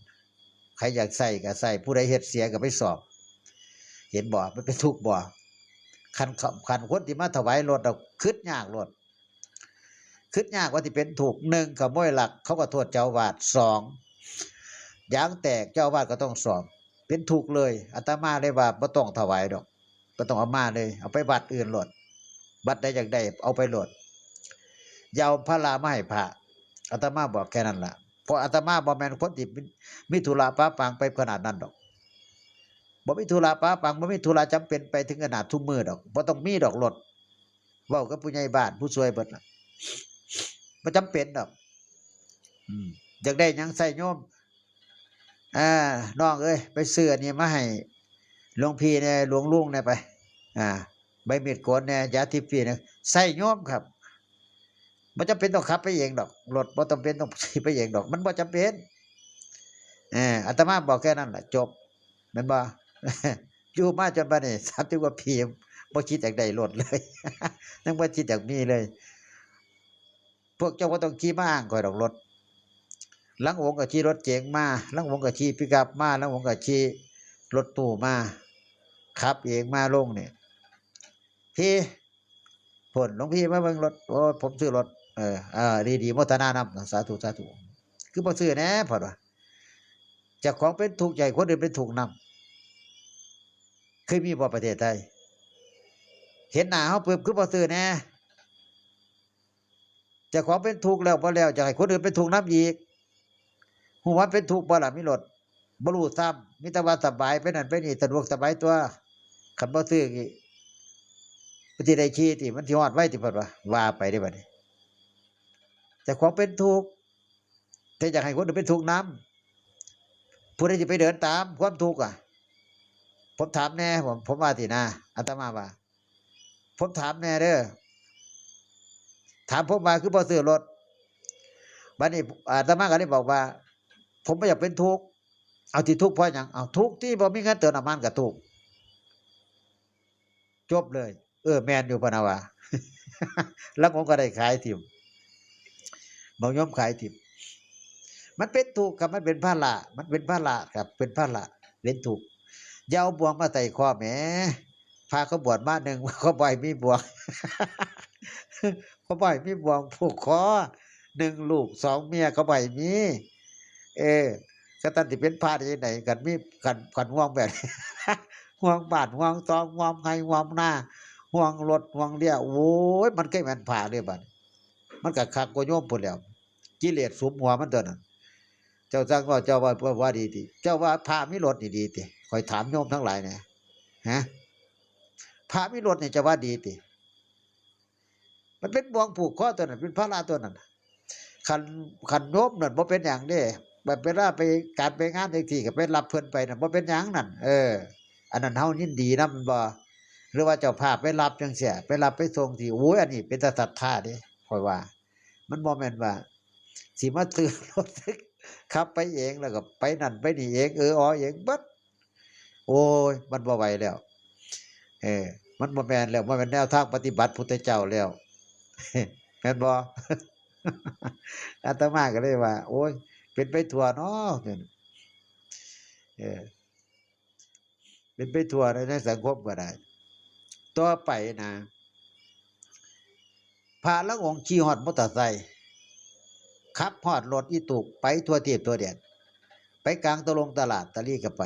ใครอยากใช้ก็ใช้ ผู้ใดเฮ็ดเสียก็ไปซ่อม เห็นบ่ มันเป็นทุกข์บ่ คัน คันคนที่มาถวายรถน่ะ คิดยากโลด คิดยากว่าสิเป็นทุกข์ หนึ่ง ขโมยลัก เขาก็โทษเจ้าอาวาส สอง ยางแตก เจ้าอาวาสก็ต้องซ่อม เป็นทุกข์เลย อาตมาเลยว่าบ่ต้องถวายดอก บ่ต้องเอามาเลย เอาไปวัดอื่นโลด วัดใดอยากได้เอาไปโลด อย่าเอาภาระมาให้พระ อาตมาบอกแค่นั้นล่ะ เพราะอาตมาบ่แม่นคนที่มีธุระปะปังไปขนาดนั้นดอก บ่มีธุระปะปัง บ่มีธุระจำเป็นไปถึงขนาดทุกมื้อดอก บ่ต้องมีดอกรถ เว้ากับผู้ใหญ่บ้านผู้ช่วยเบิดล่ะ บ่จำเป็นดอก อืม อยากได้หยังใช้โยม อ่า น้องเอ้ย ไปซื้ออันนี้มาให้หลวงพี่แหน่ หลวงลุงแหน่ไป อ่า ใบมีดโกนแหน่ ยาทิพย์ฟรีแหน่ ใช้โยมครับ บ่จำเป็นต้องขับไปเองดอก รถบ่จำเป็นต้องขี่ไปเองดอก มันบ่จำเป็น เออ อาตมาบอกแค่นั้นแหละ จบ แม่นบ่ อยู่มาจนบัดนี้ สามสิบกว่าปี บ่คิดอยากได้รถเลย ยังบ่คิดอยากมีเลย พวกเจ้าบ่ต้องขี่มาอ้างข้อยดอกรถ ลางองค์ก็ขี่รถเก๋งมา ลางองค์ก็ขี่ปิกอัพมา ลางองค์ก็ขี่รถตู้มา ขับเองมาลงนี่ พี่ คนหลวงพี่มาเบิ่งรถ โอ้ย ผมซื้อรถ เออ เออ ดีดี โมทนานำ สาธุ สาธุ คือบ่ซื้อแหน่ เพิ่นว่า เจ้าของเป็นทุกข์ อย่าให้คนอื่นเป็นทุกข์นำ เคยมีบ่ประเทศไทย เห็นหน้าเฮาปุ๊บ คือบ่ซื้อแหน่ เจ้าของเป็นทุกข์แล้วบ่แล้ว อยากให้คนอื่นเป็นทุกข์นำอีก ฮู้ว่าเป็นทุกข์บ่ล่ะ มีรถ บ่รู้ซ้ำ มีแต่ว่าสบายไปนั่นไปนี่ สะดวกสบายตัว คันบ่ซื้ออีก มันสิได้ขี่ติ มันสิฮอดไวติ เพิ่นว่า ว่าไปเด้บัดนี้ เจ้าของเป็นทุกข์ แต่อยากให้คนอื่นเป็นทุกข์นำ ผู้ใดสิไปเดินตามความทุกข์อะ ผมถามแหน่ ผม ผมว่าสินะ อาตมาว่า ผมถามแหน่เด้อ ถามผมว่าคือบ่ซื้อรถ บัดนี้อาตมาก็เลยบอกว่า ผมบ่อยากเป็นทุกข์ เอา สิทุกข์เพราะหยัง เอา ทุกข์ที่บ่มีเงินเติมน้ำมันก็ทุกข์ จบเลย เออ แม่นอยู่ พะนะว่า แล้วผมก็ได้ขายถิ่ม บักโยมขายถิ่ม มันเป็นทุกข์ครับ มันเป็นภาระ มันเป็นภาระครับ เป็นภาระ เป็นทุกข์ อย่าเอาบ่วงมาใส่คอแหม พาเขาบวชมาหนึ่ง เขาบ่ให้มีบ่วง เขาบ่ให้มีบ่วงผูกคอ หนึ่งลูกสองเมียเขาบ่ให้มี เออ ก็ตั้งที่เป็นพระได้ยังไง กันมี กัน กันห่วงแบบ ห่วงบ้าน ห่วงซอง ห่วงไร่ ห่วงนา ห่วงรถ ห่วงเรือ โอ้ย มันเคยแม่นพระเลยบัดนี้ มันก็คักกว่าโยมพู้นแหล้ว กิเลสสุมหัวมันตัวนั้น เจ้าจั่งว่า เจ้าว่า ว่า ว่าดีติ เจ้าว่าพระมีรถนี่ดีติ ข้อยถามโยมทั้งหลายแหน่ ฮะ พระมีรถนี่จะว่าดีติ มันเป็นบ่วงผูกคอตัวนั้น เป็นภาระตัวนั้น คัน คันโยมนั่นบ่เป็นหยังเด้ แบบเวลาไปการไปงานจั่งซี้ก็ไปรับเพิ่นไปนั่นบ่เป็นหยังนั่น เออ อันนั้นเฮายินดีนำ แม่นบ่ หรือว่าเจ้าภาพไปรับจั่งซี้ ไปรับไปส่งที่ โอ้ย อันนี้เป็นตาศรัทธาเด้ ข้อยว่า มันบ่แม่นว่า สิมาซื้อรถ ขับไปเอง แล้วก็ไปนั่นไปนี่เอง เออออเองเบิด โอ้ย มันบ่ไหวแล้ว เออ มันบ่แม่นแล้ว บ่แม่นแนวทางปฏิบัติพุทธเจ้าแล้ว แม่นบ่ อาตมาก็เลยว่า โอ้ย เป็นไปทั่วเนาะ เออ เป็นไปทั่วใน ในสังคมก็ได้ ต่อไปนะ พระลางองค์ขี่ฮอดมอเตอร์ไซค์ ขับฮอดรถอีตุ๊ก ไปทั่วทีปทั่วแดน ไปกลางตะลงตลาดตะลีก็ไป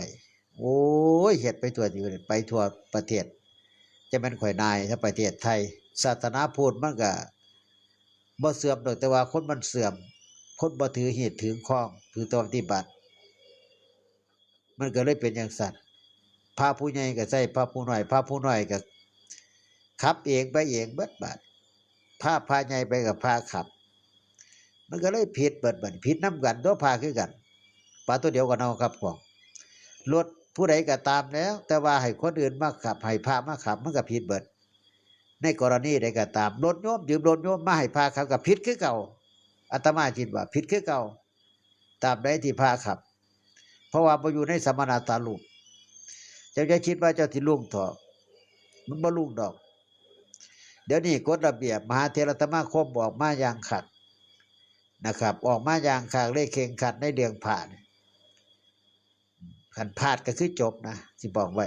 โอ้ย เฮ็ดไปทั่วทีป ไปทั่วประเทศ จะแม่นข่อยนาย ถ้าประเทศไทย ศาสนาพุทธมันก็บ่เสื่อมดอก แต่ว่าคนมันเสื่อม คนบ่ถือฮีตถือคอง ถือตนปฏิบัติ มันก็เลยเป็นจั่งซั้น พระผู้ใหญ่ก็ใส่พระผู้น้อย พระผู้น้อยก็ขับเองไปเองเบิดบาด พาพระใหญ่ไปกับพระขับ มันก็เลยผิดเบิดบัด ผิดนำกัน ตัวพระคือกัน ปลาตัวเดียวกันเอาครับของ รถผู้ใดก็ตามแล้ว แต่ว่าให้คนอื่นมาขับ ให้พระมาขับ มันก็ผิดเบิด ในกรณีใดก็ตาม รถโยม ยืมรถโยมมาให้พระขับ ก็ผิดคือเก่า อาตมาคิดว่าผิดคือเก่า ตราบใดที่พระขับ เพราะว่าบ่อยู่ในสมณสารูป เจ้าอย่าคิดว่าเจ้าสิรุ่งเถาะ มันบ่รุ่งดอก เดี๋ยวนี้กฎระเบียบมหาเถรสมาคมออกมาอย่างคักนะครับ ออกมาอย่างคักเลย เคร่งครัดในเรื่องพระนี่ คันพลาดก็คือจบนะ สิบอกไว้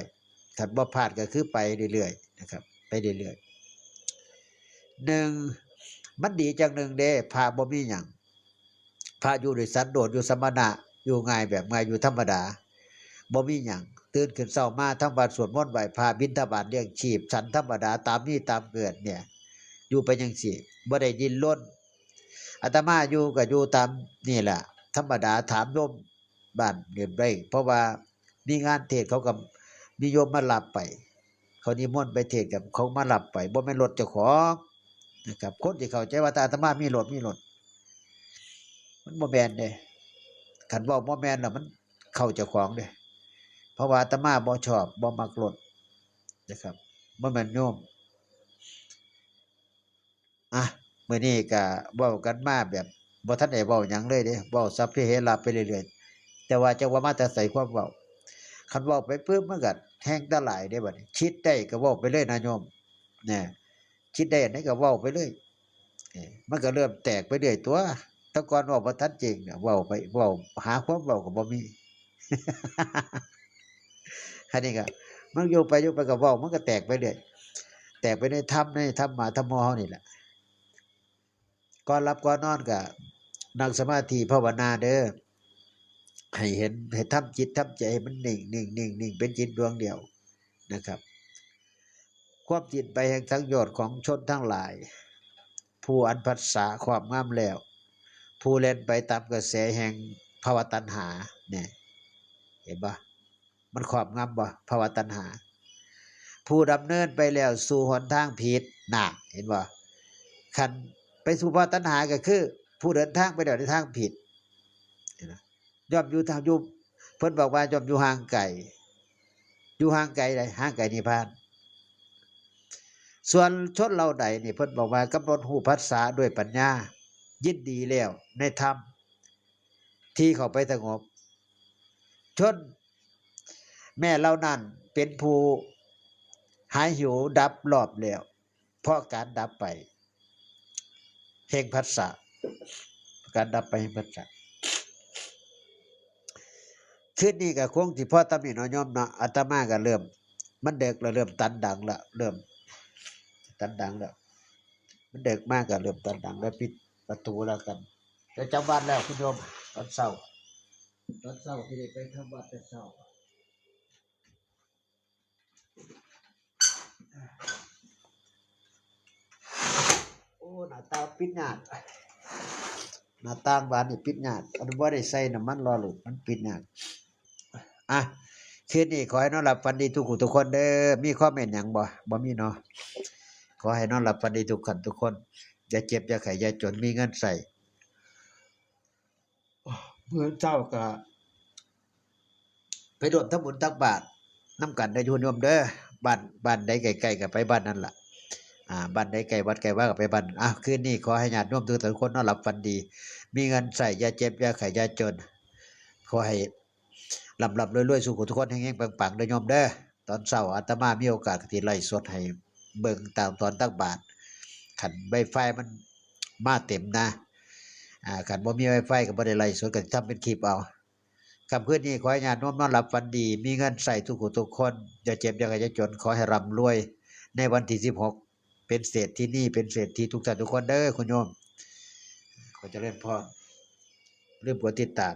คันบ่พลาดก็คือไปเรื่อยๆนะครับ ไปเรื่อยๆ หนึ่ง มันดีจั่งหนึ่งเด้ พระบ่มีหยัง พระอยู่ด้วยสันโดษ อยู่สมณะ อยู่ง่ายแบบง่าย อยู่ธรรมดา บ่มีหยัง ตื่นขึ้นเช้ามาทำวัตรสวดมนต์ไหว้พระ บิณฑบาตเลี้ยงชีพ ฉันธรรมดา ตามมีตามเกิดเนี่ย อยู่ไปจั่งซี้ บ่ได้ดิ้นรน อาตมาอยู่ก็อยู่ตามนี่แหละ ธรรมดา ถามโยมบ้านเรียบร้อย เพราะว่ามีงานเทศน์เขาก็มีโยมมารับไป เขานิมนต์ไปเทศน์กับเขามารับไป บ่แม่นรถเจ้าของนะครับ คนที่เข้าใจว่าแต่อาตมามีรถ มีรถ มันบ่แม่นเด้ คันเว้าบ่แม่นแล้วมันเข้าเจ้าของเด้ เพราะว่าอาตมาบ่ชอบ บ่มักรถนะครับ บ่แม่นโยม อ่ะ มื้อนี้ก็เว้ากันมาแบบบ่ทันได้เว้าหยังเลยเด้ เว้าสัพเพเหระไปเรื่อยๆ แต่ว่าจักว่ามาแต่ไสความเว้า คันเว้าไปปึ๊บมันก็แฮ่งแต่หลายเด้บัดนี้ คิดได้ก็เว้าไปเลยนะโยม นะ คิดได้อันใดก็เว้าไปเลย เอ้ย มันก็เริ่มแตกไปเรื่อยตั๊ว แต่ก่อนเว้าบ่ทันเจ๋งเนี่ย เว้าไป เว้า หาความเว้าก็บ่มี อันนี้ก็ มันอยู่ไปอยู่ไปก็เว้า มันก็แตกไปเรื่อย ตกไปในธรรม ในธรรมะธรรมโมเฮานี่แหละ ก่อนหลับก่อนนอนก็นั่งสมาธิภาวนาเด้อ ให้เห็น ให้ทำจิตทำใจให้มันนิ่ง นิ่ง นิ่ง นิ่ง เป็นจิตดวงเดียวนะครับ ความสิ้นไปแห่งสังโยชน์ของชนทั้งหลาย ผู้อันผัสสะครอบงำแล้ว ผู้แล่นไปตามกระแสแห่งภวตัณหาเนี่ย เห็นปะ มันครอบงำบ่ ภวตัณหา ผู้ดำเนินไปแล้วสู่หนทางผิด น่ะ เห็นบ่ คันไปสู่ภวตัณหาก็คือ ผู้เดินทางไปแล้วในทางผิด เห็นบ่ ย่อมอยู่ทาง อยู่ เพิ่นบอกว่าย่อมอยู่ห่างไกล อยู่ห่างไกลใด ห่างไกลนิพพาน ส่วนชนเหล่าใดนี่ เพิ่นบอกว่ากำหนดรู้ผัสสะด้วยปัญญา ยินดีแล้วในธรรม ที่เข้าไปสงบ ชนแม้เหล่านั้นเป็นผู้หายหิวดับรอบแล้ว เพราะการดับไปแห่งผัสสะ การดับไปแห่งผัสสะ คืนนี้ก็คงสิพอตำนี้เนาะโยมเนาะ อาตมาก็เริ่ม มันดึกแล้ว เริ่มตันดังแล้ว เริ่มตันดังแล้ว มันดึกมากก็เริ่มตันดังแล้ว ปิดประตูแล้วกัน จะจำวัดแล้วคุณโยม ตอนเช้า ตอนเช้าที่ได้ไปทำวัดแต่เช้า โอ้ หน้าต่างปิดยาก หน้าต่างบานนี่ปิดยาก อันบ่ได้ใส่น้ำมันหล่อลื่น มันปิดยาก อ่ะ คืนนี้ขอให้นอนหลับฝันดีทุกผู้ทุกคนเด้อ มีคอมเมนต์หยังบ่ บ่มีเนาะ ขอให้นอนหลับฝันดีทุกท่านทุกคน อย่าเจ็บอย่าไข้อย่าจน มีเงินใช้ มื้อเช้าก็ ไปร่วมทำบุญตักบาตรนำกันเด้อโยมเด้อ บ้าน บ้านใดใกล้ๆก็ไปบ้านนั่นล่ะ อ่า บ้านใดใกล้วัดใกล้ว่าก็ไปบ้านนั้น อ้าว คืนนี้ขอให้ญาติโยมทุกท่านทุกคนนอนหลับฝันดี มีเงินใช้ อย่าเจ็บอย่าไข้อย่าจน ขอให้ร่ำๆรวยๆ สู่ทุกคน เฮงๆปังๆเด้อโยมเด้อ ตอนเช้าอาตมามีโอกาสก็สิไลฟ์สดให้เบิ่งตามตอนตักบาตร คันไวไฟมันมาเต็มนะ อ่า คันบ่มีไวไฟก็บ่ได้ไลฟ์สด ก็สิทำเป็นคลิปเอา ค่ำคืนนี้ขอให้ญาติโยมนอนหลับฝันดี มีเงินใช้ทุกผู้ทุกคน อย่าเจ็บอย่าไข้อย่าจน ขอให้ร่ำรวยในวันที่สิบหก เป็นเศรษฐีนี เป็นเศรษฐีทุกท่านทุกคนเด้อคุณโยม ขอเจริญพร ลืมกดติดตาม